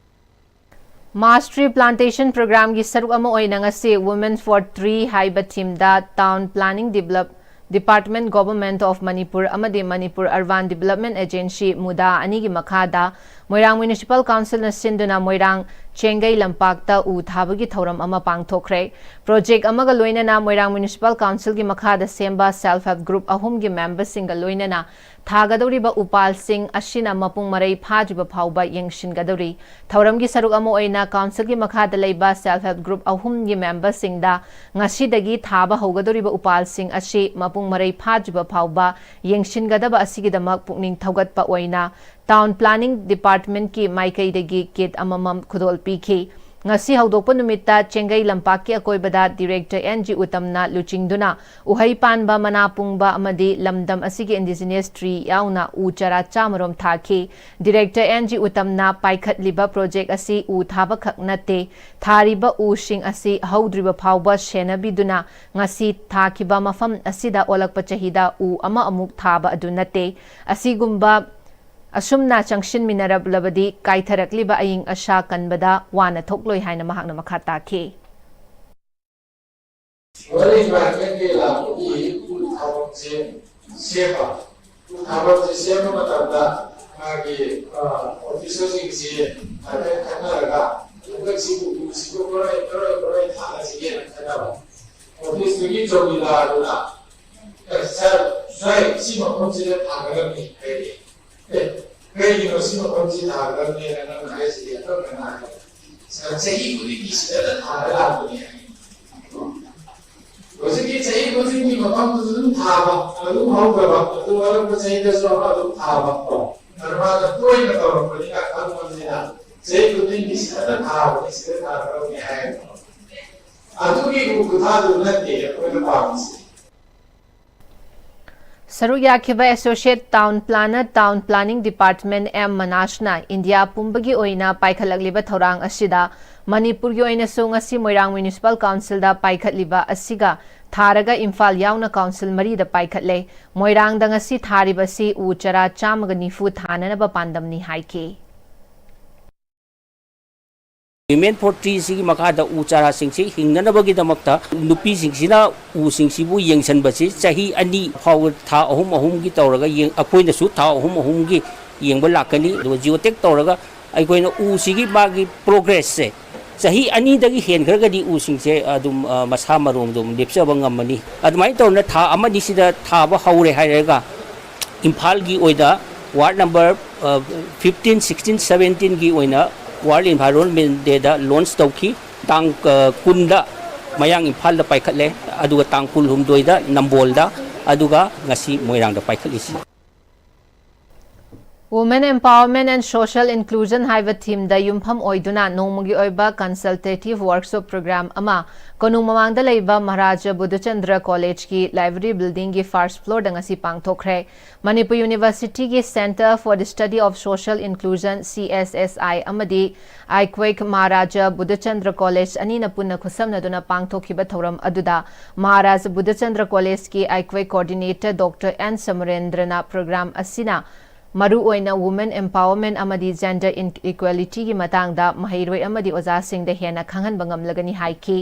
Mass Tree Plantation Programmeꯒꯤ ꯁꯔꯨꯛ ꯑꯃ ꯑꯣꯏꯅ ꯉꯁꯤ Women for Tree ꯍꯥꯏꯕ themeꯗ Town Planning Develop Department, Government of Manipur ꯑꯃꯗꯤ Manipur Urban Development Agency, MUDA, ꯑꯅꯤꯒꯤ ꯃꯈꯥꯗ ꯃꯣꯏꯔꯥꯡ ꯃ꯭ꯌꯨꯅꯤꯁꯤꯄꯥꯜ ꯀꯥꯎꯟꯁꯤꯜꯅ ꯁꯤꯟꯗꯨꯅ ꯃꯣꯏꯔꯥꯡ ꯆꯦꯡꯒꯩ ꯂꯝꯄꯥꯛꯇ ꯎ ꯊꯥꯕꯒꯤ ꯊꯧꯔꯝ ꯑꯃ ꯄꯥꯡꯊꯣꯛꯈ꯭ꯔꯦ꯫ ꯄ꯭ꯔꯣꯖꯦꯛ ꯑꯃꯒ ꯂꯣꯏꯅꯅ ꯃꯣꯏꯔꯥꯡ ꯃ꯭ꯌꯨꯅꯤꯁꯤꯄꯥꯜ ꯀꯥꯎꯟꯁꯤꯜꯒꯤ ꯃꯈꯥꯗ ꯁꯦꯝꯕ ꯁꯦꯜꯐ ꯍꯦꯜꯞ ꯒ꯭ꯔꯨꯞ ꯑꯍꯨꯝꯒꯤ ꯃꯦꯝꯕꯔꯁꯤꯡꯒ ꯂꯣꯏꯅꯅ ꯊꯥꯒꯗꯧꯔꯤꯕ ꯎꯄꯥꯜꯁꯤꯡ ꯑꯁꯤꯅ ꯃꯄꯨꯡ ꯃꯔꯩ ꯐꯥꯗ꯭ꯔꯤꯕ ꯐꯥꯎꯕ ꯌꯦꯡꯁꯤꯟꯒꯗꯧꯔꯤ꯫ ꯊꯧꯔꯝꯒꯤ ꯁꯔꯨꯛ ꯑꯃ ꯑꯣꯏꯅ ꯀꯥꯎꯟꯁꯤꯜꯒꯤ ꯃꯈꯥꯗ ꯂꯩꯕ ꯁꯦꯜꯐ ꯍꯦꯜꯞ ꯒ꯭ꯔꯨꯞ ꯑꯍꯨꯝꯒꯤ ꯃꯦꯝꯕꯔꯁꯤꯡꯗ ꯉꯁꯤꯗꯒꯤ ꯊꯥꯕ ꯍꯧꯒꯗꯧꯔꯤꯕ ꯎꯄꯥꯜꯁꯤꯡ ꯑꯁꯤ ꯃꯄꯨꯡ ꯃꯔꯩ ꯐꯥꯗ꯭ꯔꯤꯕ ꯐꯥꯎꯕ ꯌꯦꯡꯁꯤꯟꯒꯗꯕ ꯑꯁꯤꯒꯤꯗꯃꯛ ꯄꯨꯛꯅꯤꯡ ꯊꯧꯒꯠꯄ ꯑꯣꯏꯅ ꯇꯥꯎꯟ ꯄ꯭ꯂꯥꯅꯤꯡ ꯗꯤꯄꯥꯔꯠꯃꯦꯟꯠꯀꯤ ꯃꯥꯏꯀꯩꯗꯒꯤ ꯀꯤꯠ ꯑꯃꯃꯝ ꯈꯨꯗꯣꯜ ꯄꯤꯈꯤ꯫ ꯉꯁꯤ ꯍꯧꯗꯣꯛꯄ ꯅꯨꯃꯤꯠꯇ ꯆꯦꯡꯒꯩ ꯂꯝꯄꯥꯛꯀꯤ ꯑꯀꯣꯏꯕꯗ ꯗꯤꯔꯦꯛꯇꯔ ꯑꯦꯟ ꯖꯤ ꯎꯇꯝꯅ ꯂꯨꯆꯤꯡꯗꯨꯅ ꯎꯍꯩ ꯄꯥꯟꯕ, ꯃꯅꯥ ꯄꯨꯡꯕ ꯑꯃꯗꯤ ꯂꯝꯗꯝ ꯑꯁꯤꯒꯤ ꯏꯟꯗꯤꯖꯤꯅꯁ ꯇ꯭ꯔꯤ ꯌꯥꯎꯅ ꯎ ꯆꯥꯔꯥ ꯆꯥꯝꯃꯔꯣꯝ ꯊꯥꯈꯤ꯫ ꯗꯤꯔꯦꯛꯇꯔ ꯑꯦꯟ ꯖꯤ ꯎꯇꯝꯅ ꯄꯥꯏꯈꯠꯂꯤꯕ ꯄ꯭ꯔꯣꯖꯦꯛ ꯑꯁꯤ ꯎ ꯊꯥꯕ ꯈꯛ ꯅꯠꯇꯦ, ꯊꯥꯔꯤꯕ ꯎꯁꯤꯡ ꯑꯁꯤ ꯍꯧꯗ꯭ꯔꯤꯕ ꯐꯥꯎꯕ ꯁꯦꯟꯅꯕꯤꯗꯨꯅ ꯉꯁꯤ ꯊꯥꯈꯤꯕ ꯃꯐꯝ ꯑꯁꯤꯗ ꯑꯣꯜꯂꯛꯄ ꯆꯍꯤꯗ ꯎ ꯑꯃ ꯑꯃꯨꯛ ꯊꯥꯕ ꯑꯗꯨ ꯅꯠꯇꯦ꯫ ꯑꯁꯤꯒꯨꯝꯕ ꯑꯁꯨꯝꯅ ꯆꯪꯁꯤꯟꯃꯤꯟꯅꯔꯛꯂꯕꯗꯤ ꯀꯥꯏꯊꯔꯛꯂꯤꯕ ꯑꯏꯪ ꯑꯁꯥ ꯀꯟꯕꯗ ꯋꯥꯅ ꯊꯣꯛꯂꯣꯏ ꯍꯥꯏꯅ ꯃꯍꯥꯛꯅ ꯃꯈꯥ ꯇꯥꯈꯤ꯫ ꯋꯥꯔꯤ ꯂꯥꯛꯄꯒꯤ ꯂꯥꯛꯄꯒꯤ ꯎ ꯊꯥꯐꯝꯁꯦ ꯁꯦꯝꯕ꯫ ꯎ ꯊꯥꯐꯝꯁꯦ ꯁꯦꯝꯕ ꯃꯇꯝꯗ ꯃꯥꯒꯤ, ꯑ, ꯑꯣꯐꯤꯁꯔꯁꯤꯡꯁꯤ ꯍꯥꯏꯐꯦꯠ ꯈꯟꯅꯔꯒ ꯍꯟꯗꯛꯁꯤꯕꯨ ꯎꯁꯤꯕꯨ ꯀꯔꯥꯏ, ꯀꯔꯥꯏ, ꯀꯔꯥꯏ ꯊꯥꯅꯁꯤꯒꯦꯅ ꯈꯟꯅꯕ꯫ ꯑꯣꯐꯤꯁꯇꯨꯒꯤ ꯆꯧꯀꯤꯗꯥꯔꯗꯨꯅ, "ꯑꯦ, ꯁꯥꯔ, ꯁ꯭ꯋꯥꯏ ꯁꯤ ꯃꯐꯝꯁꯤꯗ ꯊꯥꯒꯗꯕꯅꯤ" ꯍꯥꯏꯔꯛꯑꯦ꯫ "ꯑꯦ, ꯀꯩꯒꯤꯅꯣ ꯁꯤ ꯃꯐꯝꯁꯤ ꯊꯥꯒꯗꯕꯅꯦꯅ ꯅꯪꯅ ꯍꯥꯏꯔꯤꯁꯤꯗꯤ?" ꯑꯀꯛꯅꯅ ꯍꯥꯏꯔꯦ꯫ "ꯁꯥꯔ, ꯆꯍꯤ ꯈꯨꯗꯤꯡꯒꯤ ꯁꯤꯗ ꯊꯥꯔ ꯂꯥꯛꯄꯅꯦ" ꯍꯥꯏ꯫ ꯍꯧꯖꯤꯛꯀꯤ ꯆꯍꯤ ꯈꯨꯗꯤꯡꯒꯤ ꯃꯐꯝꯗꯨꯗ ꯑꯗꯨꯝ ꯊꯥꯕ, ꯑꯗꯨꯝ ꯍꯧꯗꯕ, ꯑꯗꯨ ꯃꯔꯛꯇ ꯆꯍꯤꯗꯁꯨ ꯑꯃ ꯑꯗꯨꯝ ꯊꯥꯕ, ꯀꯣ꯫ ꯑꯗꯨ ꯃꯥꯅ ꯇꯣꯏꯅ ꯇꯧꯔꯛꯄꯅꯤꯅ ꯈꯪꯕꯅꯤꯅ ꯆꯍꯤ ꯈꯨꯗꯤꯡꯒꯤ ꯁꯤꯗ ꯊꯥꯕꯅꯤ, ꯁꯤꯗ ꯊꯥꯒꯗꯕꯅꯤ ꯍꯥꯏꯌꯦꯕ꯫ ꯑꯗꯨꯒꯤ ꯎ ꯈꯨꯊꯥꯗꯨ ꯅꯠꯇꯦ ꯑꯩꯈꯣꯏꯅ ꯄꯥꯝꯃꯤꯁꯦ꯫ ꯁꯔꯨꯛ ꯌꯥꯈꯤꯕ associate town planner, town planning department M ꯃꯅꯥꯁꯅ ꯏꯟꯗꯤꯌꯥ ꯄꯨꯝꯕꯒꯤ ꯑꯣꯏꯅ ꯄꯥꯏꯈꯠꯂꯛꯂꯤꯕ ꯊꯧꯔꯥꯡ ꯑꯁꯤꯗ ꯃꯅꯤꯄꯨꯔꯒꯤ ꯑꯣꯏꯅꯁꯨ ꯉꯁꯤ ꯃꯣꯏꯔꯥꯡ ꯃ꯭ꯌꯨꯅꯤꯁꯤꯄꯥꯜ ꯀꯥꯎꯟꯁꯤꯜꯗ ꯄꯥꯏꯈꯠꯂꯤꯕ ꯑꯁꯤꯒ ꯊꯥꯔꯒ ꯏꯝꯐꯥꯜ ꯌꯥꯎꯅ ꯀꯥꯎꯟꯁꯤꯜ ꯃꯔꯤꯗ ꯄꯥꯏꯈꯠꯂꯦ꯫ ꯃꯣꯏꯔꯥꯡꯗ ꯉꯁꯤ ꯊꯥꯔꯤꯕꯁꯤ ꯎ ꯆꯔꯥ ꯆꯥꯝꯃꯒ ꯅꯤꯐꯨ ꯊꯥꯅꯅꯕ ꯄꯥꯟꯗꯝꯅꯤ ꯍꯥꯏꯈꯤ꯫ Women for Tree ꯁꯤꯒꯤ ꯃꯈꯥꯗ ꯎ ꯆꯥꯔꯥꯁꯤꯡꯁꯤ ꯍꯤꯡꯅꯅꯕꯒꯤꯗꯃꯛꯇ ꯅꯨꯄꯤꯁꯤꯡꯁꯤꯅ ꯎꯁꯤꯡꯁꯤꯕꯨ ꯌꯦꯡꯁꯤꯟꯕꯁꯤ ꯆꯍꯤ ꯑꯅꯤ ꯐꯥꯎꯕ ꯊꯥ ꯑꯍꯨꯝ ꯑꯍꯨꯝꯒꯤ ꯇꯧꯔꯒ ꯌꯦꯡ-, ꯑꯩꯈꯣꯏꯅꯁꯨ ꯊꯥ ꯑꯍꯨꯝ ꯑꯍꯨꯝꯒꯤ ꯌꯦꯡꯕ ꯂꯥꯛꯀꯅꯤ꯫ ꯑꯗꯨꯒ ꯖꯤꯑꯣ ꯇꯦꯛ ꯇꯧꯔꯒ ꯑꯩꯈꯣꯏꯅ ꯎꯁꯤꯒꯤ ꯃꯥꯒꯤ ꯄ꯭ꯔꯣꯒ꯭ꯔꯦꯁꯁꯦ ꯆꯍꯤ ꯑꯅꯤꯗꯒꯤ ꯍꯦꯟꯈ꯭ꯔꯒꯗꯤ ꯎꯁꯤꯡꯁꯦ ꯑꯗꯨꯝ, ꯑ, ꯃꯁꯥ ꯃꯔꯣꯝꯗꯣ ꯑꯗꯨꯝ ꯂꯦꯞꯆꯕ ꯉꯝꯃꯅꯤ꯫ ꯑꯗꯨꯃꯥꯏꯅ ꯇꯧꯗꯅ ꯊꯥ ꯑꯃꯅꯤꯁꯤꯗ ꯊꯥꯕ ꯍꯧꯔꯦ ꯍꯥꯏꯔꯒ ꯏꯝꯐꯥꯜꯒꯤ ꯑꯣꯏꯅ ꯋꯥꯔꯗ ꯅꯝꯕꯔ, ꯑ, fifteen, sixteen, seventeenꯒꯤ ꯑꯣꯏꯅ World Environment Dayꯗ launch ꯇꯧꯈꯤ꯫ ꯇꯥꯡ, ꯑ, ꯀꯨꯟꯗ ꯃꯌꯥꯡ ꯏꯝꯐꯥꯜꯗ ꯄꯥꯏꯈꯠꯂꯦ, ꯑꯗꯨꯒ ꯇꯥꯡ ꯀꯨꯟꯍꯨꯝꯗꯣꯏꯗ ꯅꯝꯕꯣꯜꯗ, ꯑꯗꯨꯒ ꯉꯁꯤ ꯃꯣꯏꯔꯥꯡꯗ ꯄꯥꯏꯈꯠꯂꯤꯁꯤ꯫ Women Empowerment and Social Inclusion ꯍꯥꯏꯕ themeꯗ ꯌꯨꯝꯐꯝ ꯑꯣꯏꯗꯨꯅ ꯅꯣꯡꯃꯒꯤ ꯑꯣꯏꯕ consultative workshop program ꯑꯃ ꯀꯣꯅꯨꯡ ꯃꯃꯥꯡꯗ ꯂꯩꯕ ꯃꯍꯥꯔꯥꯖꯥ ꯕꯨꯙꯆꯟꯗ꯭ꯔ ꯀꯣꯂꯦꯖꯀꯤ library buildingꯒꯤ first floorꯗ ꯉꯁꯤ ꯄꯥꯡꯊꯣꯛꯈ꯭ꯔꯦ꯫ ꯃꯅꯤꯄꯨꯔ ꯌꯨꯅꯤꯚꯔꯁꯤꯇꯤꯒꯤ Centre for the Study of Social Inclusion, CSSI, ꯑꯃꯗꯤ ꯑꯥꯏꯀ꯭ꯋꯦꯛ ꯃꯍꯥꯔꯥꯖꯥ ꯕꯨꯙꯆꯟꯗ꯭ꯔ ꯀꯣꯂꯦꯖ ꯑꯅꯤꯅ ꯄꯨꯟꯅ ꯈꯨꯠꯁꯝꯅꯗꯨꯅ ꯄꯥꯡꯊꯣꯛꯈꯤꯕ ꯊꯧꯔꯝ ꯑꯗꯨꯗ ꯃꯍꯥꯔꯥꯖꯥ ꯕꯨꯙꯆꯟꯗ꯭ꯔ ꯀꯣꯂꯦꯖꯀꯤ ꯑꯥꯏꯀ꯭ꯋꯦꯛ coordinator Doctor N ꯁꯃꯔꯦꯟꯗ꯭ꯔꯅ program ꯑꯁꯤꯅ ꯃꯔꯨꯑꯣꯏꯅ women empowerment ꯑꯃꯗꯤ gender inequalityꯒꯤ ꯃꯇꯥꯡꯗ ꯃꯍꯩꯔꯣꯏ ꯑꯃꯗꯤ ꯑꯣꯖꯥꯁꯤꯡꯗ ꯍꯦꯟꯅ ꯈꯪꯍꯟꯕ ꯉꯝꯂꯒꯅꯤ ꯍꯥꯏꯈꯤ꯫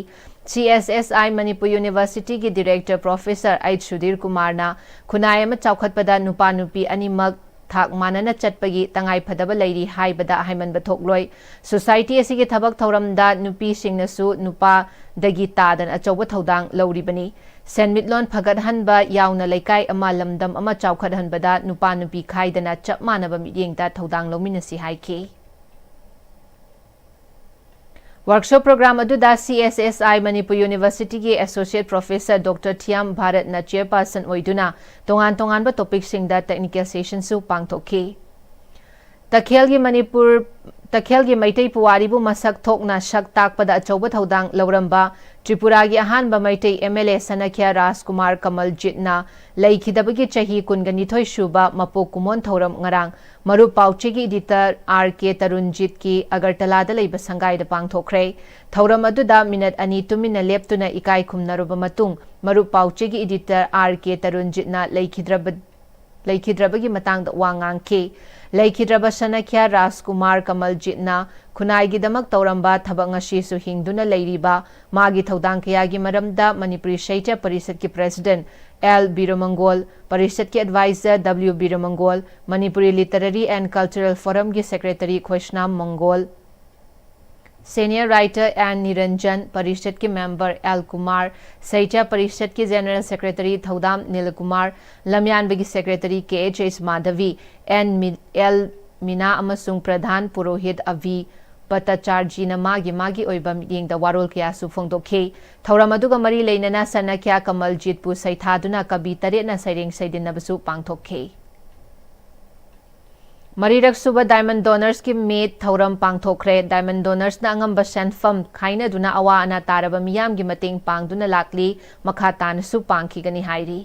CSSI ꯃꯅꯤꯄꯨꯔ ꯌꯨꯅꯤꯚꯔꯁꯤꯇꯤꯒꯤ director professor H ꯁꯨꯙꯤꯔ ꯀꯨꯃꯥꯔꯅ ꯈꯨꯟꯅꯥꯏ ꯑꯃ ꯆꯥꯎꯈꯠꯄꯗ ꯅꯨꯄꯥ ꯅꯨꯄꯤ ꯑꯅꯤꯃꯛ ꯊꯥꯛ ꯃꯥꯟꯅꯅ ꯆꯠꯄꯒꯤ ꯇꯉꯥꯏ ꯐꯗꯕ ꯂꯩꯔꯤ ꯍꯥꯏꯕꯗ ꯍꯥꯏꯃꯟꯕ ꯊꯣꯛꯂꯣꯏ꯫ Society ꯑꯁꯤꯒꯤ ꯊꯕꯛ ꯊꯧꯔꯝꯗ ꯅꯨꯄꯤꯁꯤꯡꯅꯁꯨ ꯅꯨꯄꯥꯗꯒꯤ ꯇꯥꯗꯅ ꯑꯆꯧꯕ ꯊꯧꯗꯥꯡ ꯂꯧꯔꯤꯕꯅꯤ꯫ ꯁꯦꯟꯃꯤꯠꯂꯣꯟ ꯐꯒꯠꯍꯟꯕ ꯌꯥꯎꯅ ꯂꯩꯀꯥꯏ ꯑꯃ, ꯂꯝꯗꯝ ꯑꯃ ꯆꯥꯎꯈꯠꯍꯟꯕꯗ ꯅꯨꯄꯥ ꯅꯨꯄꯤ ꯈꯥꯏꯗꯅ ꯆꯞ ꯃꯥꯟꯅꯕ ꯃꯤꯠꯌꯦꯡꯗ ꯊꯧꯗꯥꯡ ꯂꯧꯃꯤꯟꯅꯁꯤ ꯍꯥꯏꯈꯤ꯫ Workshop program ꯑꯗꯨꯗ CSSI ꯃꯅꯤꯄꯨꯔ ꯌꯨꯅꯤꯚꯔꯁꯤꯇꯤꯒꯤ Associate Professor Doctor ꯊꯤꯌꯥꯝ ꯚꯥꯔꯠꯅ chairperson ꯑꯣꯏꯗꯨꯅ ꯇꯣꯉꯥꯟ ꯇꯣꯉꯥꯟꯕ topicꯁꯤꯡꯗ technical sessionꯁꯨ ꯄꯥꯡꯊꯣꯛꯈꯤ꯫ ꯇꯈꯦꯜꯒꯤ ꯃꯅꯤꯄꯨꯔ, ꯇꯈꯦꯜꯒꯤ ꯃꯩꯇꯩ ꯄꯨꯋꯥꯔꯤꯕꯨ ꯃꯁꯛ ꯊꯣꯛꯅ ꯁꯛ ꯇꯥꯛꯄꯗ ꯑꯆꯧꯕ ꯊꯧꯗꯥꯡ ꯂꯧꯔꯝꯕ ꯇ꯭ꯔꯤꯄꯨꯔꯥꯒꯤ ꯑꯍꯥꯟꯕ ꯃꯩꯇꯩ MLA ꯁꯅꯈ꯭ꯌꯥ ꯔꯥꯖꯀꯨꯃꯥꯔ ꯀꯃꯜꯖꯤꯠꯅ ꯂꯩꯈꯤꯗꯕꯒꯤ ꯆꯍꯤ ꯀꯨꯟꯒ ꯅꯤꯊꯣꯏ ꯁꯨꯕ ꯃꯄꯣꯛ ꯀꯨꯝꯑꯣꯟ ꯊꯧꯔꯝ ꯉꯔꯥꯡ ꯃꯔꯨꯞ ꯄꯥꯎꯆꯦꯒꯤ editor R K ꯇꯔꯨꯟꯖꯤꯠꯀꯤ ꯑꯒꯔꯇꯂꯥꯗ ꯂꯩꯕ ꯁꯪꯒꯥꯏꯗ ꯄꯥꯡꯊꯣꯛꯈ꯭ꯔꯦ꯫ ꯊꯧꯔꯝ ꯑꯗꯨꯗ minute ꯑꯅꯤ ꯇꯨꯃꯤꯟꯅ ꯂꯦꯞꯇꯨꯅ ꯏꯀꯥꯏ ꯈꯨꯝꯅꯔꯨꯕ ꯃꯇꯨꯡ, ꯃꯔꯨꯞ ꯄꯥꯎꯆꯦꯒꯤ editor R K ꯇꯔꯨꯟꯖꯤꯠꯅ ꯂꯩꯈꯤꯗ꯭ꯔꯕ, ꯂꯩꯈꯤꯗ꯭ꯔꯕꯒꯤ ꯃꯇꯥꯡꯗ ꯋꯥ ꯉꯥꯡꯈꯤ꯫ ꯂꯩꯈꯤꯗ꯭ꯔꯕ ꯁꯅꯈ꯭ꯌꯥ ꯔꯥꯖꯀꯨꯃꯥꯔ ꯀꯃꯜꯖꯤꯠꯅ ꯈꯨꯟꯅꯥꯏꯒꯤꯗꯃꯛ ꯇꯧꯔꯝꯕ ꯊꯕꯛ ꯉꯁꯤꯁꯨ ꯍꯤꯡꯗꯨꯅ ꯂꯩꯔꯤꯕ ꯃꯥꯒꯤ ꯊꯧꯗꯥꯡ ꯀꯌꯥꯒꯤ ꯃꯔꯝꯗ ꯃꯅꯤꯄꯨꯔꯤ ꯁꯥꯍꯤꯇ꯭ꯌ ꯄꯔꯤꯁꯠꯀꯤ president ꯑꯦꯜ ꯕꯤꯔꯃꯪꯒꯣꯜ, ꯄꯔꯤꯁꯠꯀꯤ advisor W Biramangol, Manipuri Literary and Cultural Forumꯒꯤ secretary Khoisnam Mangol, senior writer N Niranjan, ꯄꯔꯤꯁꯠꯀꯤ member ꯑꯦꯜ ꯀꯨꯃꯥꯔ, ꯁꯥꯍꯤꯇ꯭ꯌ ꯄꯔꯤꯁꯠꯀꯤ general secretary ꯊꯧꯗꯥꯝ ꯅꯤꯂꯀꯨꯃꯥꯔ, ꯂꯝꯌꯥꯟꯕꯒꯤ secretary K H S Madhabi, N ꯃꯤ-, ꯑꯦꯜ ꯃꯤꯅꯥ ꯑꯃꯁꯨꯡ ꯄ꯭ꯔꯙꯥꯟ ꯄꯨꯔꯣꯍꯤꯠ ꯑꯚꯤ ꯄꯇꯆꯥꯔꯖꯤꯅ ꯃꯥꯒꯤ ꯃꯥꯒꯤ ꯑꯣꯏꯕ ꯃꯤꯠꯌꯦꯡꯗ ꯋꯥꯔꯣꯜ ꯀꯌꯥꯁꯨ ꯐꯣꯡꯗꯣꯛꯈꯤ꯫ ꯊꯧꯔꯝ ꯑꯗꯨꯒ ꯃꯔꯤ ꯂꯩꯅꯅ ꯁꯅꯈ꯭ꯌꯥ ꯀꯃꯜꯖꯤꯠꯄꯨ ꯁꯩꯊꯥꯗꯨꯅ ꯀꯕꯤ ꯇꯔꯦꯠꯅ ꯁꯩꯔꯦꯡ ꯁꯩꯗꯤꯟꯅꯕꯁꯨ ꯄꯥꯡꯊꯣꯛꯈꯤ꯫ ꯃꯔꯤꯔꯛ ꯁꯨꯕ Diamond Donorsꯀꯤ meet ꯊꯧꯔꯝ ꯄꯥꯡꯊꯣꯛꯈ꯭ꯔꯦ꯫ Diamond Donorsꯅ ꯑꯉꯝꯕ ꯁꯦꯟꯐꯝ ꯈꯥꯏꯅꯗꯨꯅ ꯑꯋꯥ ꯑꯅꯥ ꯇꯥꯔꯕ ꯃꯤꯌꯥꯝꯒꯤ ꯃꯇꯦꯡ ꯄꯥꯡꯗꯨꯅ ꯂꯥꯛꯂꯤ, ꯃꯈꯥ ꯇꯥꯅꯁꯨ ꯄꯥꯡꯈꯤꯒꯅꯤ ꯍꯥꯏꯔꯤ꯫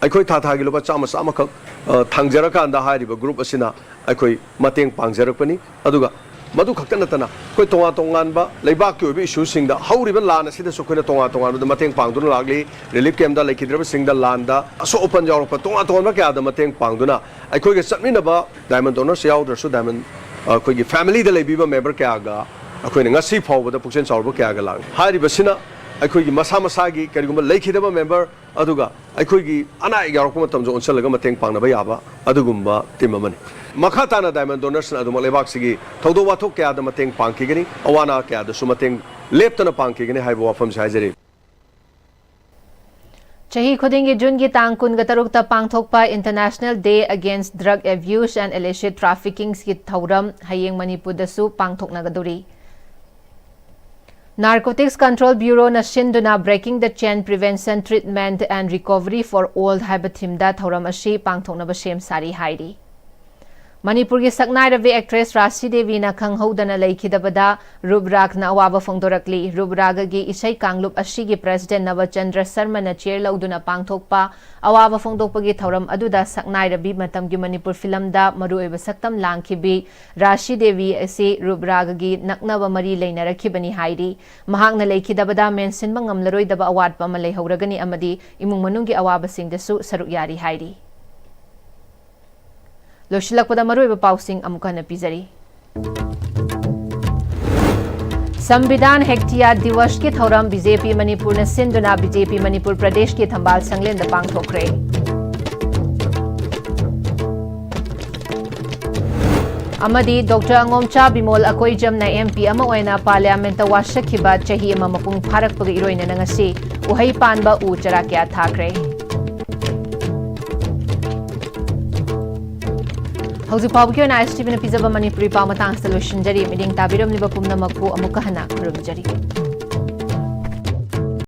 ꯑꯩꯈꯣꯏ ꯊꯥ ꯊꯥꯒꯤ ꯂꯨꯄꯥ ꯆꯥꯝꯃ ꯆꯥꯝꯃꯈꯛ, ꯑ, ꯊꯥꯡꯖꯔꯀꯥꯟꯗ ꯍꯥꯏꯔꯤꯕ group ꯑꯁꯤꯅ ꯑꯩꯈꯣꯏ ꯃꯇꯦꯡ ꯄꯥꯡꯖꯔꯛꯄꯅꯤ꯫ ꯑꯗꯨꯒ ꯃꯗꯨ ꯈꯛꯇ ꯅꯠꯇꯅ ꯑꯩꯈꯣꯏ ꯇꯣꯉꯥꯟ ꯇꯣꯉꯥꯟꯕ ꯂꯩꯕꯥꯛꯀꯤ ꯑꯣꯏꯕ issueꯁꯤꯡꯗ, ꯍꯧꯔꯤꯕ ꯂꯥꯟ ꯑꯁꯤꯗꯁꯨ ꯑꯩꯈꯣꯏꯅ ꯇꯣꯉꯥꯟ ꯇꯣꯉꯥꯟꯕꯗ ꯃꯇꯦꯡ ꯄꯥꯡꯗꯨꯅ ꯂꯥꯛꯂꯤ꯫ Relief campꯇ ꯂꯩꯈꯤꯗ꯭ꯔꯕꯁꯤꯡꯗ, ꯂꯥꯟꯗ ꯑꯁꯣꯛ ꯑꯄꯟ ꯌꯥꯎꯔꯛꯄ ꯇꯣꯉꯥꯟ ꯇꯣꯉꯥꯟꯕ ꯀꯌꯥꯗ ꯃꯇꯦꯡ ꯄꯥꯡꯗꯨꯅ ꯑꯩꯈꯣꯏꯒ ꯆꯠꯃꯤꯟꯅꯕ Diamond Donors ꯌꯥꯎꯗ꯭ꯔꯁꯨ Diamond, ꯑ, ꯑꯩꯈꯣꯏꯒꯤ familyꯗ ꯂꯩꯕꯤꯕ member ꯀꯌꯥꯒ ꯑꯩꯈꯣꯏꯅ ꯉꯁꯤ ꯐꯥꯎꯕꯗ ꯄꯨꯛꯆꯦꯜ ꯆꯥꯎꯔꯕ ꯀꯌꯥꯒ ꯂꯥꯛꯂꯤ꯫ ꯍꯥꯏꯔꯤꯕꯁꯤꯅ ꯑꯩꯈꯣꯏꯒꯤ ꯃꯁꯥ ꯃꯁꯥꯒꯤ ꯀꯔꯤꯒꯨꯝꯕ ꯂꯩꯈꯤꯗꯕ member ꯑꯗꯨꯒ ꯑꯩꯈꯣꯏꯒꯤ ꯑꯅꯥ ꯑꯌꯦꯛ ꯌꯥꯎꯔꯛꯄ ꯃꯇꯝꯗ ꯑꯣꯟꯁꯤꯜꯂꯒ ꯃꯇꯦꯡ ꯄꯥꯡꯅꯕ ꯌꯥꯕ ꯑꯗꯨꯒꯨꯝꯕ team ꯑꯃꯅꯤ꯫ ꯃꯈꯥ ꯇꯥꯅ Diamond Donorsꯅ ꯑꯗꯨꯃꯛ ꯂꯩꯕꯥꯛꯁꯤꯒꯤ ꯊꯧꯗꯣꯛ ꯋꯥꯊꯣꯛ ꯀꯌꯥꯗ ꯃꯇꯦꯡ ꯄꯥꯡꯈꯤꯒꯅꯤ, ꯑꯋꯥ ꯑꯅꯥ ꯀꯌꯥꯗꯁꯨ ꯃꯇꯦꯡ ꯂꯦꯞꯇꯅ ꯄꯥꯡꯈꯤꯒꯅꯤ ꯍꯥꯏꯕ ꯋꯥꯐꯝꯁꯤ ꯍꯥꯏꯖꯔꯤ꯫ ꯆꯍꯤ ꯈꯨꯗꯤꯡꯒꯤ Juneꯒꯤ ꯇꯥꯡ ꯀꯨꯟꯒ ꯇꯔꯨꯛꯇ ꯄꯥꯡꯊꯣꯛꯄ International Day Against Drug Abuse and Illicit Traffickingꯒꯤ ꯊꯧꯔꯝ ꯍꯌꯦꯡ ꯃꯅꯤꯄꯨꯔꯗꯁꯨ ꯄꯥꯡꯊꯣꯛꯅꯒꯗꯧꯔꯤ꯫ Narcotics Control Bureauꯅ ꯁꯤꯟꯗꯨꯅ Breaking the Chain, Prevention, Treatment and Recovery for All ꯍꯥꯏꯕ themeꯗ ꯊꯧꯔꯝ ꯑꯁꯤ ꯄꯥꯡꯊꯣꯛꯅꯕ ꯁꯦꯝ ꯁꯥꯔꯤ ꯍꯥꯏꯔꯤ꯫ ꯃꯅꯤꯄꯨꯔꯒꯤ ꯁꯛꯅꯥꯏꯔꯕꯤ actress ꯔꯥꯁꯤ ꯗꯦꯕꯤꯅ ꯈꯪꯍꯧꯗꯅ ꯂꯩꯈꯤꯗꯕꯗ ꯔꯨꯞ ꯔꯥꯒꯅ ꯑꯋꯥꯕ ꯐꯣꯡꯗꯣꯔꯛꯂꯤ꯫ ꯔꯨꯞ ꯔꯥꯒꯒꯤ ꯏꯁꯩ ꯀꯥꯡꯂꯨꯞ ꯑꯁꯤꯒꯤ president ꯅꯕꯆꯟꯗ꯭ꯔ ꯁꯔꯃꯅ chair ꯂꯧꯗꯨꯅ ꯄꯥꯡꯊꯣꯛꯄ ꯑꯋꯥꯕ ꯐꯣꯡꯗꯣꯛꯄꯒꯤ ꯊꯧꯔꯝ ꯑꯗꯨꯗ ꯁꯛꯅꯥꯏꯔꯕꯤ ꯃꯇꯝꯒꯤ ꯃꯅꯤꯄꯨꯔ ꯐꯤꯂꯝꯗ ꯃꯔꯨꯑꯣꯏꯕ ꯁꯛꯇꯝ ꯂꯥꯡꯈꯤꯕꯤ ꯔꯥꯁꯤ ꯗꯦꯕꯤ ꯑꯁꯤ ꯔꯨꯞ ꯔꯥꯒꯒꯤ ꯅꯛꯅꯕ ꯃꯔꯤ ꯂꯩꯅꯔꯛꯈꯤꯕꯅꯤ ꯍꯥꯏꯔꯤ꯫ ꯃꯍꯥꯛꯅ ꯂꯩꯈꯤꯗꯕꯗ ꯃꯦꯟꯁꯤꯟꯕ ꯉꯝꯂꯔꯣꯏꯗꯕ ꯑꯋꯥꯠꯄ ꯑꯃ ꯂꯩꯍꯧꯔꯒꯅꯤ ꯑꯃꯗꯤ ꯏꯃꯨꯡ ꯃꯅꯨꯡꯒꯤ ꯑꯋꯥꯕꯁꯤꯡꯗꯁꯨ ꯁꯔꯨꯛ ꯌꯥꯔꯤ ꯍꯥꯏꯔꯤ꯫ ꯂꯣꯏꯁꯤꯜꯂꯛꯄꯗ ꯃꯔꯨꯑꯣꯏꯕ ꯄꯥꯎꯁꯤꯡ ꯑꯃꯨꯛ ꯍꯟꯅ ꯄꯤꯖꯔꯤ꯫ ꯁꯝꯕꯤꯙꯥꯟ ꯍꯦꯛꯇꯤꯌꯥ ꯗꯤꯋꯁꯀꯤ ꯊꯧꯔꯝ BJP ꯃꯅꯤꯄꯨꯔꯅ ꯁꯤꯟꯗꯨꯅ BJP ꯃꯅꯤꯄꯨꯔ ꯄ꯭ꯔꯗꯦꯁꯀꯤ ꯊꯝꯕꯥꯜ ꯁꯪꯂꯦꯟꯗ ꯄꯥꯡꯊꯣꯛꯈ꯭ꯔꯦ꯫ ꯑꯃꯗꯤ ꯗꯣꯛꯇꯔ ꯑꯉꯣꯝꯆꯥ ꯕꯤꯃꯣꯜ ꯑꯀꯣꯏꯖꯝꯅ MP ꯑꯃ ꯑꯣꯏꯅ ꯄꯥꯔꯂꯤꯌꯥꯃꯦꯟꯠꯇ ꯋꯥꯁꯛꯈꯤꯕ ꯆꯍꯤ ꯑꯃ ꯃꯄꯨꯡ ꯐꯥꯔꯛꯄꯒ ꯏꯔꯣꯏꯅꯅ ꯉꯁꯤ ꯎꯍꯩ ꯄꯥꯟꯕ ꯎ ꯆꯔꯥ ꯀꯌꯥ ꯊꯥꯈ꯭ꯔꯦ꯫ ꯍꯧꯖꯤꯛ ꯐꯥꯎꯕꯒꯤ ꯑꯣꯏꯅ ISTVꯅ ꯄꯤꯖꯕ ꯃꯅꯤꯄꯨꯔꯤ ꯄꯥꯎ ꯃꯇꯥꯡ ꯑꯁꯤꯗ ꯂꯣꯏꯁꯤꯟꯖꯔꯤ꯫ ꯃꯤꯠꯌꯦꯡ ꯇꯥꯕꯤꯔꯝꯂꯤꯕ ꯄꯨꯝꯅꯃꯛꯄꯨ ꯑꯃꯨꯛꯀ ꯍꯟꯅ ꯈꯨꯔꯨꯝꯖꯔꯤ꯫